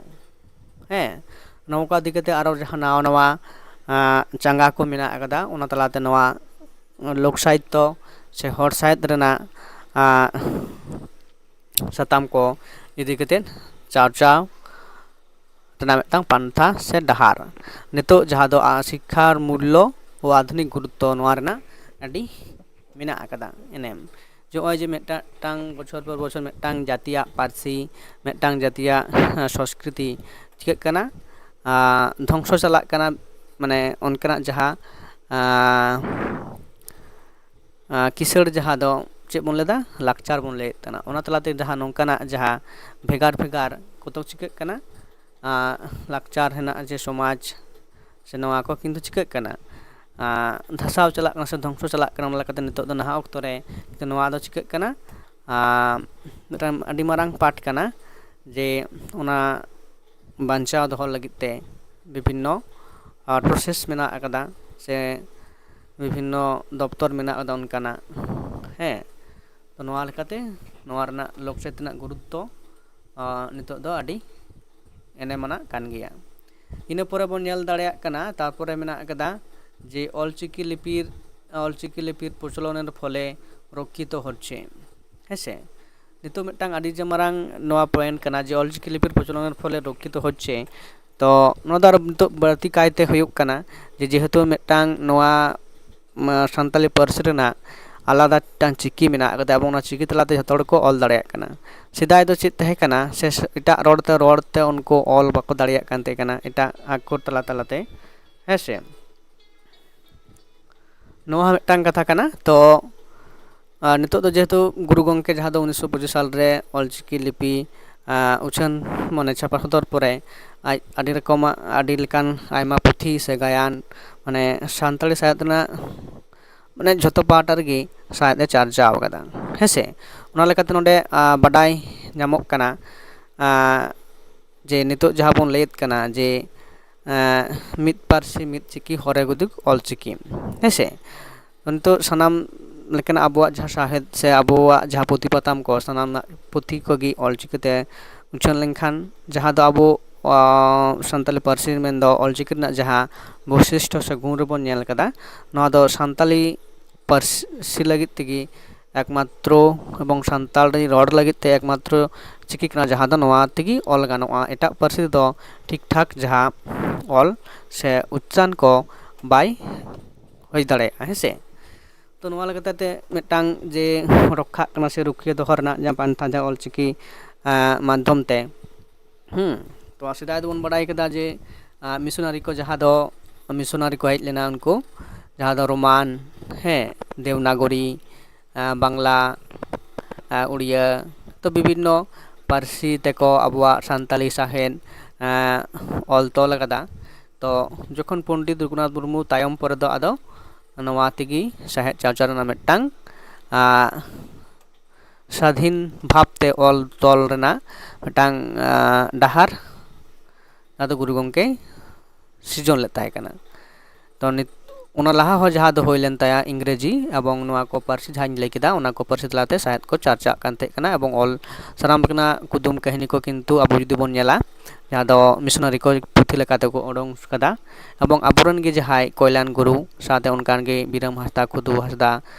ᱦᱮᱸ, ᱱᱚᱝᱠᱟ ᱤᱫᱤ ᱠᱟᱛᱮ ᱟᱨᱚ ᱡᱟᱦᱟᱸ ᱱᱟᱣᱟ ᱱᱟᱣᱟ ᱪᱟᱸᱜᱟ ᱠᱚ ᱢᱮᱱᱟᱜ ᱟᱠᱟᱫᱟ, ᱚᱱᱟ ᱛᱟᱞᱟᱛᱮ ᱱᱚᱣᱟ ᱞᱳᱠ ᱥᱟᱦᱤᱛᱛᱚ ᱥᱮ ᱦᱚᱲ ᱥᱟᱦᱮᱫ ᱨᱮᱱᱟᱜ ᱥᱟᱛᱟᱢ ᱠᱚ ᱤᱫᱤ ᱠᱟᱛᱮ ᱪᱟᱨᱪᱟᱣ ᱨᱮᱱᱟᱜ ᱢᱤᱫᱴᱟᱝ ᱯᱟᱱᱛᱷᱟ ᱥᱮ ᱰᱟᱦᱟᱨ᱾ ᱱᱤᱛᱚᱜ ᱡᱟᱦᱟᱸ ᱫᱚ ᱥᱤᱠᱠᱷᱟᱨ ᱢᱩᱞᱞᱚ ᱳ ᱟᱫᱷᱩᱱᱤᱠ ᱜᱩᱨᱩᱛᱛᱚ, ᱱᱚᱣᱟ ᱨᱮᱱᱟᱜ ᱟᱹᱰᱤ ᱢᱮᱱᱟᱜ ᱟᱠᱟᱫᱟ ᱮᱱᱮᱢ᱾ ᱱᱚᱜᱼᱚᱭ ᱡᱮ ᱢᱤᱫᱴᱟᱝ ᱵᱚᱪᱷᱚᱨ ᱯᱚᱨ ᱵᱚᱪᱷᱚᱨ ᱢᱤᱫᱴᱟᱝ ᱡᱟᱹᱛᱤᱭᱟᱜ ᱯᱟᱹᱨᱥᱤ, ᱢᱤᱫᱴᱟᱝ ᱡᱟᱹᱛᱤᱭᱟᱜ ᱥᱚᱥᱠᱨᱤᱛᱤ ᱪᱤᱠᱟᱹᱜ ᱠᱟᱱᱟ, ᱫᱷᱚᱝᱥᱚ ᱪᱟᱞᱟᱜ ᱠᱟᱱᱟ, ᱢᱟᱱᱮ ᱚᱱᱠᱟᱱᱟᱜ ᱡᱟᱦᱟᱸ ᱠᱤᱥᱟᱹᱬ ᱡᱟᱦᱟᱸ ᱫᱚ ᱪᱮᱫ ᱵᱚᱱ ᱞᱟᱹᱭᱫᱟ, ᱞᱟᱠᱪᱟᱨ ᱵᱚᱱ ᱞᱟᱹᱭᱮᱫ ᱠᱟᱱᱟ, ᱚᱱᱟ ᱛᱟᱞᱟᱛᱮ ᱡᱟᱦᱟᱸ ᱱᱚᱝᱠᱟᱱᱟᱜ ᱡᱟᱦᱟᱸ ᱵᱷᱮᱜᱟᱨ ᱵᱷᱮᱜᱟᱨ ᱠᱚᱛᱚᱠ ᱪᱤᱠᱟᱹᱜ ᱠᱟᱱᱟ, ᱞᱟᱠᱪᱟᱨ ᱦᱮᱱᱟᱜᱼᱟ, ᱡᱮ ᱥᱚᱢᱟᱡᱽ ᱥᱮ ᱱᱚᱣᱟ ᱠᱚ ᱠᱤᱱᱛᱩ ᱪᱤᱠᱟᱹᱜ ᱠᱟᱱᱟ, ᱫᱷᱟᱥᱟᱣ ᱪᱟᱞᱟᱜ ᱠᱟᱱᱟ ᱥᱮ ᱫᱷᱚᱝᱥᱚ ᱪᱟᱞᱟᱜ ᱠᱟᱱᱟ᱾ ᱚᱱᱟ ᱞᱮᱠᱟᱛᱮ ᱱᱤᱛᱚᱜ ᱫᱚ ᱱᱟᱦᱟᱜ ᱚᱠᱛᱚ ᱨᱮ ᱠᱤᱱᱛᱩ ᱱᱚᱣᱟ ᱫᱚ ᱪᱤᱠᱟᱹᱜ ᱠᱟᱱᱟ, ᱢᱤᱫᱴᱟᱝ ᱟᱹᱰᱤ ᱢᱟᱨᱟᱝ ᱯᱟᱴ ᱠᱟᱱᱟ, ᱡᱮ ᱚᱱᱟ ᱵᱟᱧᱪᱟᱣ ᱫᱚᱦᱚ ᱞᱟᱹᱜᱤᱫ ᱛᱮ ᱵᱤᱵᱷᱤᱱᱱᱚ ᱯᱨᱚᱥᱮᱥ ᱢᱮᱱᱟᱜ ᱟᱠᱟᱫᱟ ᱥᱮ ᱵᱤᱵᱷᱤᱱᱱᱚ ᱫᱚᱯᱛᱚᱨ ᱢᱮᱱᱟᱜ ᱟᱠᱟᱫᱟ ᱚᱱᱠᱟᱱᱟᱜ᱾ ᱦᱮᱸ, ᱛᱚ ᱱᱚᱣᱟ ᱞᱮᱠᱟᱛᱮ ᱱᱚᱣᱟ ᱨᱮᱱᱟᱜ ᱞᱳᱠ ᱥᱟᱦᱤᱛᱛᱚ ᱨᱮᱱᱟᱜ ᱜᱩᱨᱩᱛᱛᱚ ᱱᱤᱛᱚᱜ ᱫᱚ ᱟᱹᱰᱤ ᱮᱱᱮᱢ ᱟᱱᱟᱜ ᱠᱟᱱ ᱜᱮᱭᱟ᱾ ᱤᱱᱟᱹ ᱯᱚᱨᱮ ᱵᱚᱱ ᱧᱮᱞ ᱫᱟᱲᱮᱭᱟᱜ ᱠᱟᱱᱟ, ᱛᱟᱨᱯᱚᱨᱮ ᱢᱮᱱᱟᱜ ᱟᱠᱟᱫᱟ ᱡᱮ ᱚᱞᱪᱤᱠᱤ ᱞᱤᱯᱤᱨ ᱚᱞᱪᱤᱠᱤ ᱞᱤᱯᱤᱨ ᱯᱨᱚᱪᱚᱞᱚᱱᱮᱨ ᱯᱷᱚᱞᱮ ᱨᱚᱠᱠᱷᱤᱛᱚ ᱦᱚᱪᱪᱷᱮ᱾ ᱦᱮᱸᱥᱮ, ᱱᱤᱛᱚᱜ ᱢᱤᱫᱴᱟᱝ ᱟᱹᱰᱤ ᱡᱮ ᱢᱟᱨᱟᱝ ᱱᱚᱣᱟ ᱯᱚᱭᱮᱱᱴ ᱠᱟᱱᱟ ᱡᱮ ᱚᱞᱪᱤᱠᱤ ᱞᱤᱯᱤᱨ ᱯᱨᱚᱪᱚᱞᱚᱱᱮᱨ ᱯᱷᱚᱞᱮ ᱨᱚᱠᱠᱷᱤᱛᱚ ᱦᱚᱪᱪᱷᱮ᱾ ᱛᱚ ᱱᱚᱣᱟ ᱫᱚ ᱟᱨ ᱱᱤᱛᱚᱜ ᱵᱟᱹᱲᱛᱤ ᱠᱟᱭᱛᱮ ᱦᱩᱭᱩᱜ ᱠᱟᱱᱟ ᱡᱮ ᱡᱮᱦᱮᱛᱩ ᱢᱤᱫᱴᱟᱝ ᱱᱚᱣᱟ ᱥᱟᱱᱛᱟᱞᱤ ᱯᱟᱹᱨᱥᱤ ᱨᱮᱱᱟᱜ ᱟᱞᱟᱫᱟ ᱢᱤᱫᱴᱟᱝ ᱪᱤᱠᱤ ᱢᱮᱱᱟᱜ ᱟᱠᱟᱫᱟ ᱮᱵᱚᱝ ᱚᱱᱟ ᱪᱤᱠᱤ ᱛᱟᱞᱟᱛᱮ ᱡᱷᱚᱛᱚ ᱦᱚᱲ ᱠᱚ ᱚᱞ ᱫᱟᱲᱮᱭᱟᱜ ᱠᱟᱱᱟ᱾ ᱥᱮᱫᱟᱭ ᱫᱚ ᱪᱮᱫ ᱛᱟᱦᱮᱸ ᱠᱟᱱᱟ, ᱥᱮ ᱮᱴᱟᱜ ᱨᱚᱲ ᱛᱮ ᱨᱚᱲ ᱛᱮ ᱩᱱᱠᱩ ᱚᱞ ᱵᱟᱠᱚ ᱫᱟᱲᱮᱭᱟᱜ ᱠᱟᱱ ᱛᱟᱦᱮᱸ ᱠᱟᱱᱟ ᱮᱴᱟᱜ ᱟᱠᱷᱚᱨ ᱛᱟᱞᱟ ᱛᱟᱞᱟᱛᱮ᱾ ᱦᱮᱸ ᱥᱮ, ᱱᱚᱣᱟ ᱦᱚᱸ ᱢᱤᱫᱴᱟᱝ ᱠᱟᱛᱷᱟ ᱠᱟᱱᱟ᱾ ᱛᱚ ᱟᱨ ᱱᱤᱛᱚᱜ ᱫᱚ ᱡᱮᱦᱮᱛᱩ ᱜᱩᱨᱩ ᱜᱚᱢᱠᱮ ᱡᱟᱦᱟᱸ ᱫᱚ ᱩᱱᱤᱥᱥᱚ ᱯᱚᱸᱪᱤᱥ ᱥᱟᱞ ᱨᱮ ᱚᱞᱪᱤᱠᱤ ᱞᱤᱯᱤ ᱩᱪᱷᱟᱹᱱ ᱢᱟᱱᱮ ᱪᱷᱟᱯᱟ ᱥᱚᱫᱚᱨ ᱯᱚᱨᱮ ᱟᱡ ᱟᱹᱰᱤ ᱨᱚᱠᱚᱢᱟᱜ ᱟᱹᱰᱤ ᱞᱮᱠᱟᱱ ᱟᱭᱢᱟ ᱯᱩᱛᱷᱤ ᱥᱮ ᱜᱟᱭᱟᱱ ᱢᱟᱱᱮ ᱥᱟᱱᱛᱟᱲᱤ ᱥᱟᱶᱦᱮᱫ ᱨᱮᱱᱟᱜ ᱢᱟᱱᱮ ᱡᱷᱚᱛᱚ ᱯᱟᱦᱴᱟ ᱨᱮᱜᱮ ᱥᱟᱶᱦᱮᱫ ᱮ ᱪᱟᱨᱪᱟᱣ ᱟᱠᱟᱫᱟ᱾ ᱦᱮᱸ ᱥᱮ, ᱚᱱᱟ ᱞᱮᱠᱟᱛᱮ ᱱᱚᱰᱮ ᱵᱟᱰᱟᱭ ᱧᱟᱢᱚᱜ ᱠᱟᱱᱟ ᱡᱮ ᱱᱤᱛᱚᱜ ᱡᱟᱦᱟᱸ ᱵᱚᱱ ᱞᱟᱹᱭᱮᱫ ᱠᱟᱱᱟ ᱡᱮ ᱢᱤᱫ ᱯᱟᱹᱨᱥᱤ ᱢᱤᱫ ᱪᱤᱠᱤ ᱦᱚᱨᱮ ᱜᱩᱫᱩᱜ ᱚᱞᱪᱤᱠᱤ᱾ ᱦᱮᱸ ᱥᱮ, ᱱᱤᱛᱚᱜ ᱥᱟᱱᱟᱢ ᱞᱮᱠᱟᱱᱟᱜ ᱟᱵᱚᱣᱟᱜ ᱡᱟᱦᱟᱸ ᱥᱟᱶᱦᱮᱫ ᱥᱮ ᱟᱵᱚᱣᱟᱜ ᱡᱟᱦᱟᱸ ᱯᱩᱛᱷᱤ ᱯᱟᱛᱟᱢ ᱠᱚ ᱥᱟᱱᱟᱢ ᱨᱮᱱᱟᱜ ᱯᱩᱛᱷᱤ ᱠᱚᱜᱮ ᱚᱞᱪᱤᱠᱤᱛᱮ ᱩᱪᱷᱟᱹᱱ ᱞᱮᱱᱠᱷᱟᱱ ᱡᱟᱦᱟᱸ ᱫᱚ ᱟᱵᱚ ᱥᱟᱱᱛᱟᱞᱤ ᱯᱟᱹᱨᱥᱤ ᱢᱮᱱᱫᱚ ᱚᱞᱪᱤᱠᱤ ᱨᱮᱱᱟᱜ ᱡᱟᱦᱟᱸ ᱵᱳᱭᱥᱤᱥᱴᱚ ᱥᱮ ᱜᱩᱱ ᱨᱮᱵᱚᱱ ᱧᱮᱞ ᱠᱟᱫᱟ, ᱱᱚᱣᱟ ᱫᱚ ᱥᱟᱱᱛᱟᱞᱤ ᱯᱟᱹᱨᱥᱤ ᱞᱟᱹᱜᱤᱫ ᱛᱮᱜᱮ ᱮᱠᱢᱟᱛᱨᱚ ᱮᱵᱚᱝ ᱥᱟᱱᱛᱟᱲᱤ ᱨᱚᱲ ᱞᱟᱹᱜᱤᱫ ᱛᱮ ᱮᱠᱢᱟᱛᱨᱚ ᱪᱤᱠᱤ ᱠᱟᱱᱟ ᱡᱟᱦᱟᱸ ᱫᱚ ᱱᱚᱣᱟ ᱛᱮᱜᱮ ᱚᱞ ᱜᱟᱱᱚᱜᱼᱟ᱾ ᱮᱴᱟᱜ ᱯᱟᱹᱨᱥᱤ ᱛᱮᱫᱚ ᱴᱷᱤᱠ ᱴᱷᱟᱠ ᱡᱟᱦᱟᱸ ᱚᱞ ᱥᱮ ᱩᱪᱪᱟᱨᱚᱱ ᱠᱚ ᱵᱟᱭ ᱦᱩᱭ ᱫᱟᱲᱮᱭᱟᱜᱼᱟ᱾ ᱦᱮᱸ ᱥᱮ, ᱛᱚ ᱱᱚᱣᱟ ᱞᱮᱠᱟᱛᱮ ᱢᱤᱫᱴᱟᱝ ᱡᱮ ᱨᱚᱠᱠᱷᱟᱜ ᱠᱟᱱᱟ ᱥᱮ ᱨᱩᱠᱷᱤᱭᱟᱹ ᱫᱚᱦᱚ ᱨᱮᱱᱟᱜ ᱡᱟᱦᱟᱸ ᱯᱟᱱᱛᱷᱟ ᱡᱟᱦᱟᱸ ᱚᱞᱪᱤᱠᱤ ᱢᱟᱫᱽᱫᱷᱚᱢ ᱛᱮ᱾ ᱦᱮᱸ, ᱛᱚ ᱥᱮᱫᱟᱭ ᱫᱚᱵᱚᱱ ᱵᱟᱲᱟᱭ ᱠᱮᱫᱟ ᱡᱮ ᱢᱤᱥᱚᱱᱟᱨᱤ ᱠᱚ ᱡᱟᱦᱟᱸ ᱫᱚ ᱢᱤᱥᱚᱱᱟᱨᱤ ᱠᱚ ᱦᱮᱡ ᱞᱮᱱᱟ ᱩᱱᱠᱩ ᱡᱟᱦᱟᱸ ᱫᱚ ᱨᱳᱢᱟᱱ, ᱦᱮᱸ, ᱫᱮᱵᱽᱱᱟᱜᱚᱨᱤ, ᱵᱟᱝᱞᱟ, ᱩᱲᱤᱭᱟ, ᱛᱚ ᱵᱤᱵᱷᱤᱱᱱᱚ ᱯᱟᱹᱨᱥᱤ ᱛᱮᱠᱚ ᱟᱵᱚᱣᱟᱜ ᱥᱟᱱᱛᱟᱞᱤ ᱥᱟᱶᱦᱮᱫ ᱚᱞ ᱛᱚᱞ ᱟᱠᱟᱫᱟ᱾ ᱛᱚ ᱡᱚᱠᱷᱚᱱ ᱯᱚᱱᱰᱤᱛ ᱨᱚᱜᱷᱩᱱᱟᱛᱷ ᱢᱩᱨᱢᱩ ᱛᱟᱭᱚᱢ ᱯᱚᱨᱮ ᱫᱚ ᱟᱫᱚ ᱱᱚᱣᱟ ᱛᱮᱜᱮ ᱥᱟᱶᱦᱮᱫ ᱪᱟᱨᱪᱟ ᱨᱮᱱᱟᱜ ᱢᱤᱫᱴᱟᱝ ᱥᱟᱫᱷᱤᱱ ᱵᱷᱟᱵᱽ ᱛᱮ ᱚᱞ ᱛᱚᱞ ᱨᱮᱱᱟᱜ ᱢᱤᱫᱴᱟᱝ ᱰᱟᱦᱟᱨ ᱟᱫᱚ ᱜᱩᱨᱩ ᱜᱚᱢᱠᱮ ᱥᱤᱨᱡᱚᱱ ᱞᱮᱫ ᱛᱟᱦᱮᱸ ᱠᱟᱱᱟ᱾ ᱛᱚ ᱱᱤᱛ ᱚᱱᱟ ᱞᱟᱦᱟ ᱦᱚᱸ ᱡᱟᱦᱟᱸ ᱫᱚ ᱦᱩᱭ ᱞᱮᱱ ᱛᱟᱭᱟ ᱤᱝᱨᱮᱡᱤ ᱮᱵᱚᱝ ᱱᱚᱣᱟ ᱠᱚ ᱯᱟᱹᱨᱥᱤ ᱡᱟᱦᱟᱸᱧ ᱞᱟᱹᱭ ᱠᱮᱫᱟ, ᱚᱱᱟ ᱠᱚ ᱯᱟᱹᱨᱥᱤ ᱛᱟᱞᱟᱛᱮ ᱥᱟᱶᱦᱮᱫ ᱠᱚ ᱪᱟᱨᱪᱟᱜ ᱠᱟᱱ ᱛᱟᱦᱮᱸ ᱠᱟᱱᱟ ᱮᱵᱚᱝ ᱚᱞ ᱥᱟᱱᱟᱢ ᱞᱮᱠᱟᱱᱟᱜ ᱠᱩᱫᱩᱢ ᱠᱟᱹᱦᱱᱤ ᱠᱚ ᱠᱤᱱᱛᱩ ᱟᱵᱚ ᱡᱩᱫᱤ ᱵᱚᱱ ᱧᱮᱞᱟ, ᱡᱟᱦᱟᱸ ᱫᱚ ᱢᱤᱥᱚᱱᱟᱨᱤ ᱠᱚ ᱯᱩᱛᱷᱤ ᱞᱮᱠᱟᱛᱮ ᱠᱚ ᱩᱰᱩᱝ ᱠᱟᱫᱟ᱾ ᱮᱵᱚᱝ ᱟᱵᱚᱨᱮᱱ ᱜᱮ ᱡᱟᱦᱟᱸᱭ ᱠᱚᱞᱭᱟᱱ ᱜᱩᱨᱩ ᱥᱟᱶᱛᱮ ᱚᱱᱠᱟᱱ ᱜᱮ ᱵᱤᱨᱟᱢ ᱦᱟᱸᱥᱫᱟ, ᱠᱷᱩᱫᱩ ᱦᱟᱸᱥᱫᱟ,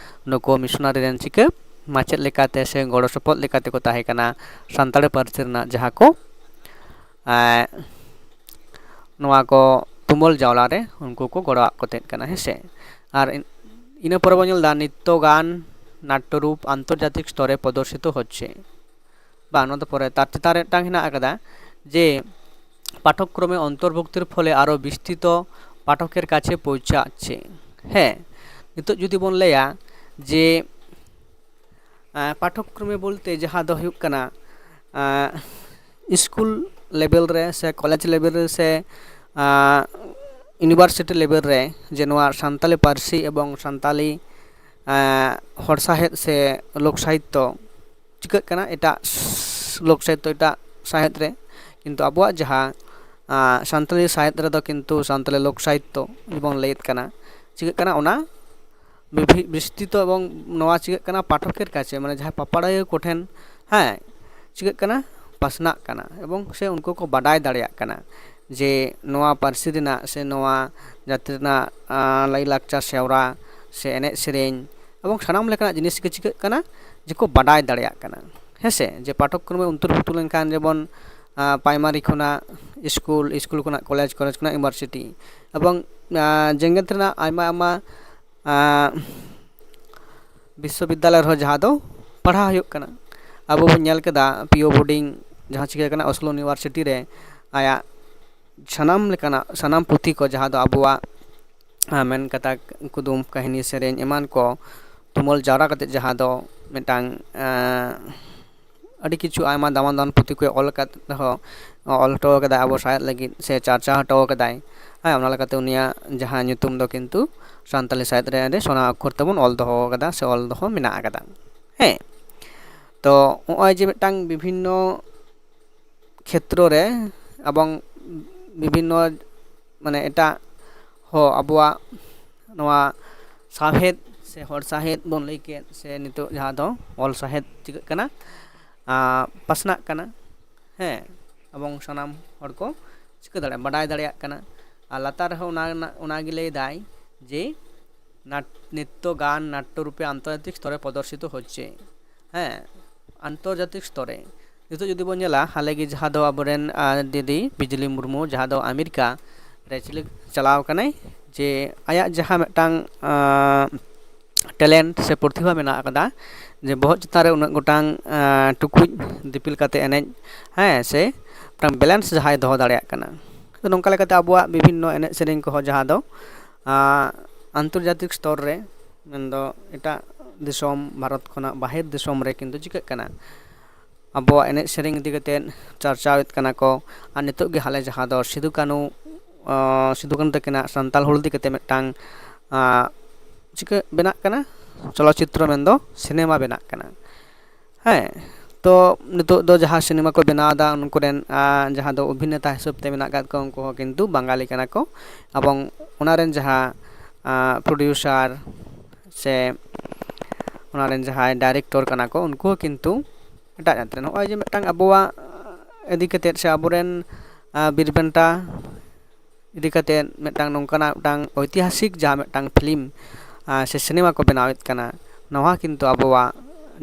ᱱᱩᱠᱩ ᱢᱤᱥᱚᱱᱟᱨᱤ ᱨᱮᱱ ᱪᱤᱠᱟᱹ ᱢᱟᱪᱮᱫ ᱞᱮᱠᱟᱛᱮ ᱥᱮ ᱜᱚᱲᱚ ᱥᱚᱯᱚᱦᱚᱫ ᱞᱮᱠᱟᱛᱮ ᱠᱚ ᱛᱟᱦᱮᱸ ᱠᱟᱱᱟ ᱥᱟᱱᱛᱟᱲᱤ ᱯᱟᱹᱨᱥᱤ ᱨᱮᱱᱟᱜ ᱡᱟᱦᱟᱸ ᱠᱚ ᱱᱚᱣᱟ ᱠᱚ ᱛᱩᱢᱟᱹᱞ ᱡᱟᱣᱨᱟ ᱨᱮ ᱩᱱᱠᱩ ᱠᱚ ᱜᱚᱲᱚᱣᱟᱜ ᱠᱚ ᱛᱟᱦᱮᱸ ᱠᱟᱱᱟ, ᱦᱮᱸ ᱥᱮ᱾ ᱟᱨ ᱤᱱ- ᱤᱱᱟᱹ ᱯᱚᱨᱮ ᱵᱚᱱ ᱧᱮᱞ ᱮᱫᱟ ᱱᱤᱛᱚᱜᱟᱱ ᱱᱟᱴᱴᱚ ᱨᱩᱯ ᱟᱱᱛᱚᱨᱡᱟᱛᱤᱠ ᱥᱛᱚᱨᱮ ᱯᱨᱚᱫᱚᱨᱥᱤᱛᱚ ᱦᱚᱪᱪᱷᱮ᱾ ᱵᱟᱝ, ᱱᱚᱣᱟ ᱫᱚ ᱯᱚᱨᱮ, ᱛᱟᱨ ᱪᱮᱛᱟᱱ ᱨᱮ ᱢᱤᱫᱴᱟᱝ ᱦᱮᱱᱟᱜ ᱟᱠᱟᱫᱟ ᱡᱮ ᱯᱟᱴᱷᱚᱠᱨᱚᱢᱮ ᱚᱱᱛᱚᱨᱵᱷᱩᱠᱛᱤᱨ ᱯᱷᱚᱞᱮ ᱟᱨᱚ ᱵᱤᱥᱛᱨᱤᱛᱚ ᱯᱟᱴᱷᱚᱠᱮᱨ ᱠᱟᱪᱷᱮ ᱯᱳᱣᱪᱷᱟচ্ছে᱾ ᱦᱮᱸ, ᱱᱤᱛᱚᱜ ᱡᱩᱫᱤ ᱵᱚᱱ ᱞᱟᱹᱭᱟ ᱡᱮ ᱯᱟᱴᱷᱚᱠᱨᱚᱢᱮ ᱵᱚᱞᱛᱮ ᱡᱟᱦᱟᱸ ᱫᱚ ᱦᱩᱭᱩᱜ ᱠᱟᱱᱟ ᱥᱠᱩᱞ ᱞᱮᱵᱮᱞ ᱨᱮ ᱥᱮ ᱠᱚᱞᱮᱡᱽ ᱞᱮᱵᱮᱞ ᱨᱮ ᱥᱮ ᱤᱭᱩᱱᱤᱵᱷᱟᱨᱥᱤᱴᱤ ᱞᱮᱵᱮᱞ ᱨᱮ ᱡᱮ ᱱᱚᱣᱟ ᱥᱟᱱᱛᱟᱞᱤ ᱯᱟᱹᱨᱥᱤ ᱮᱵᱚᱝ ᱥᱟᱱᱛᱟᱞᱤ ᱦᱚᱲ ᱥᱟᱶᱦᱮᱫ ᱥᱮ ᱞᱳᱠ ᱥᱟᱦᱤᱛᱛᱚ ᱪᱤᱠᱟᱹᱜ ᱠᱟᱱᱟ, ᱮᱴᱟᱜ ᱞᱳᱠ ᱥᱟᱦᱤᱛᱛᱚ ᱮᱴᱟᱜ ᱥᱟᱶᱦᱮᱫ ᱨᱮ, ᱠᱤᱱᱛᱩ ᱟᱵᱚᱣᱟᱜ ᱡᱟᱦᱟᱸ ᱥᱟᱱᱛᱟᱞᱤ ᱥᱟᱶᱦᱮᱫ ᱨᱮᱫᱚ ᱠᱤᱱᱛᱩ ᱥᱟᱱᱛᱟᱞᱤ ᱞᱳᱠ ᱥᱟᱦᱤᱛᱛᱚ ᱵᱚᱱ ᱞᱟᱹᱭᱮᱫ ᱠᱟᱱᱟ, ᱪᱤᱠᱟᱹᱜ ᱠᱟᱱᱟ ᱚᱱᱟ ᱵᱤᱥᱛᱨᱤᱛᱚ ᱮᱵᱚᱝ ᱱᱚᱣᱟ ᱪᱤᱠᱟᱹᱜ ᱠᱟᱱᱟ ᱯᱟᱴᱷᱚᱠᱮᱨ ᱠᱟᱪᱷᱮ, ᱢᱟᱱᱮ ᱡᱟᱦᱟᱸᱭ ᱯᱟᱯᱟᱲᱟᱹᱭᱟᱹ ᱠᱚᱴᱷᱮᱱ, ᱦᱮᱸ, ᱪᱤᱠᱟᱹᱜ ᱠᱟᱱᱟ, ᱯᱟᱥᱱᱟᱜ ᱠᱟᱱᱟ ᱮᱵᱚᱝ ᱥᱮ ᱩᱱᱠᱩ ᱠᱚ ᱵᱟᱰᱟᱭ ᱫᱟᱲᱮᱭᱟᱜ ᱠᱟᱱᱟ ᱡᱮ ᱱᱚᱣᱟ ᱯᱟᱹᱨᱥᱤ ᱨᱮᱱᱟᱜ ᱥᱮ ᱱᱚᱣᱟ ᱡᱟᱹᱛᱤ ᱨᱮᱱᱟᱜ ᱞᱟᱭᱼᱞᱟᱠᱪᱟᱨ ᱥᱮᱨᱣᱟ ᱥᱮ ᱮᱱᱮᱡ ᱥᱮᱨᱮᱧ ᱮᱵᱚᱝ ᱥᱟᱱᱟᱢ ᱞᱮᱠᱟᱱᱟᱜ ᱡᱤᱱᱤᱥ ᱜᱮ ᱪᱤᱠᱟᱹᱜ ᱠᱟᱱᱟ ᱡᱮᱠᱚ ᱵᱟᱰᱟᱭ ᱫᱟᱲᱮᱭᱟᱜ ᱠᱟᱱᱟ, ᱦᱮᱸ ᱥᱮ᱾ ᱡᱮ ᱯᱟᱴᱷᱚᱠᱨᱚᱢᱮ ᱚᱱᱛᱚᱨᱵᱷᱩᱠᱛᱚ ᱞᱮᱱᱠᱷᱟᱱ ᱡᱮᱢᱚᱱ ᱯᱨᱟᱭᱢᱟᱨᱤ ᱠᱷᱚᱱᱟᱜ ᱥᱠᱩᱞ, ᱥᱠᱩᱞ ᱠᱷᱚᱱᱟᱜ ᱠᱚᱞᱮᱡᱽ, ᱠᱚᱞᱮᱡᱽ ᱠᱷᱚᱱᱟᱜ ᱤᱭᱩᱱᱤᱵᱷᱟᱨᱥᱤᱴᱤ ᱮᱵᱚᱝ ᱡᱮᱜᱮᱛ ᱨᱮᱱᱟᱜ ᱟᱭᱢᱟ ᱟᱭᱢᱟ ᱵᱤᱥᱥᱚᱵᱤᱫᱽᱫᱟᱞᱚᱭ ᱨᱮᱦᱚᱸ ᱡᱟᱦᱟᱸ ᱫᱚ ᱯᱟᱲᱦᱟᱣ ᱦᱩᱭᱩᱜ ᱠᱟᱱᱟ᱾ ᱟᱵᱚ ᱵᱚᱱ ᱧᱮᱞ ᱠᱮᱫᱟ ᱯᱤ ᱳ ᱵᱳᱨᱰᱤᱝ ᱡᱟᱦᱟᱸ ᱪᱤᱠᱟᱹ ᱠᱟᱱᱟ ᱚᱥᱞᱳ ᱤᱭᱩᱱᱤᱵᱷᱟᱨᱥᱤᱴᱤ ᱨᱮ, ᱟᱭᱟᱜ ᱥᱟᱱᱟᱢ ᱞᱮᱠᱟᱱᱟᱜ ᱥᱟᱱᱟᱢ ᱯᱩᱛᱷᱤ ᱠᱚ ᱡᱟᱦᱟᱸ ᱫᱚ ᱟᱵᱚᱣᱟᱜ ᱢᱮᱱ ᱠᱟᱛᱷᱟ, ᱠᱩᱫᱩᱢ ᱠᱟᱹᱦᱱᱤ, ᱥᱮᱨᱮᱧ ᱮᱢᱟᱱ ᱠᱚ ᱛᱩᱢᱟᱹᱞ ᱡᱟᱣᱨᱟ ᱠᱟᱛᱮ ᱡᱟᱦᱟᱸ ᱫᱚ ᱢᱤᱫᱴᱟᱝ ᱟᱹᱰᱤ ᱠᱤᱪᱷᱩ ᱟᱭᱢᱟ ᱫᱟᱢᱟᱱ ᱫᱟᱢᱟᱱ ᱯᱩᱛᱷᱤ ᱠᱚ ᱚᱞ ᱟᱠᱟᱫ ᱨᱮᱦᱚᱸ, ᱚᱞ ᱦᱚᱴᱚ ᱟᱠᱟᱫᱟᱭ ᱟᱵᱚ ᱥᱟᱶᱦᱮᱫ ᱞᱟᱹᱜᱤᱫ ᱥᱮ ᱪᱟᱨᱪᱟᱣ ᱦᱚᱴᱚ ᱟᱠᱟᱫᱟᱭ᱾ ᱦᱮᱸ, ᱚᱱᱟ ᱞᱮᱠᱟᱛᱮ ᱩᱱᱤᱭᱟᱜ ᱡᱟᱦᱟᱸ ᱧᱩᱛᱩᱢ ᱫᱚ ᱠᱤᱱᱛᱩ ᱥᱟᱱᱛᱟᱞᱤ ᱥᱟᱶᱦᱮᱫ ᱨᱮ ᱟᱹᱰᱤ ᱥᱚᱱᱟ ᱚᱠᱠᱷᱚᱨ ᱛᱮᱵᱚᱱ ᱚᱞ ᱫᱚᱦᱚ ᱟᱠᱟᱫᱟ ᱥᱮ ᱚᱞ ᱫᱚᱦᱚ ᱢᱮᱱᱟᱜ ᱟᱠᱟᱫᱟ᱾ ᱦᱮᱸ, ᱛᱚ ᱱᱚᱜᱼᱚᱭ ᱡᱮ ᱢᱤᱫᱴᱟᱝ ᱵᱤᱵᱷᱤᱱᱱᱚ ᱠᱷᱮᱛᱨᱚ ᱨᱮ ᱮᱵᱚᱝ ᱵᱤᱵᱷᱤᱱᱱᱚ ᱢᱟᱱᱮ ᱮᱴᱟᱜ ᱦᱚᱸ ᱟᱵᱚᱣᱟᱜ ᱱᱚᱣᱟ ᱥᱟᱶᱦᱮᱫ ᱥᱮ ᱦᱚᱲ ᱥᱟᱶᱦᱮᱫ ᱵᱚᱱ ᱞᱟᱹᱭ ᱠᱮᱫ, ᱥᱮ ᱱᱤᱛᱚᱜ ᱡᱟᱦᱟᱸ ᱫᱚ ᱚᱞ ᱥᱟᱶᱦᱮᱫ ᱪᱤᱠᱟᱹᱜ ᱠᱟᱱᱟ, ᱟᱸ, ᱯᱟᱥᱱᱟᱜ ᱠᱟᱱᱟ᱾ ᱦᱮᱸ, ᱮᱵᱚᱝ ᱥᱟᱱᱟᱢ ᱦᱚᱲ ᱠᱚ ᱪᱤᱠᱟᱹ ᱫᱟᱲᱮᱭᱟᱜᱼᱟ, ᱵᱟᱰᱟᱭ ᱫᱟᱲᱮᱭᱟᱜ ᱠᱟᱱᱟ᱾ ᱟᱨ ᱞᱟᱛᱟᱨ ᱨᱮᱦᱚᱸ ᱚᱱᱟ ᱨᱮᱱᱟᱜ, ᱚᱱᱟᱜᱮ ᱞᱟᱹᱭ ᱫᱟᱭ ᱡᱮ ᱱᱟᱴ-, ᱱᱤᱛᱛᱚ ᱜᱟᱱ ᱱᱟᱴᱴᱚ ᱨᱩᱯᱮ ᱟᱱᱛᱚᱨᱡᱟᱛᱤᱠ স্তরে প্রদর্শিত হচ্ছে। ᱦᱮᱸ, ᱟᱱᱛᱚᱨᱡᱟᱛᱤক স্তরে ᱱᱤᱛᱚᱜ ᱡᱩᱫᱤ ᱵᱚᱱ ᱧᱮᱞᱟ, ᱦᱟᱞᱮ ᱜᱮ ᱡᱟᱦᱟᱸ ᱫᱚ ᱟᱵᱚᱨᱮᱱ, ᱟᱸ, ᱫᱤᱫᱤ ᱵᱤᱡᱽᱞᱤ ᱢᱩᱨᱢᱩ, ᱡᱟᱦᱟᱸ ᱫᱚ ᱟᱢᱮᱨᱤᱠᱟ ᱨᱮ ᱪᱤᱞᱤ ᱪᱟᱞᱟᱣ ᱠᱟᱱᱟᱭ, ᱡᱮ ᱟᱭᱟᱜ ᱡᱟᱦᱟᱸ ᱢᱤᱫᱴᱟᱝ, ᱟᱸ, ᱴᱮᱞᱮᱱᱴ ᱥᱮ ᱯᱨᱚᱛᱤᱵᱷᱟ ᱢᱮᱱᱟᱜ ᱟᱠᱟᱫᱟ, ᱡᱮ ᱵᱚᱦᱚᱜ ᱪᱮᱛᱟᱱ ᱨᱮ ᱩᱱᱟᱹᱜ ᱜᱚᱴᱟᱝ, ᱟᱸ, ᱴᱩᱠᱩᱡ ᱫᱤᱯᱤᱞ ᱠᱟᱛᱮ ᱮᱱᱮᱡ, ᱦᱮᱸ, ᱥᱮ ᱢᱤᱫᱴᱟᱝ ᱵᱮᱞᱮᱱᱥ ᱡᱟᱦᱟᱸᱭ ᱫᱚᱦᱚ ᱫᱟᱲᱮᱭᱟᱜ ᱠᱟᱱᱟ᱾ ᱛᱚ, ᱱᱚᱝᱠᱟ ᱞᱮᱠᱟᱛᱮ ᱟᱵᱚᱣᱟᱜ ᱵᱤᱵᱷᱤᱱᱱᱚ ᱮᱱᱮᱡ ᱥᱮᱨᱮᱧ ᱠᱚᱦᱚᱸ ᱡᱟᱦᱟᱸ ᱫᱚ, ᱟᱸ, ᱟᱱᱛᱚᱨᱡᱟᱛᱤᱠ ᱥᱛᱚᱨ ᱨᱮ, ᱢᱮᱱᱫᱚ ᱮᱴᱟᱜ ᱫᱤᱥᱚᱢ, ᱵᱷᱟᱨᱚᱛ ᱠᱷᱚᱱᱟᱜ ᱵᱟᱦᱮᱨ ᱫᱤᱥᱚᱢ ᱨᱮ ᱠᱤᱱᱛᱩ ᱪᱤᱠᱟᱹᱜ ᱠᱟᱱᱟ, ᱟᱵᱚᱣᱟᱜ ᱮᱱᱮᱡ ᱥᱮᱨᱮᱧ ᱤᱫᱤ ᱠᱟᱛᱮᱫ ᱪᱟᱨᱪᱟᱣᱮᱫ ᱠᱟᱱᱟ ᱠᱚ᱾ ᱟᱨ ᱱᱤᱛᱚᱜ ᱜᱮ ᱦᱟᱞᱮ ᱡᱟᱦᱟᱸ ᱫᱚ ᱥᱤᱫᱩ ᱠᱟᱹᱱᱩ, ᱟᱸ, ᱥᱤᱫᱩ ᱠᱟᱹᱱᱩ ᱛᱟᱹᱠᱤᱱᱟᱜ ᱥᱟᱱᱛᱟᱞ ᱦᱩᱞ ᱤᱫᱤ ᱠᱟᱛᱮᱫ ᱢᱤᱫᱴᱟᱝ, ᱟᱸ, ᱪᱤᱠᱟᱹ ᱵᱮᱱᱟᱜ ᱠᱟᱱᱟ, ᱪᱚᱞᱚᱪᱤᱛᱨᱚ ᱢᱮᱱᱫᱚ ᱥᱤᱱᱮᱢᱟ ᱵᱮᱱᱟᱜ ᱠᱟᱱᱟ᱾ ᱦᱮᱸ, ᱛᱚ ᱱᱤᱛᱚᱜ ᱫᱚ ᱡᱟᱦᱟᱸ ᱥᱤᱱᱮᱢᱟ ᱠᱚ ᱵᱮᱱᱟᱣ ᱮᱫᱟ, ᱩᱱᱠᱩ ᱨᱮᱱ, ᱟᱸ, ᱡᱟᱦᱟᱸ ᱫᱚ ᱚᱵᱷᱤᱱᱮᱛᱟ ᱦᱤᱥᱟᱹᱵ ᱛᱮ ᱢᱮᱱᱟᱜ ᱟᱠᱟᱫ ᱠᱚᱣᱟ, ᱩᱱᱠᱩ ᱦᱚᱸ ᱠᱤᱱᱛᱩ ᱵᱟᱝᱜᱟᱞᱤ ᱠᱟᱱᱟ ᱠᱚ᱾ ᱮᱵᱚᱝ ᱚᱱᱟ ᱨᱮᱱ ᱡᱟᱦᱟᱸ, ᱟᱸ, ᱯᱨᱚᱰᱭᱩᱥᱟᱨ ᱥᱮ ᱚᱱᱟ ᱨᱮᱱ ᱡᱟᱦᱟᱸᱭ ᱰᱟᱭᱨᱮᱠᱴᱚᱨ ᱠᱟᱱᱟ ᱠᱚ, ᱩᱱᱠᱩ ᱦᱚᱸ ᱠᱤᱱᱛᱩ ᱮᱴᱟᱜ ᱡᱟᱹᱛ ᱨᱮᱱ᱾ ᱱᱚᱜᱼᱚᱭ ᱡᱮ ᱢᱤᱫᱴᱟᱝ ᱟᱵᱚᱣᱟᱜ ᱤᱫᱤ ᱠᱟᱛᱮᱫ ᱥᱮ ᱟᱵᱚᱨᱮᱱ, ᱟᱸ, ᱵᱤᱨ ᱵᱟᱱᱴᱟ ᱤᱫᱤ ᱠᱟᱛᱮᱫ ᱢᱤᱫᱴᱟᱝ ᱱᱚᱝᱠᱟᱱᱟᱜ ᱢᱤᱫᱴᱟᱝ ᱳᱭᱛᱤᱦᱟᱥᱤᱠ ᱡᱟᱦᱟᱸ ᱢᱤᱫᱴᱟᱝ ᱯᱷᱤᱞᱢ, ᱟᱸ, ᱥᱮ ᱥᱤᱱᱮᱢᱟ ᱠᱚ ᱵᱮᱱᱟᱣᱮᱫ ᱠᱟᱱᱟ, ᱱᱚᱣᱟ ᱠᱤᱱᱛᱩ ᱟᱵᱚᱣᱟᱜ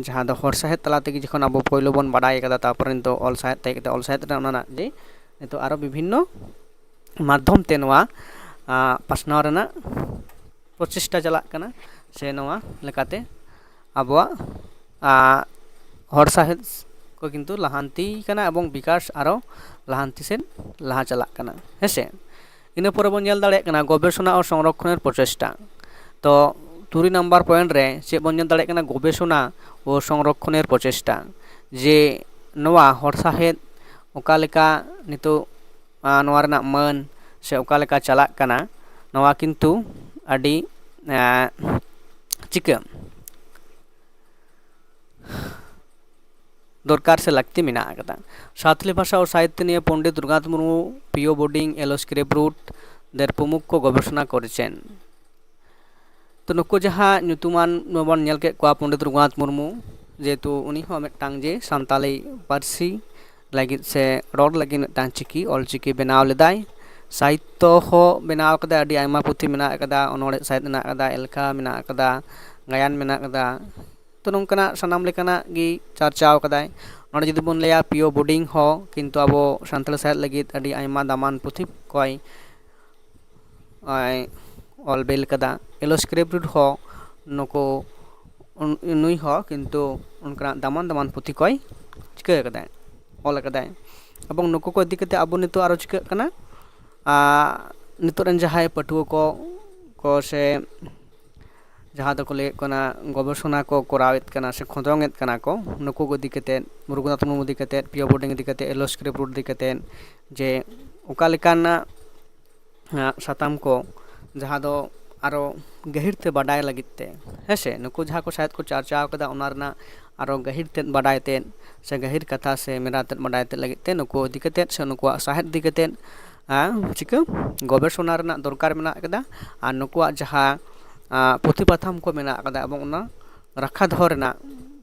ᱡᱟᱦᱟᱸ ᱫᱚ ᱦᱚᱲ ᱥᱟᱶᱦᱮᱫ ᱛᱟᱞᱟ ᱛᱮᱜᱮ ᱡᱚᱠᱷᱚᱱ ᱟᱵᱚ ᱯᱳᱭᱞᱳ ᱵᱚᱱ ᱵᱟᱰᱟᱭ ᱠᱟᱫᱟ, ᱛᱟᱨᱯᱚᱨᱮ ᱱᱤᱛᱚᱜ ᱚᱞ ᱥᱟᱶᱦᱮᱫ ᱛᱮ ᱦᱮᱡ ᱠᱟᱛᱮ ᱚᱞ ᱥᱟᱶᱦᱮᱫ ᱨᱮ ᱚᱱᱟ ᱨᱮᱱᱟᱜ ᱡᱮ ᱱᱤᱛᱚᱜ ᱟᱨᱚ ᱵᱤᱵᱷᱤᱱᱱᱚ ᱢᱟᱫᱽᱫᱷᱚᱢ ᱛᱮ ᱱᱚᱣᱟ, ᱟᱸ, ᱯᱟᱥᱱᱟᱣ ᱨᱮᱱᱟᱜ ᱯᱨᱚᱪᱮᱥᱴᱟ ᱪᱟᱞᱟᱜ ᱠᱟᱱᱟ, ᱥᱮ ᱱᱚᱣᱟ ᱞᱮᱠᱟᱛᱮ ᱟᱵᱚᱣᱟᱜ, ᱟᱸ, ᱦᱚᱲ ᱥᱟᱶᱦᱮᱫ ᱠᱚ ᱠᱤᱱᱛᱩ ᱞᱟᱦᱟᱱᱛᱤ ᱠᱟᱱᱟ ᱮᱵᱚᱝ ᱵᱤᱠᱟᱥ ᱟᱨᱚ ᱞᱟᱦᱟᱱᱛᱤ ᱥᱮᱫ ᱞᱟᱦᱟ ᱪᱟᱞᱟᱜ ᱠᱟᱱᱟ᱾ ᱦᱮᱸᱥᱮ, ᱤᱱᱟᱹ ᱯᱚᱨᱮ ᱵᱚᱱ ᱧᱮᱞ ᱫᱟᱲᱮᱭᱟᱜ ᱠᱟᱱᱟ ᱜᱚᱵᱮᱥᱚᱱᱟ ᱳ ᱥᱚᱝᱨᱚᱠᱷᱚᱱᱮᱨ ᱯᱨᱚᱪᱮᱥᱴᱟ᱾ ᱛᱚ ᱛᱩᱨᱩᱭ ᱱᱟᱢᱵᱟᱨ ᱯᱚᱭᱮᱱᱴ ᱨᱮ ᱪᱮᱫ ᱵᱚᱱ ᱧᱮᱞ ᱫᱟᱲᱮᱭᱟᱜ ᱠᱟᱱᱟ? ᱜᱚᱵᱮᱥᱚᱱᱟ ᱳ ᱥᱚᱝᱨᱚᱠᱷᱚᱱᱮᱨ ᱯᱨᱚᱪᱮᱥᱴᱟ᱾ ᱡᱮ ᱱᱚᱣᱟ ᱦᱚᱲ ᱥᱟᱶᱦᱮᱫ ᱚᱠᱟ ᱞᱮᱠᱟ ᱱᱤᱛᱚᱜ ᱱᱚᱣᱟ ᱨᱮᱱᱟᱜ ᱢᱟᱹᱱ ᱥᱮ ᱚᱠᱟ ᱞᱮᱠᱟ ᱪᱟᱞᱟᱜ ᱠᱟᱱᱟ, ᱱᱚᱣᱟ ᱠᱤᱱᱛᱩ ᱟᱹᱰᱤ ᱪᱤᱠᱟᱹ ᱫᱚᱨᱠᱟᱨ ᱥᱮ ᱞᱟᱹᱠᱛᱤ ᱢᱮᱱᱟᱜ ᱟᱠᱟᱫᱟ᱾ ᱥᱟᱶᱛᱟᱞᱤ ᱵᱷᱟᱥᱟ ᱳ ᱥᱟᱦᱤᱛᱛᱚ ᱱᱤᱭᱮ ᱯᱚᱱᱰᱤᱛ ᱨᱚᱜᱷᱩᱱᱟᱛᱷ ᱢᱩᱨᱢᱩ ᱯᱤᱭᱳ ᱵᱳᱨᱰᱤᱝ, ᱮᱞᱳ ᱥᱠᱨᱤᱯᱴ ᱨᱩᱴ ᱫᱮᱨ ᱯᱨᱚᱢᱩᱠᱷ ᱠᱚ ᱜᱚᱵᱮᱥᱚᱱᱟ ᱠᱚᱨᱮᱪᱮᱱ᱾ ᱛᱚ ᱱᱩᱠᱩ ᱡᱟᱦᱟᱸ ᱧᱩᱛᱩᱢᱟᱱ ᱵᱚᱱ ᱧᱮᱞ ᱠᱮᱫ ᱠᱚᱣᱟ ᱯᱚᱱᱰᱤᱛ ᱨᱚᱜᱷᱩᱱᱟᱛᱷ ᱢᱩᱨᱢᱩ, ᱡᱮᱦᱮᱛᱩ ᱩᱱᱤ ᱦᱚᱸ ᱢᱤᱫᱴᱟᱝ ᱡᱮ ᱥᱟᱱᱛᱟᱞᱤ ᱯᱟᱹᱨᱥᱤ ᱞᱟᱹᱜᱤᱫ ᱥᱮ ᱨᱚᱲ ᱞᱟᱹᱜᱤᱫ ᱢᱤᱫᱴᱟᱝ ᱪᱤᱠᱤ ᱚᱞᱪᱤᱠᱤ ᱵᱮᱱᱟᱣ ᱞᱮᱫᱟᱭ᱾ ᱥᱟᱦᱤᱛᱛᱚ ᱦᱚᱸ ᱵᱮᱱᱟᱣ ᱠᱟᱫᱟᱭ, ᱟᱹᱰᱤ ᱟᱭᱢᱟ ᱯᱩᱛᱷᱤ ᱢᱮᱱᱟᱜ ᱟᱠᱟᱫᱟ, ᱚᱱᱚᱬᱦᱮ ᱥᱟᱦᱮᱫ ᱢᱮᱱᱟᱜ ᱟᱠᱟᱫᱟ, ᱮᱞᱠᱷᱟ ᱢᱮᱱᱟᱜ ᱟᱠᱟᱫᱟ, ᱜᱟᱭᱟᱱ ᱢᱮᱱᱟᱜ ᱟᱠᱟᱫᱟ᱾ ᱛᱚ ᱱᱚᱝᱠᱟᱱᱟᱜ ᱥᱟᱱᱟᱢ ᱞᱮᱠᱟᱱᱟᱜ ᱜᱮ ᱪᱟᱨᱪᱟᱣ ᱠᱟᱫᱟᱭ᱾ ᱱᱚᱰᱮ ᱡᱩᱫᱤ ᱵᱚᱱ ᱞᱟᱹᱭᱟ ᱯᱤᱭᱳ ᱵᱳᱨᱰᱤᱝ ᱦᱚᱸ ᱠᱤᱱᱛᱩ ᱟᱵᱚ ᱥᱟᱱᱛᱟᱲ ᱥᱟᱦᱮᱫ ᱞᱟᱹᱜᱤᱫ ᱟᱹᱰᱤ ᱟᱭᱢᱟ ᱫᱟᱢᱟᱱ ᱯᱩᱛᱷᱤ ᱠᱚᱭ ᱚᱞ ᱵᱮᱞ ᱠᱟᱫᱟ᱾ ᱮᱞᱳ ᱥᱠᱨᱤᱯᱴ ᱦᱚᱸ ᱱᱩᱠᱩ ᱩᱱ- ᱱᱩᱭ ᱦᱚᱸ ᱠᱤᱱᱛᱩ ᱚᱱᱠᱟᱱᱟᱜ ᱫᱟᱢᱟᱱ ᱫᱟᱢᱟᱱ ᱯᱩᱛᱷᱤ ᱠᱚᱭ ᱪᱤᱠᱟᱹ ᱠᱟᱫᱟᱭ, ᱚᱞ ᱠᱟᱫᱟᱭ᱾ ᱮᱵᱚᱝ ᱱᱩᱠᱩ ᱠᱚ ᱤᱫᱤ ᱠᱟᱛᱮ ᱟᱵᱚ ᱱᱤᱛᱚᱜ ᱟᱨᱚ ᱪᱤᱠᱟᱹᱜ ᱠᱟᱱᱟ, ᱟᱨ ᱱᱤᱛᱚᱜ ᱨᱮᱱ ᱡᱟᱦᱟᱸᱭ ᱯᱟᱹᱴᱷᱩᱣᱟᱹ ᱠᱚ ᱠᱚ ᱥᱮ ᱡᱟᱦᱟᱸ ᱫᱚᱠᱚ ᱞᱟᱹᱭᱮᱫ ᱠᱟᱱᱟ ᱜᱚᱵᱮᱥᱚᱱᱟ ᱠᱚ ᱠᱚᱨᱟᱣᱮᱫ ᱠᱟᱱᱟ ᱥᱮ ᱠᱷᱚᱸᱫᱽᱨᱚᱝ ᱮᱫ ᱠᱟᱱᱟ ᱠᱚ, ᱱᱩᱠᱩ ᱠᱚ ᱤᱫᱤ ᱠᱟᱛᱮ, ᱨᱚᱜᱷᱩᱱᱟᱛᱷ ᱢᱩᱨᱢᱩ ᱤᱫᱤ ᱠᱟᱛᱮ, ᱯᱤᱭᱳ ᱵᱳᱨᱰᱤᱝ ᱤᱫᱤ ᱠᱟᱛᱮ, ᱮᱞᱳ ᱥᱠᱨᱤᱯᱴ ᱨᱩᱴ ᱤᱫᱤ ᱠᱟᱛᱮ, ᱡᱮ ᱚᱠᱟ ᱞᱮᱠᱟᱱᱟᱜ ᱥᱟᱛᱟᱢ ᱠᱚ ᱡᱟᱦᱟᱸ ᱫᱚ ᱟᱨᱚ ᱜᱟᱹᱦᱤᱨ ᱛᱮ ᱵᱟᱰᱟᱭ ᱞᱟᱹᱜᱤᱫ ᱛᱮ, ᱦᱮᱸ ᱥᱮ, ᱱᱩᱠᱩ ᱡᱟᱦᱟᱸ ᱠᱚ ᱥᱟᱦᱮᱫ ᱠᱚ ᱪᱟᱨᱪᱟᱣ ᱠᱟᱫᱟ ᱚᱱᱟ ᱨᱮᱱᱟᱜ ᱟᱨᱚ ᱜᱟᱹᱦᱤᱨ ᱛᱮᱫ ᱵᱟᱰᱟᱭ ᱛᱮᱫ ᱥᱮ ᱜᱟᱹᱦᱤᱨ ᱠᱟᱛᱷᱟ ᱥᱮ ᱢᱮᱨᱟ ᱛᱮᱫ ᱵᱟᱰᱟᱭ ᱛᱮᱫ ᱞᱟᱹᱜᱤᱫ ᱛᱮ ᱱᱩᱠᱩ ᱤᱫᱤ ᱠᱟᱛᱮᱫ ᱥᱮ ᱱᱩᱠᱩᱣᱟᱜ ᱥᱟᱦᱮᱫ ᱤᱫᱤ ᱠᱟᱛᱮᱫ ᱪᱤᱠᱟᱹ ᱜᱚᱵᱮᱥᱚᱱᱟ ᱨᱮᱱᱟᱜ ᱫᱚᱨᱠᱟᱨ ᱢᱮᱱᱟᱜ ᱟᱠᱟᱫᱟ᱾ ᱟᱨ ᱱᱩᱠᱩᱣᱟᱜ ᱡᱟᱦᱟᱸ ᱯᱩᱛᱷᱤ ᱯᱟᱛᱷᱟᱢ ᱠᱚ ᱢᱮᱱᱟᱜ ᱟᱠᱟᱫᱟ ᱮᱵᱚᱝ ᱚᱱᱟ ᱨᱟᱠᱷᱟ ᱫᱚᱦᱚ ᱨᱮᱱᱟᱜ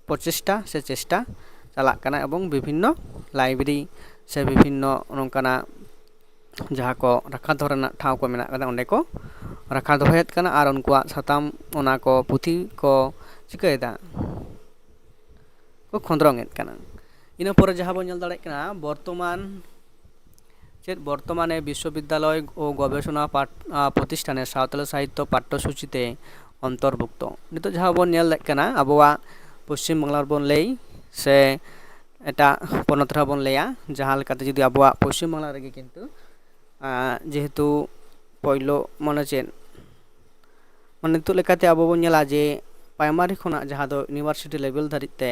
ᱯᱨᱚᱪᱮᱥᱴᱟ ᱥᱮ ᱪᱮᱥᱴᱟ ᱪᱟᱞᱟᱜ ᱠᱟᱱᱟ ᱮᱵᱚᱝ ᱵᱤᱵᱷᱤᱱᱱᱚ ᱞᱟᱭᱵᱨᱮᱨᱤ ᱥᱮ ᱵᱤᱵᱷᱤᱱᱱᱚ ᱱᱚᱝᱠᱟᱱᱟᱜ ᱡᱟᱦᱟᱸ ᱠᱚ ᱨᱟᱠᱷᱟ ᱫᱚᱦᱚ ᱨᱮᱱᱟᱜ ᱴᱷᱟᱶ ᱠᱚ ᱢᱮᱱᱟᱜ ᱟᱠᱟᱫᱟ ᱚᱸᱰᱮ ᱠᱚ ᱨᱟᱠᱷᱟ ᱫᱚᱦᱚᱭᱮᱫ ᱠᱟᱱᱟ ᱟᱨ ᱩᱱᱠᱩᱣᱟᱜ ᱥᱟᱛᱟᱢ ᱚᱱᱟ ᱠᱚ ᱯᱩᱛᱷᱤ ᱠᱚ ᱪᱤᱠᱟᱹᱭᱮᱫᱟ, ᱠᱚ ᱠᱷᱚᱸᱫᱽᱨᱚᱝ ᱮᱫ ᱠᱟᱱᱟ᱾ ᱤᱱᱟᱹ ᱯᱚᱨᱮ ᱡᱟᱦᱟᱸ ᱵᱚᱱ ᱧᱮᱞ ᱫᱟᱲᱮᱭᱟᱜ ᱠᱟᱱᱟ ᱵᱚᱨᱛᱚᱢᱟᱱ ᱪᱮᱫ ᱵᱚᱨᱛᱚᱢᱟᱱᱮ ᱵᱤᱥᱥᱚᱵᱤᱫᱽᱫᱟᱞᱚᱭ ᱳ ᱜᱚᱵᱮᱥᱚᱱᱟ ᱯᱟᱴ- ᱯᱨᱚᱛᱤᱥᱴᱷᱟᱱᱮ ᱥᱟᱶᱛᱟᱞᱤ ᱥᱟᱦᱤᱛᱛᱚ ᱯᱟᱴᱴᱚᱥᱩᱪᱤᱛᱮ ᱚᱱᱛᱚᱨᱵᱷᱩᱠᱛᱚ᱾ ᱱᱤᱛᱚᱜ ᱡᱟᱦᱟᱸ ᱵᱚᱱ ᱧᱮᱞ ᱫᱟᱲᱮᱭᱟᱜ ᱠᱟᱱᱟ ᱟᱵᱚᱣᱟᱜ ᱯᱚᱥᱪᱤᱢ ᱵᱟᱝᱞᱟ ᱨᱮᱵᱚᱱ ᱞᱟᱹᱭ ᱥᱮ ᱮᱴᱟᱜ ᱯᱚᱱᱚᱛ ᱨᱮᱦᱚᱸ ᱵᱚᱱ ᱞᱟᱹᱭᱟ, ᱡᱟᱦᱟᱸ ᱞᱮᱠᱟᱛᱮ ᱡᱩᱫᱤ ᱟᱵᱚᱣᱟᱜ ᱯᱚᱥᱪᱤᱢ ᱵᱟᱝᱞᱟ ᱨᱮᱜᱮ ᱠᱤᱱᱛᱩ ᱡᱮᱦᱮᱛᱩ ᱯᱳᱭᱞᱳ ᱢᱟᱱᱮ ᱪᱮᱫ ᱢᱟᱱᱮ ᱱᱤᱛᱚᱜ ᱞᱮᱠᱟᱛᱮ ᱟᱵᱚ ᱵᱚᱱ ᱧᱮᱞᱟ ᱡᱮ ᱯᱨᱟᱭᱢᱟᱨᱤ ᱠᱷᱚᱱᱟᱜ ᱡᱟᱦᱟᱸ ᱫᱚ ᱤᱭᱩᱱᱤᱵᱷᱟᱨᱥᱤᱴᱤ ᱞᱮᱵᱮᱞ ᱫᱷᱟᱹᱨᱤᱡ ᱛᱮ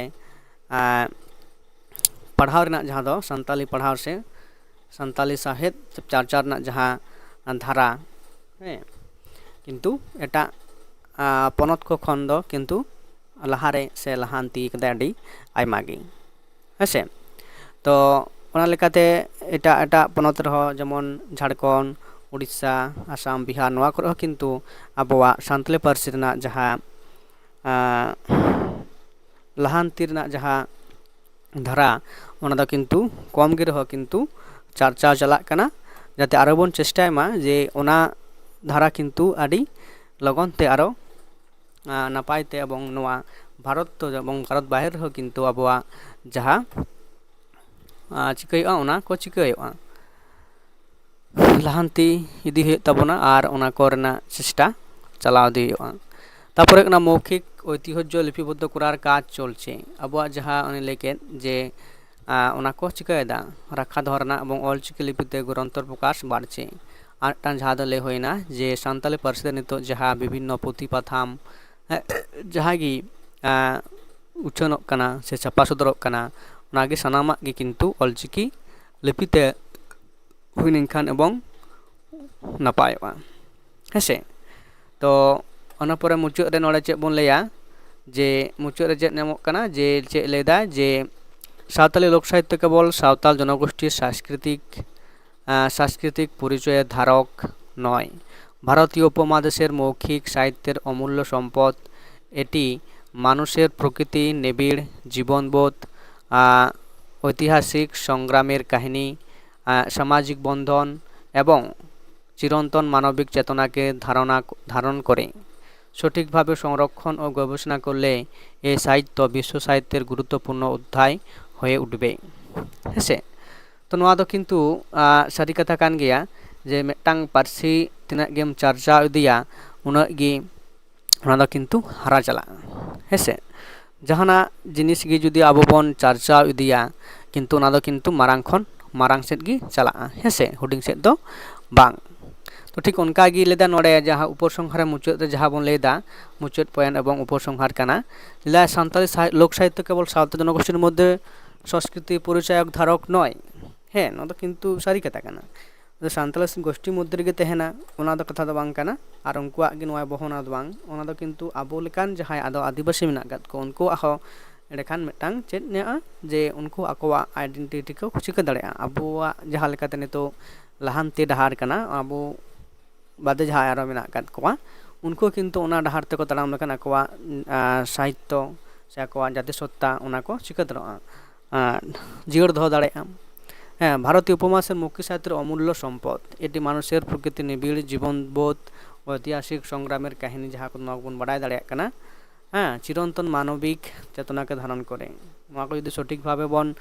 ᱯᱟᱲᱦᱟᱣ ᱨᱮᱱᱟᱜ, ᱡᱟᱦᱟᱸ ᱫᱚ ᱥᱟᱱᱛᱟᱞᱤ ᱯᱟᱲᱦᱟᱣ ᱥᱮ ᱥᱟᱱᱛᱟᱞᱤ ᱥᱟᱶᱦᱮᱫ ᱪᱟᱨᱪᱟ ᱨᱮᱱᱟᱜ ᱡᱟᱦᱟᱸ ᱫᱷᱟᱨᱟ, ᱦᱮᱸ, ᱠᱤᱱᱛᱩ ᱮᱴᱟᱜ ᱟᱸ, ᱯᱚᱱᱚᱛ ᱠᱚ ᱠᱷᱚᱱ ᱫᱚ ᱠᱤᱱᱛᱩ ᱞᱟᱦᱟᱨᱮ ᱥᱮ ᱞᱟᱦᱟᱱᱛᱤ ᱠᱟᱫᱟᱭ ᱟᱹᱰᱤ ᱟᱭᱢᱟ ᱜᱮ, ᱦᱮᱸ ᱥᱮ᱾ ᱛᱚ ᱚᱱᱟ ᱞᱮᱠᱟᱛᱮ ᱮᱴᱟᱜ ᱮᱴᱟᱜ ᱯᱚᱱᱚᱛ ᱨᱮᱦᱚᱸ, ᱡᱮᱢᱚᱱ ᱡᱷᱟᱲᱠᱷᱚᱸᱰ, ᱩᱲᱤᱥᱥᱟ, ᱟᱥᱟᱢ, ᱵᱤᱦᱟᱨ, ᱱᱚᱣᱟ ᱠᱚᱨᱮ ᱦᱚᱸ ᱠᱤᱱᱛᱩ ᱟᱵᱚᱣᱟᱜ ᱥᱟᱱᱛᱟᱞᱤ ᱯᱟᱹᱨᱥᱤ ᱨᱮᱱᱟᱜ ᱡᱟᱦᱟᱸ ᱟᱸ, ᱞᱟᱦᱟᱱᱛᱤ ᱨᱮᱱᱟᱜ ᱡᱟᱦᱟᱸ ᱫᱷᱟᱨᱟ, ᱚᱱᱟ ᱫᱚ ᱠᱤᱱᱛᱩ ᱠᱚᱢ ᱜᱮ ᱨᱮᱦᱚᱸ ᱠᱤᱱᱛᱩ ᱪᱟᱨᱪᱟᱣ ᱪᱟᱞᱟᱜ ᱠᱟᱱᱟ᱾ ᱡᱟᱛᱮ ᱟᱨᱚ ᱵᱚᱱ ᱪᱮᱥᱴᱟᱭ ᱢᱟ ᱡᱮ ᱚᱱᱟ ᱫᱷᱟᱨᱟ ᱠᱤᱱᱛᱩ ᱟᱹᱰᱤ ᱞᱚᱜᱚᱱ ᱛᱮ ᱟᱨᱚ, ᱟᱸ, ᱱᱟᱯᱟᱭ ᱛᱮ, ᱮᱵᱚᱝ ᱱᱚᱣᱟ ᱵᱷᱟᱨᱚᱛ ᱫᱚ ᱮᱵᱚᱝ ᱵᱷᱟᱨᱚᱛ ᱵᱟᱦᱮᱨ ᱨᱮᱦᱚᱸ ᱠᱤᱱᱛᱩ ᱟᱵᱚᱣᱟᱜ ᱡᱟᱦᱟᱸ, ᱟᱸ, ᱪᱤᱠᱟᱹ ᱦᱩᱭᱩᱜᱼᱟ, ᱚᱱᱟ ᱠᱚ ᱪᱤᱠᱟᱹ ᱦᱩᱭᱩᱜᱼᱟ, ᱞᱟᱦᱟᱱᱛᱤ ᱤᱫᱤ ᱦᱩᱭᱩᱜ ᱛᱟᱵᱚᱱᱟ ᱟᱨ ᱚᱱᱟ ᱠᱚ ᱨᱮᱱᱟᱜ ᱪᱮᱥᱴᱟ ᱪᱟᱞᱟᱣ ᱤᱫᱤ ᱦᱩᱭᱩᱜᱼᱟ᱾ ᱛᱟᱯᱚᱨᱮ ᱦᱩᱭᱩᱜ ᱠᱟᱱᱟ ᱢᱳᱣᱠᱷᱤᱠ ᱳᱭᱛᱤᱦᱚᱡᱽᱡᱚ ᱞᱤᱯᱤᱵᱚᱫᱽᱫᱷᱚ ᱠᱚᱨᱟᱨ ᱠᱟᱡᱽ ᱪᱚᱞᱪᱮ᱾ ᱟᱵᱚᱣᱟᱜ ᱡᱟᱦᱟᱸ ᱚᱱᱮ ᱞᱟᱹᱭ ᱠᱮᱫ ᱡᱮ, ᱟᱸ, ᱚᱱᱟ ᱠᱚ ᱪᱤᱠᱟᱹᱭᱮᱫᱟ, ᱨᱟᱠᱷᱟ ᱫᱚᱦᱚ ᱨᱮᱱᱟᱜ ᱮᱵᱚᱝ ᱚᱞᱪᱤᱠᱤ ᱞᱤᱯᱤᱛᱮ ᱜᱨᱚᱱᱛᱷᱚ ᱯᱨᱚᱠᱟᱥ ᱵᱟᱲᱪᱮ᱾ ᱟᱨ ᱢᱤᱫᱴᱟᱝ ᱡᱟᱦᱟᱸ ᱫᱚ ᱞᱟᱹᱭ ᱦᱩᱭᱱᱟ ᱡᱮ ᱥᱟᱱᱛᱟᱞᱤ ᱯᱟᱹᱨᱥᱤ ᱛᱮ ᱱᱤᱛᱚᱜ ᱡᱟᱦᱟᱸ ᱵᱤᱵᱷᱤᱱᱱᱚ ᱯᱩᱛᱷᱤ ᱯᱟᱛᱷᱟᱢ, ᱦᱮᱸ, ᱡᱟᱦᱟᱸ ᱜᱮ, ᱟᱸ, ᱩᱪᱷᱟᱹᱱᱚᱜ ᱠᱟᱱᱟ ᱥᱮ ᱪᱷᱟᱯᱟ ᱥᱚᱫᱚᱨᱚᱜ ᱠᱟᱱᱟ, ᱚᱱᱟᱜᱮ ᱥᱟᱱᱟᱢᱟᱜ ᱜᱮ ᱠᱤᱱᱛᱩ ᱚᱞᱪᱤᱠᱤ ᱞᱤᱯᱤᱛᱮ ᱦᱩᱭ ᱞᱮᱱᱠᱷᱟᱱ ᱮᱵᱚᱝ ᱱᱟᱯᱟᱭᱚᱜᱼᱟ, ᱦᱮᱸᱥᱮ᱾ ᱛᱚ ᱚᱱᱟ ᱯᱚᱨᱮ ᱢᱩᱪᱟᱹᱫ ᱨᱮ ᱱᱚᱰᱮ ᱪᱮᱫ ᱵᱚᱱ ᱞᱟᱹᱭᱟ, ᱡᱮ ᱢᱩᱪᱟᱹᱫ ᱨᱮ ᱪᱮᱫ ᱧᱟᱢᱚᱜ ᱠᱟᱱᱟ, ᱡᱮ ᱪᱮᱫ ᱞᱟᱹᱭᱫᱟ ᱡᱮ ᱥᱟᱶᱛᱟᱞᱤ ᱞᱳᱠ ᱥᱟᱦᱤᱛᱛᱚ ᱠᱮᱵᱚᱞ ᱥᱟᱶᱛᱟᱞ ᱡᱚᱱᱚᱜᱳষ্ঠীর সাংস্কৃতিক, আহ, সাংস্কৃতিক পরিচয়ের ধারক নয়। ভারতীয় উপমহাদেশের মৌখিক সাহিত্যের অমূল্য সম্পদ। এটি মানুষের প্রকৃতি, নিবিড় জীবনবোধ, আহ, ঐতিহাসিক সংগ্রামের কাহিনী, আহ, সামাজিক বন্ধন এবং চিরন্তন মানবিক চেতনাকে ধারণা, ধারণ করে। সঠিকভাবে সংরক্ষণ ও গবেষণা করলে এই সাহিত্য বিশ্ব সাহিত্যের গুরুত্বপূর্ণ অধ্যায় হয়ে উঠবে। ᱦᱮᱸᱥᱮ? ᱛᱚ ᱱᱚᱣᱟ ᱫᱚ ᱠᱤᱱᱛᱩ, ᱟᱸ, ᱥᱟᱹᱨᱤ ᱠᱟᱛᱷᱟ ᱠᱟᱱ ᱜᱮᱭᱟ ᱡᱮ ᱢᱤᱫᱴᱟᱝ ᱯᱟᱹᱨᱥᱤ ᱛᱤᱱᱟᱹᱜ ᱜᱮᱢ ᱪᱟᱨᱪᱟᱣ ᱤᱫᱤᱭᱟ, ᱩᱱᱟᱹᱜ ᱜᱮ ᱚᱱᱟ ᱫᱚ ᱠᱤᱱᱛᱩ ᱦᱟᱨᱟ ᱪᱟᱞᱟᱜᱼᱟ, ᱦᱮᱸᱥᱮ? ᱡᱟᱦᱟᱱᱟᱜ ᱡᱤᱱᱤᱥ ᱜᱮ ᱡᱩᱫᱤ ᱟᱵᱚ ᱵᱚᱱ ᱪᱟᱨᱪᱟᱣ ᱤᱫᱤᱭᱟ, ᱠᱤᱱᱛᱩ ᱚᱱᱟ ᱫᱚ ᱠᱤᱱᱛᱩ ᱢᱟᱨᱟᱝ ᱠᱷᱚᱱ ᱢᱟᱨᱟᱝ ᱥᱮᱫ ᱜᱮ ᱪᱟᱞᱟᱜᱼᱟ, ᱦᱮᱸᱥᱮ? ᱦᱩᱰᱤᱧ ᱥᱮᱫ ᱫᱚ ᱵᱟᱝ᱾ ᱛᱚ ᱴᱷᱤᱠ ᱚᱱᱠᱟ ᱜᱮ ᱞᱟᱹᱭᱫᱟ ᱱᱚᱰᱮ ᱡᱟᱦᱟᱸ ᱩᱯᱚᱥᱚᱝᱦᱟᱨ ᱢᱩᱪᱟᱹᱫ ᱨᱮ ᱡᱟᱦᱟᱸ ᱵᱚᱱ ᱞᱟᱹᱭᱫᱟ, ᱢᱩᱪᱟᱹᱫ ᱯᱚᱭᱮᱱᱴ ᱮᱵᱚᱝ ᱩᱯᱚᱥᱚᱝᱦᱟᱨ ᱠᱟᱱᱟ, ᱞᱟᱹᱭᱫᱟ ᱥᱟᱱᱛᱟᱲᱤ ᱥᱟᱦᱤ-, ᱞᱳᱠ ᱥᱟᱦᱤᱛᱛᱚ ᱠᱮᱵᱚᱞ ᱥᱟᱶᱛᱟ ᱡᱚᱱᱚᱜᱳᱥᱴᱤᱨ ᱢᱚᱫᱽᱫᱷᱮ ᱥᱚᱝᱥᱠᱨᱤᱛᱤ ᱯᱚᱨᱤᱪᱟᱭᱚᱠ ᱫᱷᱟᱨᱚᱠ ᱱᱚᱭ᱾ ᱦᱮᱸ, ᱱᱚᱣᱟ ᱫᱚ ᱠᱤᱱᱛᱩ ᱥᱟᱹᱨᱤ ᱠᱟᱛᱷᱟ ᱠᱟᱱᱟ᱾ ᱥᱟᱱᱛᱟᱲ ᱜᱳᱥᱴᱤ ᱢᱚᱫᱽᱫᱷᱮ ᱨᱮᱜᱮ ᱛᱟᱦᱮᱱᱟ, ᱚᱱᱟ ᱫᱚ ᱠᱟᱛᱷᱟ ᱫᱚ ᱵᱟᱝ ᱠᱟᱱᱟ᱾ ᱟᱨ ᱩᱱᱠᱩᱣᱟᱜ ᱜᱮ ᱱᱚᱣᱟ ᱵᱚᱦᱚᱱᱟ ᱫᱚ ᱵᱟᱝ, ᱚᱱᱟ ᱫᱚ ᱠᱤᱱᱛᱩ ᱟᱵᱚ ᱞᱮᱠᱟᱱ ᱡᱟᱦᱟᱸᱭ ᱟᱫᱚ ᱟᱹᱫᱤᱵᱟᱹᱥᱤ ᱢᱮᱱᱟᱜ ᱟᱠᱟᱫ ᱠᱚ, ᱩᱱᱠᱩᱣᱟᱜ ᱦᱚᱸ ᱮᱸᱰᱮᱠᱷᱟᱱ ᱢᱤᱫᱴᱟᱝ ᱪᱮᱫ ᱢᱮᱱᱟᱜᱼᱟ, ᱡᱮ ᱩᱱᱠᱩ ᱟᱠᱚᱣᱟᱜ ᱟᱭᱰᱮᱱᱴᱤᱴᱤ ᱠᱚ ᱪᱤᱠᱟᱹ ᱫᱟᱲᱮᱭᱟᱜᱼᱟ᱾ ᱟᱵᱚᱣᱟᱜ ᱡᱟᱦᱟᱸ ᱞᱮᱠᱟᱛᱮ ᱱᱤᱛᱚᱜ ᱞᱟᱦᱟᱱᱛᱤ ᱰᱟᱦᱟᱨ ᱠᱟᱱᱟ, ᱟᱵᱚ ᱵᱟᱫᱮ ᱡᱟᱦᱟᱸᱭ ᱟᱨᱚ ᱢᱮᱱᱟᱜ ᱟᱠᱟᱫ ᱠᱚᱣᱟ, ᱩᱱᱠᱩ ᱠᱤᱱᱛᱩ ᱚᱱᱟ ᱰᱟᱦᱟᱨ ᱛᱮᱠᱚ ᱛᱟᱲᱟᱢ ᱞᱮᱠᱷᱟᱱ ᱟᱠᱚᱣᱟᱜ ᱥᱟᱦᱤᱛᱛᱚ ᱥᱮ ᱟᱠᱚᱣᱟᱜ ᱡᱟᱹᱛᱤ ᱥᱚᱛᱛᱟ, ᱚᱱᱟ ᱠᱚ ᱪᱤᱠᱟᱹ ᱫᱟᱲᱮᱭᱟᱜᱼᱟ, ᱡᱤᱭᱟᱹᱲ ᱫᱚᱦᱚ ᱫᱟᱲᱮᱭᱟᱜᱼᱟ᱾ ᱦᱮᱸ, ᱵᱷᱟᱨᱚᱛᱤᱭᱚ ᱩᱯᱚᱢᱦᱟᱥᱮᱨ ᱢᱩᱠᱛᱤ ᱥᱟᱦᱤᱛᱛᱚ ᱨᱮ ᱚᱢᱩᱞᱞᱚ ᱥᱚᱢᱯᱚᱫ, ᱮᱴᱤ ᱢᱟᱱᱩᱥᱮᱨ ᱯᱨᱚᱠᱨᱤᱛᱤ, ᱱᱤᱵᱤᱲ ᱡᱤᱵᱚᱱ ᱵᱳᱫᱷ, ᱳᱭᱛᱤᱦᱟᱥᱤᱠ ᱥᱚᱝᱜᱨᱟᱢᱮᱨ ᱠᱟᱹᱦᱱᱤ, ᱡᱟᱦᱟᱸ ᱠᱚ ᱱᱚᱣᱟ ᱠᱚᱵᱚᱱ ᱵᱟᱰᱟᱭ ᱫᱟᱲᱮᱭᱟᱜ ᱠᱟᱱᱟ᱾ ᱦᱮᱸ, ᱪᱤᱨᱚᱱᱛᱚᱱ ᱢᱟᱱᱚᱵᱤᱠ ᱪᱮᱛᱚᱱᱟ ᱠᱮ ᱫᱷᱟᱨᱚᱱ ᱠᱚᱨᱮ, ᱱᱚᱣᱟ ᱠᱚ ᱡᱩᱫᱤ ᱥᱚᱴᱷᱤᱠ ᱵᱷᱟᱵᱮ ᱵᱚᱱ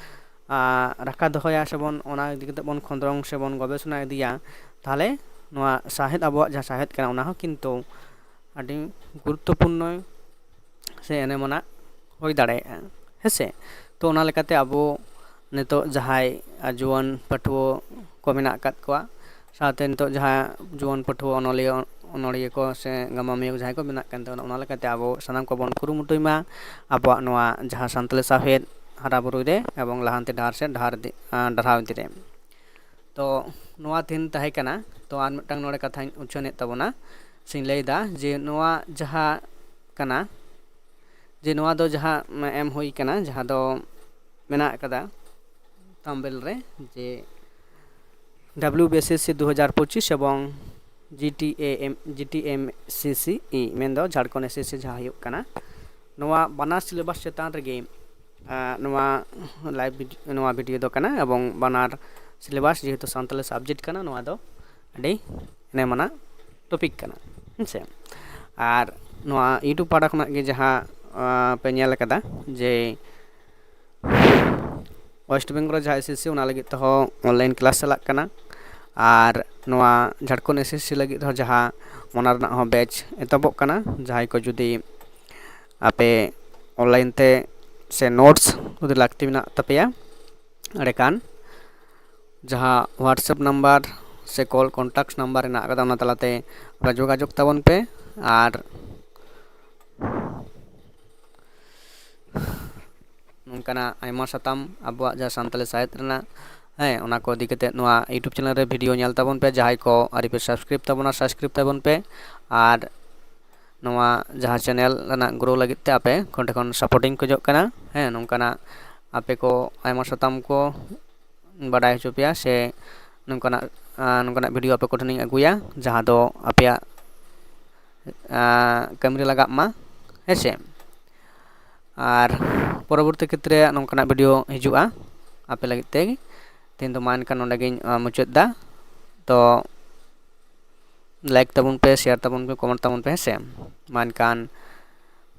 ᱨᱟᱠᱷᱟ ᱫᱚᱦᱚᱭᱟ ᱥᱮᱵᱚᱱ, ᱚᱱᱟ ᱤᱫᱤ ᱠᱟᱛᱮ ᱵᱚᱱ ᱠᱷᱚᱸᱫᱽᱨᱚᱝ ᱥᱮᱵᱚᱱ ᱜᱚᱵᱮᱥᱚᱱᱟ ᱤᱫᱤᱭᱟ, ᱛᱟᱦᱚᱞᱮ ᱱᱚᱣᱟ ᱥᱟᱶᱦᱮᱫ, ᱟᱵᱚᱣᱟᱜ ᱡᱟᱦᱟᱸ ᱥᱟᱶᱦᱮᱫ ᱠᱟᱱᱟ, ᱚᱱᱟ ᱦᱚᱸ ᱠᱤᱱᱛᱩ ᱟᱹᱰᱤ ᱜᱩᱨᱩᱛᱛᱚᱯᱩᱨᱱᱚ ᱥᱮ ᱮᱱᱮᱢ ᱟᱱᱟᱜ ᱦᱩᱭ ᱫᱟᱲᱮᱭᱟᱜᱼᱟ᱾ ᱦᱮᱸ ᱥᱮ? ᱛᱚ, ᱚᱱᱟ ᱞᱮᱠᱟᱛᱮ ᱟᱵᱚ ᱱᱤᱛᱚᱜ ᱡᱟᱦᱟᱸᱭ ᱡᱩᱣᱟᱹᱱ ᱯᱟᱹᱴᱷᱩᱣᱟᱹ ᱠᱚ ᱢᱮᱱᱟᱜ ᱟᱠᱟᱫ ᱠᱚᱣᱟ, ᱥᱟᱶᱛᱮ ᱱᱤᱛᱚᱜ ᱡᱟᱦᱟᱸ ᱡᱩᱣᱟᱹᱱ ᱯᱟᱹᱴᱷᱩᱣᱟᱹ ᱚᱱᱚᱞᱤᱭᱟᱹ, ᱚᱱᱚᱲᱦᱤᱭᱟᱹ ᱠᱚ ᱥᱮ ᱜᱟᱢᱟᱢᱤᱭᱟᱹ ᱠᱚ ᱡᱟᱦᱟᱸᱭ ᱠᱚ ᱢᱮᱱᱟᱜ ᱟᱠᱟᱫ ᱛᱟᱵᱚᱱᱟ, ᱚᱱᱟ ᱞᱮᱠᱟᱛᱮ ᱟᱵᱚ ᱥᱟᱱᱟᱢ ᱠᱚᱵᱚᱱ ᱠᱩᱨᱩᱢᱩᱴᱩᱭ ᱢᱟ ᱟᱵᱚᱣᱟᱜ ᱱᱚᱣᱟ ᱡᱟᱦᱟᱸ ᱥᱟᱱᱛᱟᱲᱤ ᱥᱟᱶᱦᱮᱫ ᱦᱟᱨᱟ ᱵᱩᱨᱩᱭ ᱨᱮ ᱮᱵᱚᱝ ᱞᱟᱦᱟᱱᱛᱤ ᱰᱟᱦᱟᱨ ᱥᱮᱫ ᱰᱟᱦᱟᱨ ᱤᱫᱤ, ᱰᱟᱨᱦᱟᱣ ᱤᱫᱤ ᱨᱮ᱾ ᱛᱚ, ᱱᱚᱣᱟ ᱛᱮᱦᱮᱧ ᱛᱟᱦᱮᱸ ᱠᱟᱱᱟ᱾ ᱛᱚ, ᱟᱨ ᱢᱤᱫᱴᱟᱝ ᱱᱚᱰᱮ ᱠᱟᱛᱷᱟᱧ ᱩᱪᱷᱟᱹᱱᱮᱫ ᱛᱟᱵᱚᱱᱟ, ᱥᱮᱧ ᱞᱟᱹᱭᱫᱟ ᱡᱮ ᱱᱚᱣᱟ ᱡᱟᱦᱟᱸ ᱠᱟᱱᱟ, ᱡᱮ ᱱᱚᱣᱟ ᱫᱚ ᱡᱟᱦᱟᱸ ᱮᱢ ᱦᱩᱭ ᱠᱟᱱᱟ, ᱡᱟᱦᱟᱸ ᱫᱚ ᱢᱮᱱᱟᱜ ᱟᱠᱟᱫᱟ ᱛᱟᱢᱵᱮᱞ ᱨᱮ, ᱡᱮ W B S S C ᱫᱩ ᱦᱟᱡᱟᱨ ᱯᱚᱸᱪᱤᱥ ᱮᱵᱚᱝ G T A M, G T M C C E, ᱢᱮᱱᱫᱚ ᱡᱷᱟᱲᱠᱷᱚᱸᱰ ᱮᱥ ᱮᱥ ᱥᱤ ᱡᱟᱦᱟᱸ ᱦᱩᱭᱩᱜ ᱠᱟᱱᱟ, ᱱᱚᱣᱟ ᱵᱟᱱᱟᱨ ᱥᱤᱞᱮᱵᱟᱥ ᱪᱮᱛᱟᱱ ᱨᱮᱜᱮ, ᱟᱸ, ᱱᱚᱣᱟ ᱞᱟᱭᱤᱵᱷ ᱵᱷᱤᱰᱤ-, ᱱᱚᱣᱟ ᱵᱷᱤᱰᱤᱭᱳ ᱫᱚ ᱠᱟᱱᱟ ᱮᱵᱚᱝ ᱵᱟᱱᱟᱨ ᱥᱤᱞᱮᱵᱟᱥ ᱡᱮᱦᱮᱛᱩ ᱥᱟᱱᱛᱟᱲᱤ ᱥᱟᱵᱡᱮᱠᱴ ᱠᱟᱱᱟ, ᱱᱚᱣᱟ ᱫᱚ ᱟᱹᱰᱤ ᱮᱱᱮᱢ ᱟᱱᱟᱜ ᱴᱚᱯᱤᱠ ᱠᱟᱱᱟ, ᱦᱮᱸ ᱥᱮ? ᱟᱨ ᱱᱚᱣᱟ YouTube ᱯᱟᱦᱴᱟ ᱠᱷᱚᱱᱟᱜ ᱜᱮ ᱡᱟᱦᱟᱸ, ᱟᱸ, ᱯᱮ ᱧᱮᱞ ᱟᱠᱟᱫᱟ ᱡᱮ ᱳᱭᱮᱥᱴ ᱵᱮᱝᱜᱚᱞ ᱨᱮ ᱡᱟᱦᱟᱸ ᱮᱥ ᱮᱥ ᱥᱤ, ᱚᱱᱟ ᱞᱟᱹᱜᱤᱫ ᱛᱮᱦᱚᱸ ᱚᱱᱞᱟᱭᱤᱱ ᱠᱞᱟᱥ ᱪᱟᱞᱟᱜ ᱠᱟᱱᱟ᱾ ᱟᱨ ᱱᱚᱣᱟ ᱡᱷᱟᱲᱠᱷᱚᱸᱰ ᱮᱥ ᱮᱥ ᱥᱤ ᱞᱟᱹᱜᱤᱫ ᱦᱚᱸ ᱡᱟᱦᱟᱸ ᱚᱱᱟ ᱨᱮᱱᱟᱜ ᱦᱚᱸ ᱵᱮᱪ ᱮᱛᱚᱦᱚᱵᱚᱜ ᱠᱟᱱᱟ᱾ ᱡᱟᱦᱟᱸᱭ ᱠᱚ ᱡᱩᱫᱤ ᱟᱯᱮ ᱚᱱᱞᱟᱭᱤᱱ ᱛᱮ ᱥᱮ ᱱᱳᱴᱥ ᱡᱩᱫᱤ ᱞᱟᱹᱠᱛᱤ ᱢᱮᱱᱟᱜ ᱛᱟᱯᱮᱭᱟ, ᱮᱸᱰᱮᱠᱷᱟᱱ ᱡᱟᱦᱟᱸ WhatsApp ᱱᱟᱢᱵᱟᱨ ᱥᱮ ᱠᱚᱞ ᱠᱚᱱᱴᱟᱠᱴ ᱱᱟᱢᱵᱟᱨ ᱦᱮᱱᱟᱜ ᱟᱠᱟᱫᱟ, ᱚᱱᱟ ᱛᱟᱞᱟᱛᱮ ᱟᱯᱮ ᱡᱳᱜᱟᱡᱳᱜᱽ ᱛᱟᱵᱚᱱ ᱯᱮ᱾ ᱟᱨ ᱱᱚᱝᱠᱟᱱᱟᱜ ᱟᱭᱢᱟ ᱥᱟᱛᱟᱢ ᱟᱵᱚᱣᱟᱜ ᱡᱟᱦᱟᱸ ᱥᱟᱱᱛᱟᱲᱤ ᱥᱟᱶᱦᱮᱫ ᱨᱮᱱᱟᱜ, ᱦᱮᱸ, ᱚᱱᱟ ᱠᱚ ᱤᱫᱤ ᱠᱟᱛᱮ ᱱᱚᱣᱟ YouTube channel ᱨᱮ video ᱧᱮᱞ ᱛᱟᱵᱚᱱ ᱯᱮ᱾ ᱡᱟᱦᱟᱸᱭ ᱠᱚ ᱟᱹᱣᱨᱤ ᱯᱮ subscribe ᱛᱟᱵᱚᱱᱟ, subscribe ᱛᱟᱵᱚᱱ ᱯᱮ᱾ ᱟᱨ ᱱᱚᱣᱟ ᱡᱟᱦᱟᱸ channel ᱨᱮᱱᱟᱜ grow ᱞᱟᱹᱜᱤᱫ ᱛᱮ ᱟᱯᱮ ᱠᱚ ᱴᱷᱮᱱ ᱠᱷᱚᱱ supportᱤᱧ ᱠᱷᱚᱡᱚᱜ ᱠᱟᱱᱟ᱾ ᱦᱮᱸ, ᱱᱚᱝᱠᱟᱱᱟᱜ ᱟᱯᱮ ᱠᱚ ᱟᱭᱢᱟ ᱥᱟᱛᱟᱢ ᱠᱚ ᱵᱟᱰᱟᱭ ᱦᱚᱪᱚ ᱯᱮᱭᱟ ᱥᱮ ᱱᱚᱝᱠᱟᱱᱟᱜ, ᱟᱸ, ᱱᱚᱝᱠᱟᱱᱟᱜ video ᱟᱯᱮ ᱠᱚ ᱴᱷᱮᱱᱤᱧ ᱟᱹᱜᱩᱭᱟ, ᱡᱟᱦᱟᱸ ᱫᱚ ᱟᱯᱮᱭᱟᱜ, ᱟᱸ, ᱠᱟᱹᱢᱤ ᱨᱮ ᱞᱟᱜᱟᱜ ᱢᱟ, ᱦᱮᱸ ᱥᱮ᱾ ᱟᱨ ᱯᱚᱨᱚᱵᱚᱨᱛᱤ ᱠᱷᱮᱛᱨᱮ ᱱᱚᱝᱠᱟᱱᱟᱜ video ᱦᱤᱡᱩᱜᱼᱟ ᱟᱯᱮ ᱞᱟᱹᱜᱤᱫ ᱛᱮ᱾ ᱛᱮᱦᱮᱧ ᱫᱚ ᱢᱟ ᱮᱱᱠᱷᱟᱱ ᱱᱚᱸᱰᱮ ᱜᱤᱧ, ᱟᱸ, ᱢᱩᱪᱟᱹᱫ ᱫᱟ᱾ ᱛᱚ like ᱛᱟᱵᱚᱱ ᱯᱮ, share ᱛᱟᱵᱚᱱ ᱯᱮ, comment ᱛᱟᱵᱚᱱ ᱯᱮ, ᱦᱮᱸ ᱥᱮ᱾ ᱢᱟ ᱮᱱᱠᱷᱟᱱ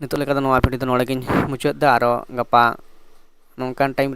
ᱱᱤᱛᱚᱜ ᱞᱮᱠᱟ ᱫᱚ ᱱᱚᱣᱟ video ᱫᱚ ᱱᱚᱰᱮ ᱜᱤᱧ ᱢᱩᱪᱟᱹᱫ ᱫᱟ᱾ ᱟᱨᱚ ᱜᱟᱯᱟ ᱱᱚᱝᱠᱟᱱ time